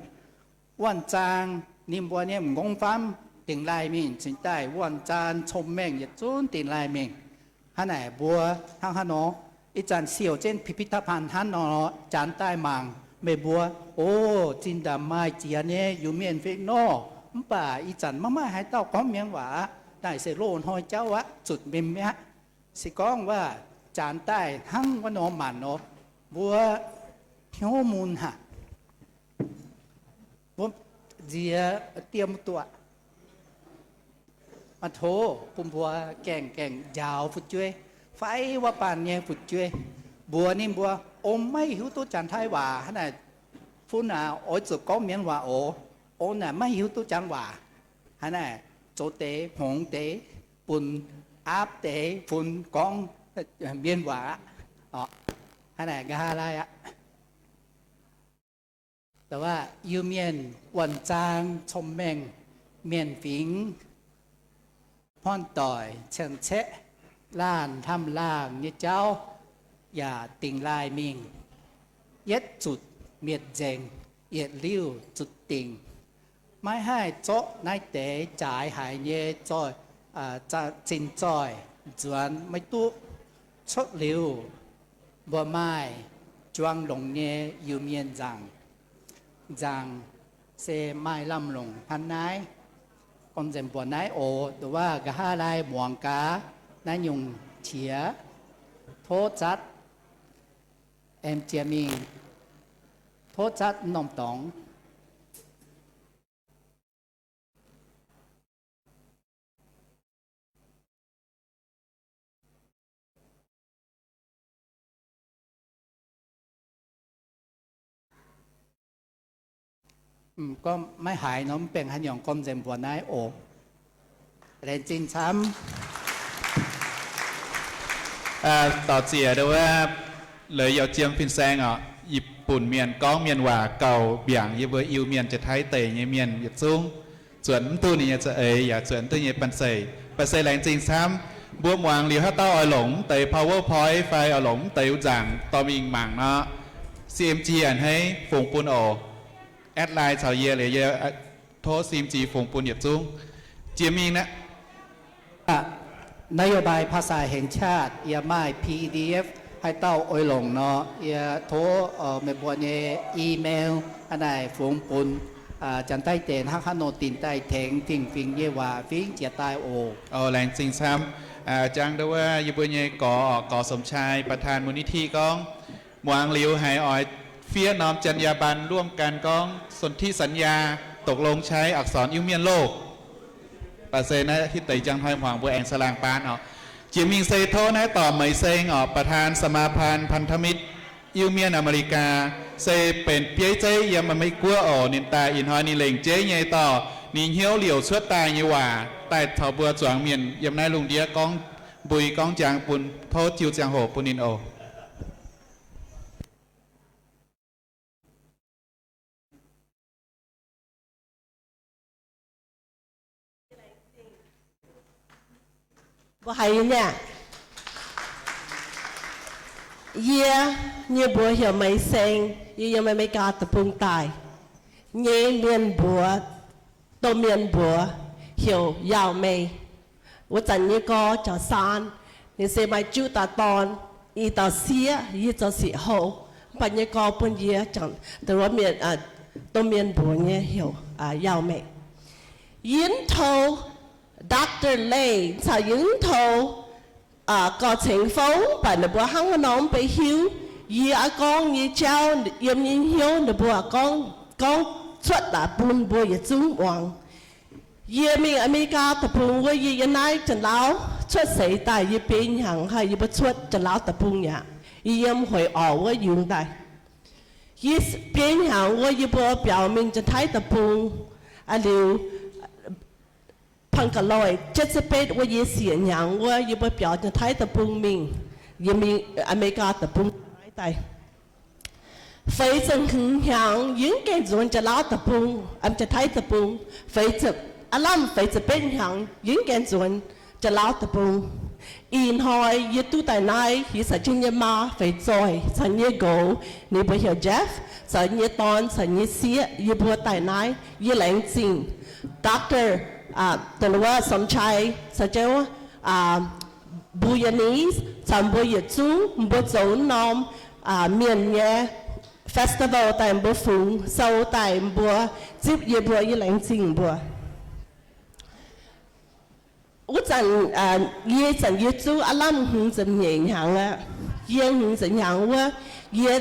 Wuonh zaang ninh mbuo nyei m'nqorngv famv dingx laaih mingh cingx daaih, wuonh zaang cong-mengh yietc zungv dingx laaih mingh. Hnangv naaic mbuo hnangv haaix nor, ih zanc siouc jienv พิพิธภัณฑ์ hnangv nor, janx daaih mangc, meih mbuo, o, zinh ndaangc maaih jiex nyei Iu-Mienh fingx nor, mv baac ih zanc maiv maaih haaix dauh gorngv mienh waac aqv. Naaic se loz-hnoi jauv aqv, zutc mingh mi'aqv. Se gorngv wuov janx daaih hnangv wuov nor maanc nor, mbuo hnyouv mun haic. Mbuo nziex diem duqv. Maaih tov bun mbuo gaengh gaengh njaaux fu'jueiv fai wuov baan nyei fu'jueiv, mbuox ninh mbuo, o, maiv hiuv duqv Janx-Taiv waac hnangv naaic, fun aac, oix zuqc gorngv mienh waac oc. O, naaic maiv hiuv duqv Janx waac hnangv naaic, zoux deix hngongx deix, bun aapv deix, bun gorngv mienh waac aqv. Hnangv naaic nqa'haav laai aqv. Da'wuov Iu-Mienh wuonh zaang cong-mengh, mienh fingx, hmuangv doic, cien-ceqv, laanh hnamv laangh nyei jauv yaac dingx laaih mingh. Yietv zutc mietc nzengc, yietc liuh zutc dingc. Maiv haih zorqv naaiv deix jaaix haic nyei zoih, zinh zoih nzuonx maiv duqv. Cuotv liuz, mbuo maaih juang longx nyei Iu-Mienh nzaangc. Nzaangc se maaih lamh longc hnangv naaiv. Gorngv nzengc mbuox naaiv oc. Da'wuov nqa'haav laai muangx gaax naaiv nyungc qiex. Tov zatv, aengx jiex mingh, tov zatv m'normh dorngx. Gorngv maiv haiz nor, mv baengh haaix nyungc gorngv nzengc mbuox naaiv oc. Laengz zingh camv. Dorh ziex wuov, Leiz Yauh Jiem fin-saeng oc, yie bun mienh gorngv mienh waac gauh mbiaangc yie mbuo Iu-Mienh Janx-Taiv deic nyei mienh yietc zungv, zuotc mv duqv ninh nyei za'eix yaac zuotc mv duqv nyei banh-zeic. Banh-zeic laengz zingh camv. Mbuo muangx liuz haaix dauh oix longc mv deix PowerPoint fai oix longc mv deix wuov nzaangc dorh mingh mangc nor, C M G a'hneiv fungx bun oc. Add line caux yie liuz, yie tov C M G fungx bun yietc zungv. Jiex mingh naaiv นโยบายภาษาแห่งชาติ yaac maaih P D F, haaix dauh oix longc nor, yie tov meih mbuo nyei email hnangv naaic fungx bun Janx-Taiv deic hnangv haaix nor dinc daaih tengx fingx-fingx nyei waac fingx jiez daaih oc. Laengz zingh camv. Jangx ndau wuov yie mbuo nyei gorx, gorx สมชาย ประธานมูลนิธิ gorngv, muangx liuz haiz oix fiev norm จรรยาบรรณ ร่วมกัน gorngv สนธิสัญญา ตกลงใช้อักษรอิ้วเมี่ยนโลก. Baac se naaiv hitv deix njang hnoi hmuangx mbuo aengx saah laangh baan oc. Jiex mingh se tov naaiv dorc Meix Seng oc, ประธานสมาพันธ์พันธมิตรอิ้วเมี่ยนอเมริกา, se benx bieiv zeiv yiem อเมริกา guoqv oc. Ninh daaih ih hnoi ninh lengc jeiv nyei dorh ninh hnyouv liouc cuotv daaih nyei waac daaih taux mbuo zuangx mienh yiem naaiv lungh ndiev gorngv mbui gorngv njang bun. Tov jiu ziangh hoc bun ninh oc. Mbuo haiz nyei aqv. Yie nyei mbuox heuc Meix Seng, yie yiem America deic-bung daaih. Nyei mienh mbuox, domh mienh mbuox heuc Yaauh Meih. Wuov zanc nyei gorx Jauv Saan, ninh se maaih juqv dauh dorn, i dauh sieqv, yie zoux sic houv. Mv baac nyei gorx bun yie, domh mienh mbuox nyei heuc Yaauh Meih. Yie mv tov Doctor Lei caux yie mv tov Gauh Ceng Fouv, mv baac ninh mbuo hnangv haaix nor mv bei hiuv. Yie oix gorngv nyei jauv yiem nyei hnyouv ninh mbuo gorngv, gorngv cuotv daaih bun mbuo yietc zungv muangx. Yie mingh America deic-bung wuov, yie yiem naaiv Janx-Lauv cuotv seix daaih, yie biei hnyangx haic yie mbuo cuotv Janx-Lauv deic-bung aqv. Yie yiem Hueix Orc wuov yungz daaih. Yie biei hnyangx wuov yie mbuo biaux mingh Janx-Taiv deic-bung. Aa liuz, Pangaloid jienv ziepc betv wuov, yie siec hnyangx wuov yie mbuo biaux Janx-Taiv deic-bung mingh. Yie mingh America deic-bung naaiv daaih. Feix ziepc hmz hnyangx yie mv gaengh nzuonx Janx-Lauv deic-bung, Janx-Taiv deic-bung. Aav lamh feix ziepc betv hnyangx yie mv gaengh nzuonx Janx-Lauv deic-bung. Ih hnoi yie duqv daaih naaiv, yie caux jienv nyei maa feix zoih caux nyei nqox, ninh mbuo heuc Jeff, caux nyei dorn caux nyei sieqv, yie mbuo daaih naaiv. Yie laengz zingh Doctor, da'luoqc Somchai caux jienv Buyani caux mbuo yietc zungv mbuo zoux norm mienh nyei festival daaih, mbuo fungx sou daaih, mbuo zipv yie mbuo, yie laengz zingh mbuo. Wuov zanc, yie zanc yie zuqv aav lamh hmz ziepc nyeic hnyangx aqv. Yie hmz ziepc hnyangx wuov, yie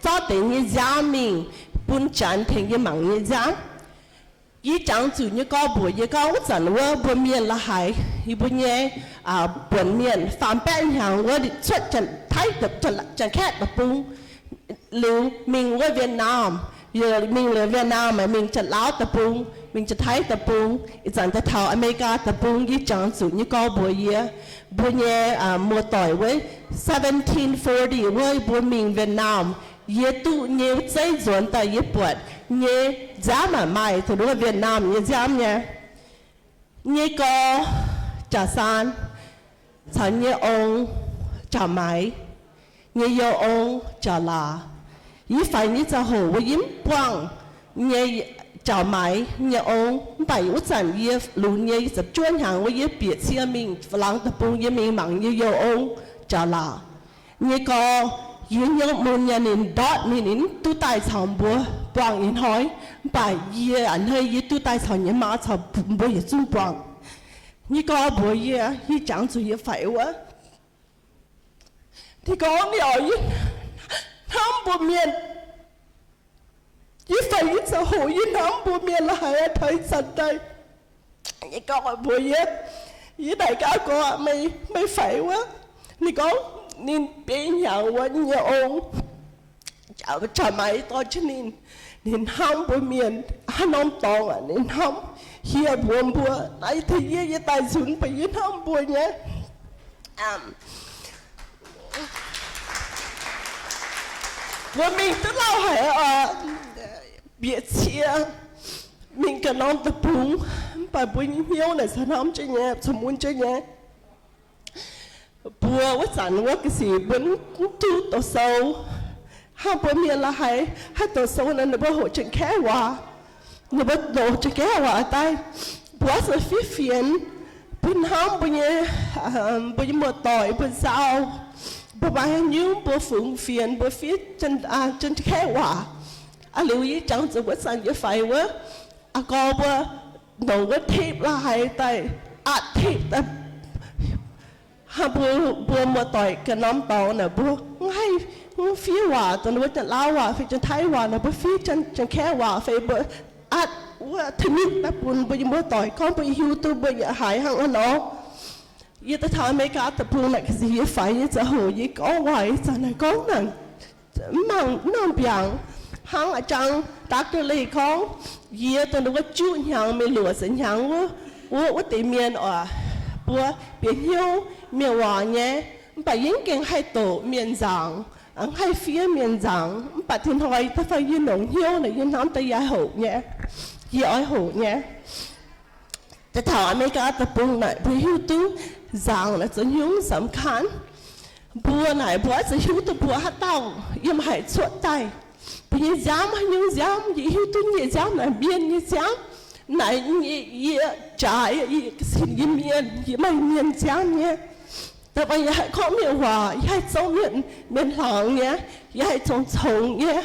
zorqv deix nyei nziaamv mingh bun Janx tengx yie mangc nyei nziaamv. Yie jangx zuqc nyei gorx mbuox yie gorngv, wuov zanc wuov mbuo mienh la'haiz, yie mbuo nyei buonc mienh faam baeqv hnyangx wuov cuotv Taiv, Janx-Kaeqv deic-bung, liuz mingh wuov Vietnam, mingh liuz Vietnam mingh Janx-Lauv deic-bung, mingh Janx-Taiv deic-bung, ih zanc daaih taux America deic-bung. Yie jangx zuqc nyei gorx mbuox yie, mbuo nyei muoz-doic wuov, seventeen forty wuov mbuo mingh Vietnam, yie duqv nyei zeiv nzuonx daaih yie buatc nyei nziaamv maaih taux wuov Vietnam nyei nziaamv nyei. Nyei gorx Jaax Saan caux nyei ong Jaax Maix, nyei youh ong Jaax Laac. Yie faix nyei ziangh hoc wuov yie mv buangh nyei Jaax Maix nyei ong, mv baac wuov zanc yie lunx nyei ziepc juov hnyangx wuov yie bieqc cie mingh Faa^laang deic-bung, yie mingh mangc nyei youh ong Jaax Laac. Nyei gorx, yie hnyouv mun nyei ninh ndortv mingh, ninh mv duqv daaih caux mbuo buangh ih hnoi, mv baac yie a'hneiv yie duqv daaih caux nyei maa caux mbuo yietc zungv buangh. Nyei gorx mbuox yie, yie jangx zuqc yie faix wuov, ninh gorngv, ninh oix yie hnamv mbuo mienh. Yie faix nyei ziangh hoc yie hnamv mbuo mienh la'haiz aqv, taux ih zanc daaih. Nyei gorx mbuox yie, yie daaih gaav gorx, meih, meih faix wuov? Ninh gorngv ninh biei hnyangx wuov nyei ong Jaax Maix dorh jienv ninh, Ninh hnamv mbuo mienh haaix norm dorngx aqv, ninh hnamv hieh mbuox mbuo. Naaiv taux yie, yie daaih nzunc mv baac yie hnamv mbuo nyei. Mbuo mingh duqv lauh haic oc, bieqc cie, mingh ganh norm deic-bung, mv baac mbuo nyei hnyouv naaic corc hnamv jienv nyei, corc mun jienv nyei. Mbuo wuov zanc wuov ga'sic mbuo mv duqv doqc sou. Hnangv mbuo mienh la'haiz haih doqc sou nor, ninh mbuo hoqc Janx-Kaeqv waac. Ninh mbuo doqc Janx-Kaeqv waac daaih, mbuo oix zuqc fiev fienx. Mbuo hnamv mbuo nyei, mbuo nyei muoz-doic mbuo nzauh, mbuo maaih haaix nyungc mbuo fungx fienx, mbuo fiev Janx-Kaeqv waac. Aa, liuz yie jangx zuqc wuov zanc yie faix wuov, aa, gorx mbuo nongc wuov tape la'haiz daaih, atv tape daaih. Hnangv mbuo, mbuo muoz-doic ganh norm dorngx naaic, mbuo mv haih, mv fiev waac dongh wuov Janx-Lauv waac fai Janx-Taiv waac naaic, mbuo fiev Janx-Kaeqv waac fai mbuo atv wuov taux ninh daaih bun mbuo nyei muoz-doic gorngv mbuo hiuv duqv mbuo yaac haiz hnangv nor. Yie daaih taux America deic-bung naaic, ga'sic yie faix nyei ziangh hoc yie gorngv waac ih zanc naaic gorngv naaic mv mangc, mv nangc mbiaangc. Hnangv a'jang Doctor Lei gorngv, yie dongh wuov juqv hnyangx mingh luoqc ziepc hnyangx wuov, wuov, wuov deix mienh oc, mbuo bieqc hnyouv mienh waac nyei, mv baac yie mv gaengh haih doqc mienh nzaangc, mv haih fiev mienh nzaangc. Mv baac tin hnoi da'faanh yie longc hnyouv naaic, yie hnamv daaih yie hoqc nyei, yie oix hoqc nyei. Daaih taux America deic-bung naaic, mbuo hiuv duqv nzaangc naaic zoux haaix nyungc สำคัญ. Mbuo naaic mbuo oix zuqc hiuv duqv mbuo haaix dauh yiem haaix cuotv daaih. Mbuo nyei nziaamv haaix nyungc nziaamv, yie hiuv duqv yie nyei nziaamv naaic mienh nyei nziaamv. Naaic yie jaaix, yie ga'sin yie mienh, yie maaih mienh nziaamv nyei. Da'faanh yie haih gorngv mienh waac, yie haih zoux mienh, mienh hlang nyei, yie haih congx-congx nyei.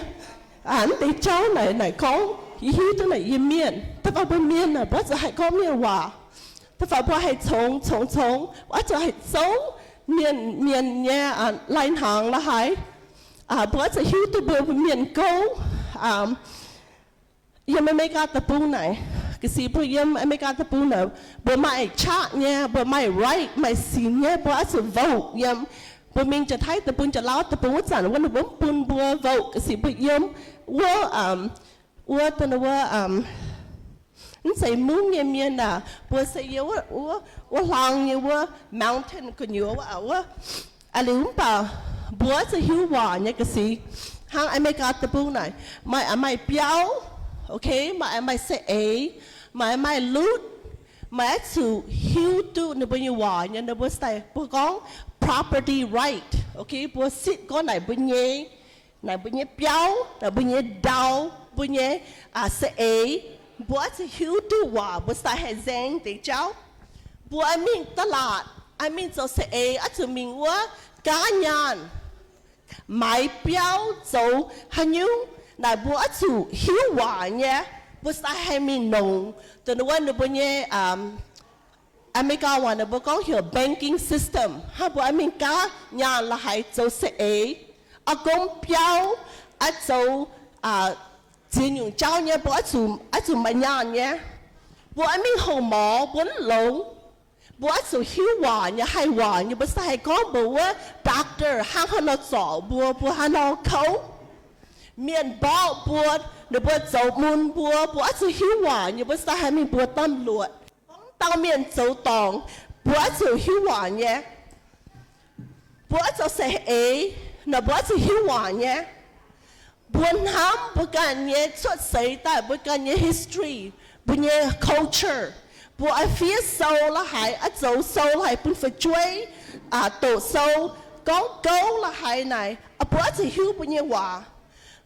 Aa, mv deix jauv naaic, naaic gorngv yie hiuv duqv naaic yie mienh. Da'faanh mbuo mienh naaic mbuo oix zuqc haih gorngv mienh waac. Da'faanh mbuo haih congx, congx, congx, oix zuqc haih zoux mienh, mienh nyei, aa, lai-hnaangx la'haiz. Aa, mbuo oix zuqc hiuv duqv mbuo, mbuo mienh gouv. Aa, yiem America deic-bung naaic, ga'sic mbuo yiem America deic-bung naaic, mbuo maaih qaqv nyei, mbuo maaih right, maaih sin nyei, mbuo oix zuqc vote yiem. Mbuo mingh Janx-Taiv deic-bung, Janx-Lauv deic-bung wuov zanc wuov, ninh mbuo mv bun mbuo vote, ga'sic mbuo yiem wuov, wuov, wuov, mv zeiz Mungv nyei mienh aac, mbuo se yiem wuov, wuov, wuov hlaang nyei wuov mountain gu'nyuoz wuov, wuov. Aa, liuz mv baac mbuo oix zuqc hiuv waac nyei ga'sic. Hnangv America deic-bung naaic, maaih, maaih biauv, okay, maaih, maaih saeng-eix, maaih, maaih lutv, maaih oix zuqc hiuv duqv ninh mbuo nyei waac nyei, ninh mbuo daaih mbuo gorngv property right, okay, mbuo sitv gorngv naaic mbuo nyei, naaic mbuo nyei biauv, naaic mbuo nyei ndau, mbuo nyei, aa, saeng-eix, mbuo oix zuqc hiuv duqv waac, mbuo daaih haih nzaeng deix jauv. Mbuo oix mingh ตลาด, oix mingh zoux saeng-eix, oix zuqc mingh wuov gaanv nyaanh maaiz biauv zoux haaix nyungc naaic, mbuo oix zuqc hiuv waac nyei, mbuo daaih haih mingh nongc dongh wuov ninh mbuo nyei, America waac ninh mbuo gorngv heuc banking system. Hnangv mbuo oix mingh gaanv nyaanh la'haiz zoux saeng-eix, oix gomv biauv, oix zoux, aa, ziex nyungc jauv nyei, mbuo oix zuqc, oix zuqc maaih nyaanh nyei. Mbuo oix mingh houc morz, mbuo mv longx. Mbuo oix zuqc hiuv waac nyei, haih waac nyei, mbuo se haih gorngv mbuox wuov doctor hnangv haaix nor zorc mbuo, mbuo haaix nor kouv. Mienh mborqv mbuo, ninh mbuo zoux mun mbuo, mbuo oix zuqc hiuv waac nyei, mbuo se haih mingh mbuox ตำรวจ. Gorngv dauh mienh zoux dorngc, mbuo oix zuqc hiuv waac nyei. Mbuo oix zoux saeng-eix nor, mbuo oix zuqc hiuv waac nyei. Mbuo hnamv mbuo ganh nyei cuotv seix daaih, mbuo ganh nyei history, mbuo nyei culture. Mbuo oix fiev sou la'haiz, oix zoux sou la'haiz bun fu'jueiv, aa, doqc sou, gorngv gouv la'haiz naaic, mbuo oix zuqc hiuv mbuo nyei waac.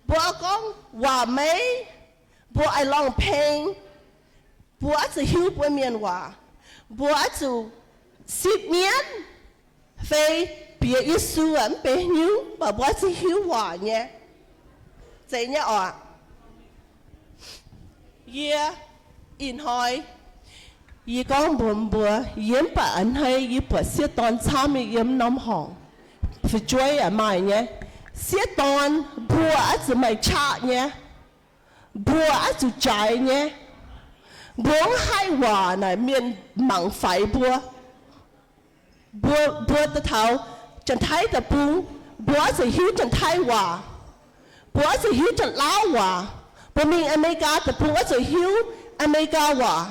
Mbuo oix gorngv waac-meiv, mbuo oix ร้องเพลง, mbuo oix zuqc hiuv mbuo mienh waac. Mbuo oix zuqc sipv mienv fai bieqc Yesu aqv, mv benx haaix nyungc, mv baac mbuo oix zuqc hiuv waac nyei. Zeiz nyei oc. Yie ih hnoi, yie gorngv mbuox mbuo, yie mv baac a'hneiv yie buatc sieqv dorn camv nyei yiem norm horngc, fu'jueiv yaac maaih nyei. Sieqv dorn mbuo oix zuqc maaih qaqv nyei. Mbuo oix zuqc jaaix nyei. Mbuo mv haih waac naaic mienh mangc faix mbuo. Mbuo, mbuo daaih taux Janx-Taiv deic-bung, mbuo oix zuqc hiuv Janx-Taiv waac. Mbuo oix zuqc hiuv Janx-Lauv waac. Mbuo mingh Aa^me^li^gaa deic-bung oix zuqc hiuv Aa^me^li^gaa waac.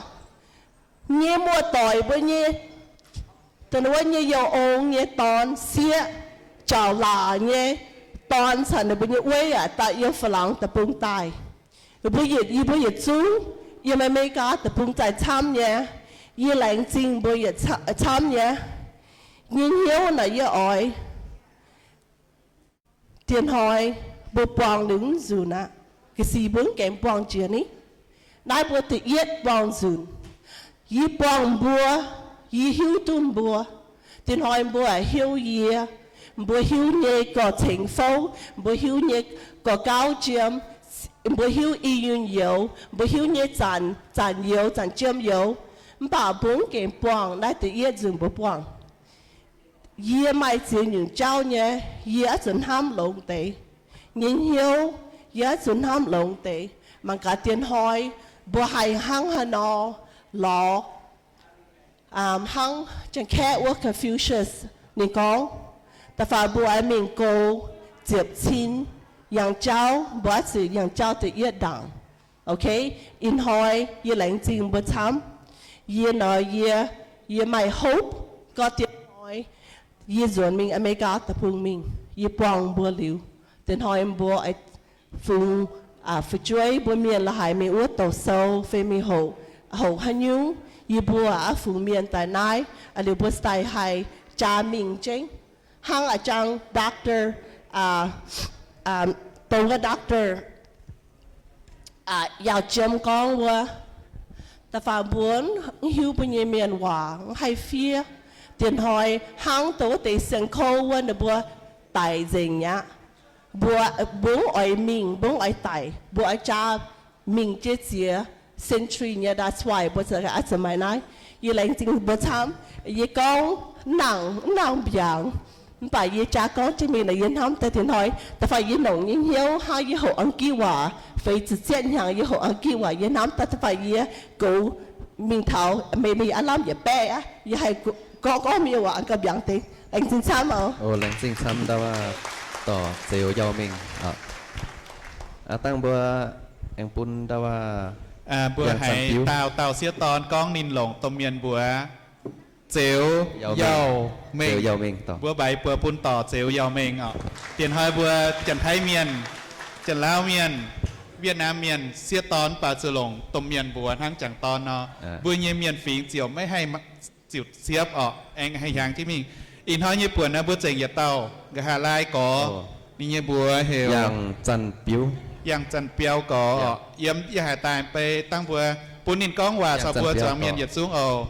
Nyei muoz-doic mbuo nyei, dongh wuov nyei youh ong nyei dorn sieqv, jauv-laac nyei dorn caux ninh mbuo nyei weiv yaac daaih yiem Faa^laangx deic-bung daaih. Mbuo yietc, yie mbuo yietc zungv yiem Aa^me^li^gaa deic-bung zaih camv nyei. Yie laengz zingh mbuo yietc camv nyei. Nyei hnyouv naaic yie oix Dieh hnoi mbuo buangh liuz mv nzunc aqv. Ga'sic mbuo mv gaengh buangh jiex ni. Naaiv mbuo da'yietv buangh nzunc. Yie buangh mbuo, yie hiuv duqv mbuo. Dieh hnoi mbuo hiuv yie, mbuo hiuv nyei gorx-cengx fouv, mbuo hiuv nyei gorx-gauv jiem, mbuo hiuv i yunh youz, mbuo hiuv nyei zanc, zanc youz, zanc jiem youz. Mv baac mbuo mv gaengh buangh naaiv da'yietv nzunc mbuo buangh. Yie maaih ziex nyungc jauv nyei, yie oix zuqc hnamv longx deix. Nyei hnyouv, yie oix zuqc hnamv longx deix. Mangc gaax dieh hnoi mbuo haih hnangv haaix nor lorz, hnangv Janx-Kaeqv wuov Confucius ninh gorngv, da'faanh mbuo oix mingh goux ziepc cin yangh jauv, mbuo oix zuqc yangh jauv da'yietv ndaangc. Ok, ih hnoi yie laengz zingh mbuo camv. Yie nor yie, yie maaih hope gorngv dieh hnoi yie nzuonx mingh Aa^me^li^gaa deic-bung mingh, yie buangh mbuo liuz, dieh hnoi mbuo fungx fu'jueiv mbuo mienh la'haiz mingh wuov douz-sou fai mingh hoqc, hoqc haaix nyungc, yie mbuo aqv fungx mienh daaih naaiv, liuz mbuo daaih haih jaa mingh jengv. Hnangv a'jang doctor, dongh wuov doctor Yaauc Jiem gorngv wuov, da'faanh mbuo mv hiuv mbuo nyei mienh waac mv haih fiev. Dieh hnoi hnangv dongh wuov deix siang-kouv wuov ninh mbuo daic nzengc mi'aqv. Mbuo, mbuo mv oix mingh, mbuo mv oix daic, mbuo oix jaa mingh jiex ziex century nyei. That's why mbuo oix zuqc maaih naaiv. Yie laengz zingh mbuo camv. Yie gorngv mv nangc, mv nangc mbiaangx, mv baac yie jaa gorngv jienv mingh naaic yie hnamv daaih dieh hnoi, da'faanh yie longc nyei hnyouv hnangv yie hoqc Anggih waac, feix ziepc cietv hnyangx yie hoqc Anggih waac, yie hnamv daaih da'faanh yie goux mingh taux, maybe aav lamh yietc baeqv aqv, yie haih gorngv, gorngv mienh waac gauh mbiaangx deix. Laengz zingh camv oc. Laengz zingh camv ndau wuov dorc Zeux Yauh Mengh. Dangh mbuo aengx bun ndau wuov, mbuo haiz dauh dauh sieqv dorn gorngv ninh longc domh mienh mbuox Zeux Yauh Mengh. Mbuo mbaix buoz bun dorc Zeux Yauh Mengh oc. Dieh hnoi mbuo Janx-Taiv mienh, Janx-Lauv mienh, Wietv^nam mienh sieqv dorn mv baac zuqc longc domh mienh mbuox hnangv jangc dorn nor, mbuo nyei mienh fingx ziouc maiv haih ziouc siepv oc, aengx haih hiaangx jienv mingh. Ih hnoi nyei buonc naaiv mbuo zengc yietc dauh nqa'haav laai gorx, ninh nyei mbuox heuc Yangh Zanc Biaux gorx oc. Yiem yie haiz daaih bei dangh mbuo bun ninh gorngv waac caux mbuo zuangx mienh yietc zungv oc.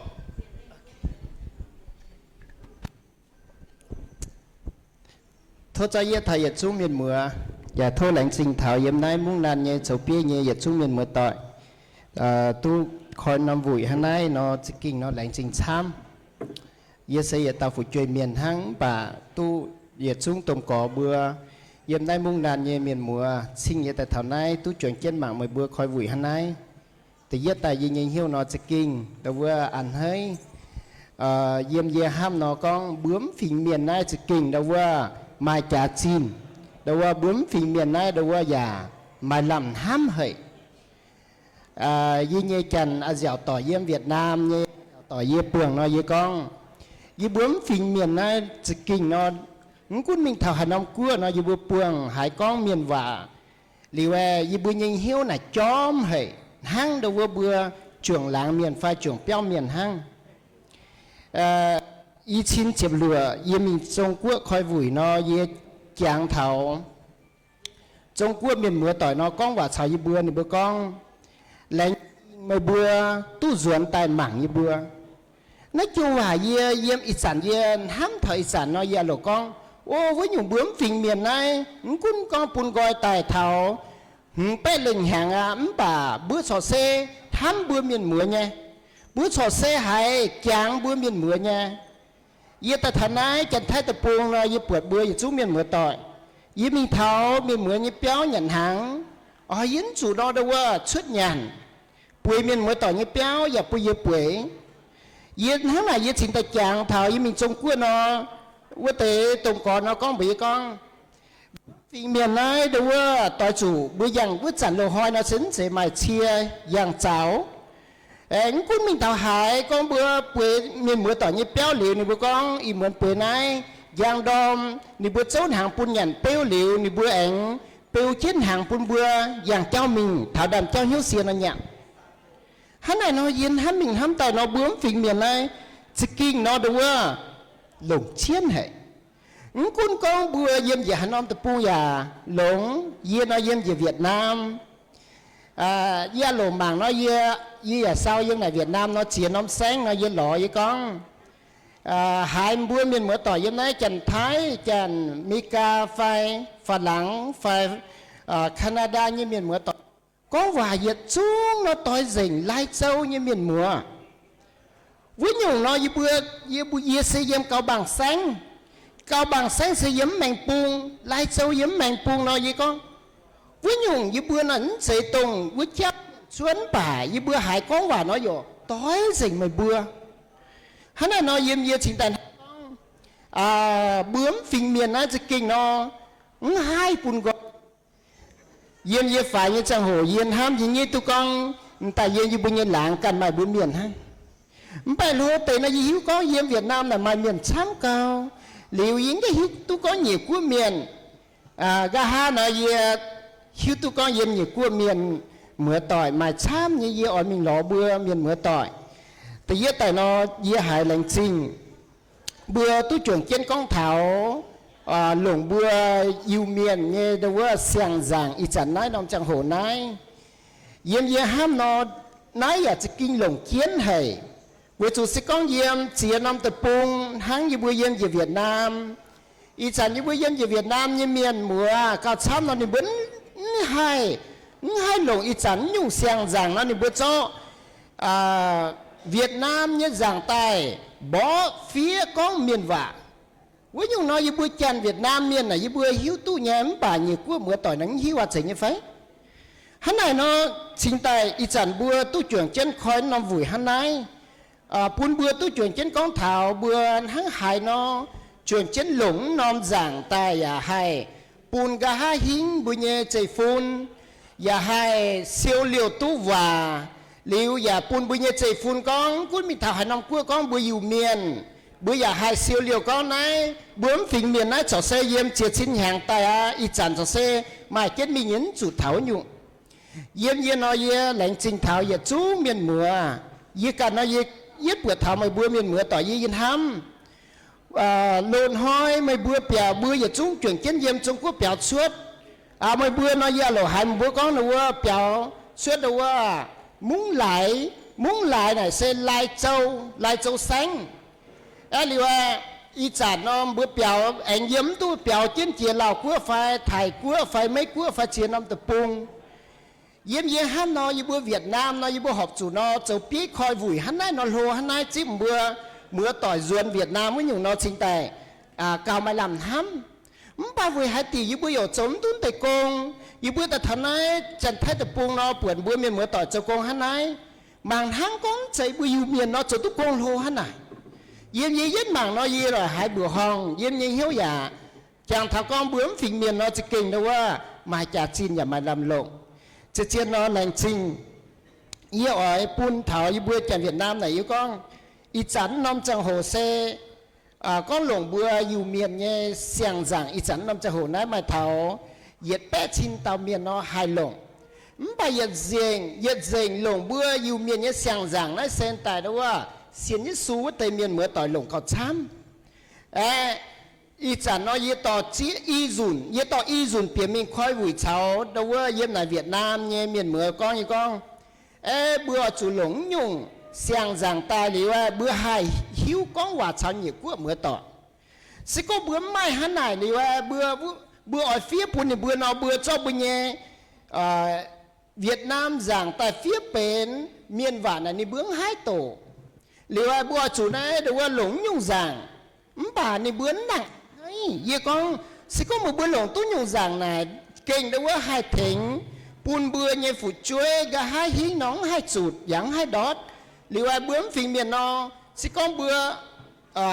Tov za'yietv taux yietc zungv mienh muoz, yaac tov laengz zingh taux yiem naaiv mungv naanh nyei zoux bieiv nyei yietc zungv mienh muoz-doic. Duqv koi norm wuic hnangv naaiv nor, za'gengh nor laengz zingh camv. Yie se yietc dauh fu'jueiv mienh hnangv, mv baac duqv yietc zungv domh gorx mbuo yiem naaiv mungv naanh nyei mienh muoz cing yie daaih taux naaiv duqv juangc jienv mangc meih mbuo koi wuic hnangv naaiv. Da'yietv daaih yie nyei hnyouv nor za'gengh ndau wuov a'hneiv. Yiem yie hnamv nor gorngv mbuo mv fingx mienh naaiv za'gengh ndau wuov maaih jaax zinh, ndau wuov mbuo mv fingx mienh naaiv ndau wuov yaac maaih lamh hnamv haic. Yie nyei janx a'nziaauc doic yiem Wietv^nam nyei, doic yie buangh nor yie gorngv, yie mbuo mv fingx mienh naaiv za'gengh nor, mv gunv mingh taux haaix norm guoqv nor yie mbuo buangh haiz gorngv mienh waac liuz, yie mbuo nyei hnyouv naaic jorm haic hnangv ndau wuov mbuo juangc laangz mienh fai juangc biauv mienh hnangv. I cin ziepc luoqc yie mingh Zong Guoqv koi wuic nor, yie jangx taux Zong Guoqv mienh muoz-doic nor gorngv waac caux yie mbuo, ninh mbuo gorngv, laengz zingh meih mbuo duqv nzuonx daaih mangc yie mbuo. Naaiv joux waac yie yiem ih zanc yie hnamv taux ih zanc nor yie a'loc gorngv, o, wuov nyungc mbuo mv fingx mienh naaiv, mv gunv gorngv bun nqoi daaih taux hmz baeqv lengh hnyangx aqv, mv baac mbuo corc se hnamv mbuo mienh muoz nyei. Mbuo corc se haiz jangx mbuo mienh muoz nyei. Yie daaih taux naaiv Janx-Taiv deic-bung nor, yie buatc mbuo yietc zungv mienh muoz-doic. Yie mingh taux mienh muoz nyei biauv nyanc hnaangx, oix yie mv zuqc nor ndau wuov cuotv nyanc. Bueix mienh muoz-doic nyei biauv yaac bun yie bueix. Yie hnangv naaic yie cingx daaih jangx taux yie mingh Zong Guoqv nor, wuov deix domh gorx nor gorngv mbuox yie gorngv, Fingx mienh naaiv ndo wuov doix zuqc mbuo yangh wuov zanc loz-hnoi nor se mv zeiz maaih cie yangh zaux. Aengx mv gunv mingh taux haaix, gorngv mbuo bueix mienh muoz doic nyei biauv liuz, ninh mbuo gorngv ih muonz bueix naaiv njang ndorm, ninh mbuo zouv hnaangx bun nyanc beuv liuz, ninh mbuo aengx beu jienv hnaangx bun mbuo yangh jauv mingh taux ndaamv-jauv hnyouv sie nor nyanc. Hnangv naaic nor yie hnamv mingh hnamv daaih nor, mbuo mv fingx mienh naaiv za'gengh nor ndo wuov longc jienv haic. Mv gunv gorngv mbuo yiem njiec haaix norm deic-bung yaac longx. Yie nor yiem njiec Vietnam. Yie aav loc mangc nor, yie, yie yaac sau yiem naaic Vietnam nor ziex norm saengv nor yie lorz yie gorngv, haiz mbuo mienh muoz doic yiem naaiv Janx-Taiv, Janx-Meigaa fai Faa-laangx fai Canada nyei mienh muoz doic gorngv waac yietc zungv nor doix nzengc Lai Châu nyei mienh muoz. Wuov nyungc nor yie mbuo, yie mbuo, yie se yiem Gau Bang Saengv. Gau Bang Saengv se yiem mv maengx bung, Lai Châu yiem mv maengx bung nor yie gorngv, wuov nyungc yie mbuo naaic mv zeiz dongh wuov jauv cuotv, mv baac yie mbuo haiz gorngv waac nor yaac doix nzengc meih mbuo. Hnangv naaic nor yiem yie cingx daaih hnangv gorngv, mbuo mv fingx mienh naaiv za'gengh nor mv haih bun nqoi. Yiem yie faix nyei ziangh hoc yie hnamv yie nyaiv duqv gorngv m'daaih yiem yie mbuo nyei laangz ganh maaih mbuo mienh hnangv. Mv baac hlo deix nor yie hiuv gorngv yiem Vietnam naaic maaih mienh camv gau. Liuz yie mv hiuv duqv gorngv nyiec guoqv mienh, nqa'haav nor yie hiuv duqv gorngv yiem nyiec guoqv mienh muoz-doic maaih camv nyei. Yie oix mingh lorz mbuo mienh muoz-doic. Da'yietv daaih nor, yie haiz laengz zingh mbuo duqv juangc jienv gorngv taux longc mbuo Iu-Mienh nyei ndo wuov siang-nzaangc ih zanc naaiv norm ziangh hoc naaiv. Yiem yie hnamv nor, naaiv yaac za'gengh longc jienv haic. Weic zuqc se gorngv yiem ziex norm deic-bung hnangv yie mbuo yiem njiec Vietnam, ih zanc yie mbuo yiem njiec Vietnam nyei mienh muoz gauh camv nor ninh mbuo mv haih, mv haih longc ih zanc naaiv nyungc siang-nzaangc nor ninh mbuo zorqv Vietnam nyei nzaangc daaih mborqv fiev gorngv mienh waac. Wuov nyungc nor yie mbuo Janx-Vietnam mienh naaic yie mbuo hiuv duqv nyei, mv baac nyiec guoqv muoz-doic naaic mv hiuv waac zeiz nyei fai? Hnangv naaic nor, cingx daaih ih zanc mbuo duqv juangc jienv koi norm wuic hnangv naaiv, bun mbuo duqv juangc jienv gorngv taux mbuo hnangv haaix nor juangc jienv longc norm nzaangc daaih yaac haih bun nqa'haav hingv mbuo nyei zeiv-fun, yaac haih siou liouh duqv waac. Liuz yaac bun mbuo nyei zeiv-fun gorngv gunv mingh taux haaix norm guoqv gorngv mbuo Iu-Mienh, mbuo yaac haih siou liouh gorngv naaiv mbuo mv fingx mienh naaiv corc se yiem ziex cin hnyangx daaih aqv, ih zanc corc se maaih jienv mingh nyei, mv zuqc taux wuov nyungc. Yiem yie nor yie laengz zingh taux yietc zungv mienh muoz. Yie ganh nor yie yietv buatc taux meih mbuo mienh muoz-doic yie, yie hnamv loz-hnoi meih mbuo biaux, mbuo yietc zungv juangc jienv yiem Zong Guoqv biaux cuotv. Meih mbuo nor yie loc haiz meih mbuo gorngv ndo wuov biaux cuotv ndo wuov Mungv Laaix. Mungv Laaix naaic se Lai Châu, Lai Châu saengv. Aeqv, liuz aqv, ih zanc nor mbuo biaux aengx yiem mv duqv, biaux jienv jiex Laauh Guoqv fai Taiv Guoqv fai Meiv Guoqv fai ziex norm deic-bung. Yiem yie hnamv nor, yie mbuo Vietnam nor, yie mbuo horpc zuqc nor zoux bieiv koi wuic hnangv naaiv nor, hlo hnangv naaiv zipv mbuo muoz-doic nzuonx Vietnam wuov nyungc nor cingx daaih gauh maaih lamh hnamv. Mv baac weic haaix diuc yie mbuo yaac zoux mv duqv deix gong? Yie mbuo daaih taux naaiv Janx-Taiv deic-bung nor, buatc mbuo mienh muoz-doic zoux gong hnangv naaiv, mangc hnangv gorngv zeiz mbuo Iu-Mienh nor zoux duqv gong hlo hnangv naaic. Yiem yie yietv mangc nor, yie loc haiz mbuoqc horngh, yiem nyei hnyouv yaac jangx taux gorngv mbuo mv fingx mienh nor za'gengh ndo wuov maaih jaax-zinh yaac maaih lamh longc. Zien-zien nor laengz zingh. Yie oix bun taux yie mbuo Janx-Vietnam naaic yie gorngv, ih zanc norm ziangh hoc se gorngv longc mbuo Iu-Mienh nyei siang-nzaangc, ih zanc norm ziangh hoc naaiv maaih taux yietc baeqv cin dauh mienh nor haih longc. Mv baac yietc nzengc, yietc nzengc longc mbuo Iu-Mienh nyei siang-nzaangc naaiv se daaih ndo wuov sienx Yesu wuov deix mienh muoz-doic longc gauh camv. Aeqv, ih zanc nor yie dorh zieqv i nzunc, yie dorh i nzunc bieqc mingh koi wuic caux ndo wuov yiem naaic Vietnam nyei mienh muoz gorngv, yie gorngv, aeqv, mbuo oix zuqc longc mv nyungc siang-nzaangc daaih liuz aeqv, mbuo haih hiuv gorngv waac caux nyiec guoqv muoz-doic. Se gorngv mbuo mv maaih hnangv naaic liuz aeqv, mbuo, mbuo oix fiev bun ninh mbuo nor, mbuo zorqv mbuo nyei Vietnam nzaangc daaih fiev benx mienh waac naaic ninh mbuo mv haih doqc. Liuz aeqv, mbuo oix zuqc naaiv ndo wuov longc mv nyungc nzaangc, mv baac ninh mbuo mv nangc haiv. Yie gorngv, se gorngv meih mbuo longc duqv nyungc nzaangc naaic, gengh ndo wuov haih tengx bun mbuo nyei fu'jueiv nqa'haav hingv nor mv haih zutc yaac mv haih ndortv. Liuz aeqv, mbuo mv fingx mienh nor, se gorngv mbuo,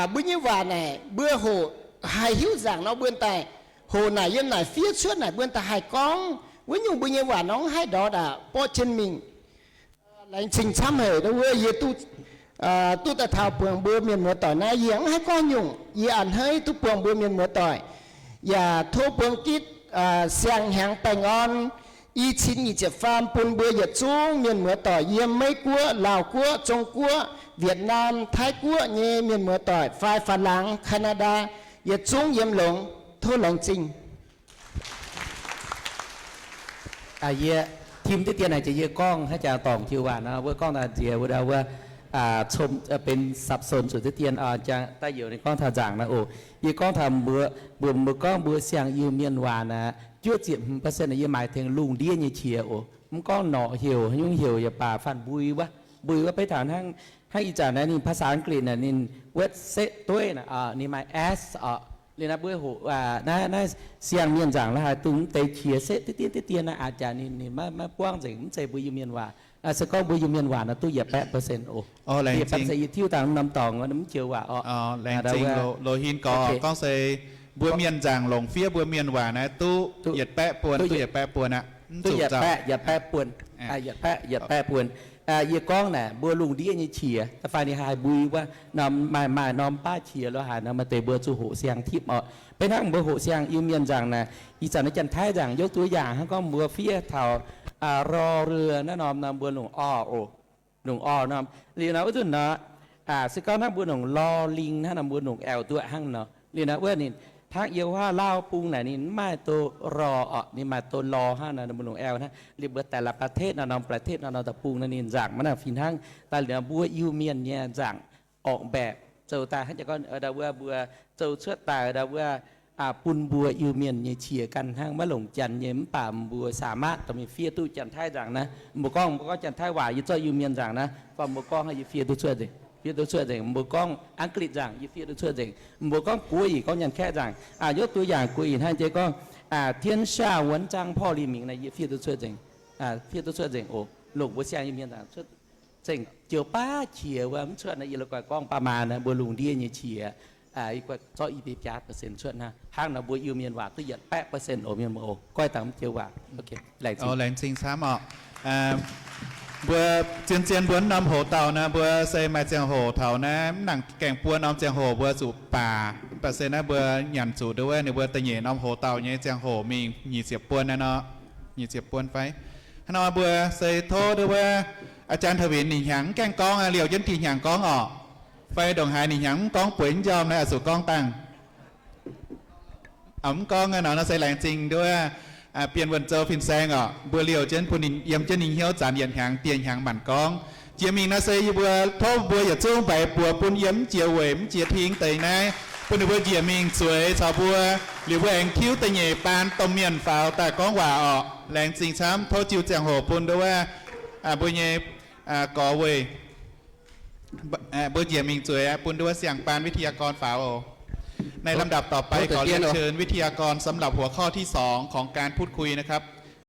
mbuo nyei waac naaic mbuo hoqc haih hiuv nzaangc nor, mbuo daaih hoqc naaic yiem naaic fiev cuotv naaic mbuo daaih haih gorngv wuov nyungc mbuo nyei waac nor mv haih ndortv aqv, borqv jienv mingh. Laengz zingh camv haic, wuov yie duqv, duqv daaih taux buangh mbuo mienh muoz doic naaiv, yie mv haih gorngv nyungc, yie a'hneiv duqv buangh mbuo mienh muoz doic, yaac tov buang gitv siang-hnyangx baengh orn, i cin nyic ziepc faam bun mbuo yietc zungv mienh muoz doic yiem Meiv Guoqv, Laauh Guoqv, Zong Guoqv, Vietnam, Taiv Guoqv nyei mienh muoz doic fai Faa^laangx, Canada, yietc zungv yiem longx. Tov laengz zingh. Yie tim diqv dien naaic jiex yie gorngv haaix jaax dorngc jiu waac nor, wuov gorngv daaih nziex wuov, wuov, benx สับสน zuqc diqv dien, daaih youc ninh gorngv taux nzaangc naaiv oc. Yie gorngv taux mbuo, mbuo, mbuo gorngv mbuo siang Iu-Mienh waac naaic juov ziepc hmz percent yie maaih tengx lungh ndiev nyei qiex oc. Mv gorngv norqc heuc, nyungc heuc yaac baac, fanh mbui wuov, mbui wuov beiv taux hnangv, hnangv ih zanc naaiv ninh ภาษาอังกฤษ naaic ninh wuov setv dueiv naaic, ninh maaih S oc. Liuz naaiv mbuo hoqc naaiv, naaiv siang mienh nzaangc la'haaix dungx mv deix qiex setv diqv dien diqv dien naaiv, a'jangc ninh, ninh maiv, maiv buangv nzengc, mv zeiz mbuo Iu-Mienh waac. Se gorngv mbuo Iu-Mienh waac naaiv duqv yietc baeqv percent oc. Yie tiuv dangx norm dorngx mv joux waac oc. Laengz zingh Loz Hin gorx gorngv se mbuo mienh nzaangc longc fiev mbuo mienh waac naaiv duqv yietc baeqv buon, duqv yietc baeqv buon aqv. Duqv yietc baeqv, yietc baeqv buon, yietc baeqv, yietc baeqv buon. Yie gorngv naaic mbuo lungh ndiev nyei qiex da'faanh ninh haih mbui wuov, maaih, maaih norm baav qiex lo haaix nor maaih deix mbuo zuqc hoqc siang tipv oc. Beiv hnangv mbuo hoqc siang Iu-Mienh nzaangc naaic, ih zanc naaiv Janx-Taiv nzaangc, yov duqv yaangc hnangv gorngv mbuo fiev taux รอเรือ naaiv norm nor mbuo longc อ oc. Longc อ norm. Liuz nor wuov nzunc nor, se gorngv hnangv mbuo longc รอลิง hnangv nor mbuo longc แอล duqv hnangv nor. Liuz nor wuov ninh hnangv yiem wuov Laauv bung naaic ninh mv maaih doz รอ oc, ninh maaih doz รอ hnangv nor mbuo longc แอล hnangv. Liuz mbuo แต่ละประเทศ nor norm ประเทศ nor norm deic-bung nor ninh nzaangc maiv nangc fih hnangv. Daaih liuz mbuo Iu-Mienh nyei nzaangc orqc mbaeqc zoux daaih hnangv jaax gorngv ndau wuov mbuo zoux cuotv daaih ndau wuov bun mbuo Iu-Mienh nyei qiex ganh hnangv, maiv longc Janx nyei, mv baac mbuo สามารถ dorh mingh fiev duqv Janx-Taiv nzaangc naaiv. Mbuo gorngv, mbuo gorngv Janx-Taiv waac yie zorqv Iu-Mienh nzaangc naaiv, fai mbuo gorngv yie fiev duqv cuotv nzengc, fiev duqv cuotv nzengc. Mbuo gorngv อังกฤษ nzaangc yie fiev duqv cuotv nzengc. Mbuo gorngv Guoqv Ih, gorngv Janx-Kaeqv nzangc, yov duqv yaangc Guoqv Ih hnangv jiex gorngv 天下文章 พ่อ黎明 naaiv yie fiev duqv cuotv nzengc, fiev duqv cuotv nzengc oc. Longc mbuo siang Iu-Mienh nzaangc cuotv zengc joux baav qiex wuov mv cuotv naaiv, yie la'guaih gorngv ประมาณ naaiv mbuo lungh ndiev nyei qiex, yie guaih zorqv i biei biaa percent cuotv hnangv. Hnangv nor mbuo Iu-Mienh waac duqv yietc baeqv percent oc, mienh muoz oc. Goiv dangx mv joux waac. Laengz zingh camv oc. Mbuo zien-zien mbuo norm hoc dauh naaiv, mbuo se maaih ziangh hoc taux naaiv mv nangc gaengh buo norm ziangh hoc mbuo zuqc baac percent naaiv mbuo nyanc zuqc ndau wuov ninh mbuo da'nyeic norm hoc dauh nyei ziangh hoc mingh nyic ziepc buon naaiv nor. Nyic ziepc buon fai? Hnangv nor mbuo se tov ndau wuov อาจารย์ถวิน ninh hnyangx mv gaengh gorngv, liouh jienv dih hnyangx gorngv orqc. Fai ndongc haaix ninh hnyangx mv gorngv bueix mv njormh naaiv oix zuqc gorngv dangh. Mv gorngv nor, nor se laengz zingh ndau wuov Bienh Wuonh Zou fin-saeng orqc. Mbuo liouh jienv bun ninh yiem jienv ninh hnyouv zanc yietc hnyangx dieh hnyangx manc gorngv. Jiex mingh naaiv se yie mbuo tov mbuo yietc zungv mbaix buoz bun yiem mv jiex weic mv jiex ting deix naaiv, bun ninh mbuo njiec mingh zueiz caux mbuo. Liuz mbuo aengx tiuv da'nyeic baan domh mienh faaux daaih gorngv waac orqc. Laengz zingh camv. Tov jiu ziangh hoc bun ndau wuov mbuo nyei gorx weih. Mbuo njiec mingh zueiz bun ndau wuov siang-baan วิทยากร faaux oc. ในลำดับต่อไปขอเรียนเชิญ วิทยากรสำหรับหัวข้อที่สองของการพูดคุยนะครับ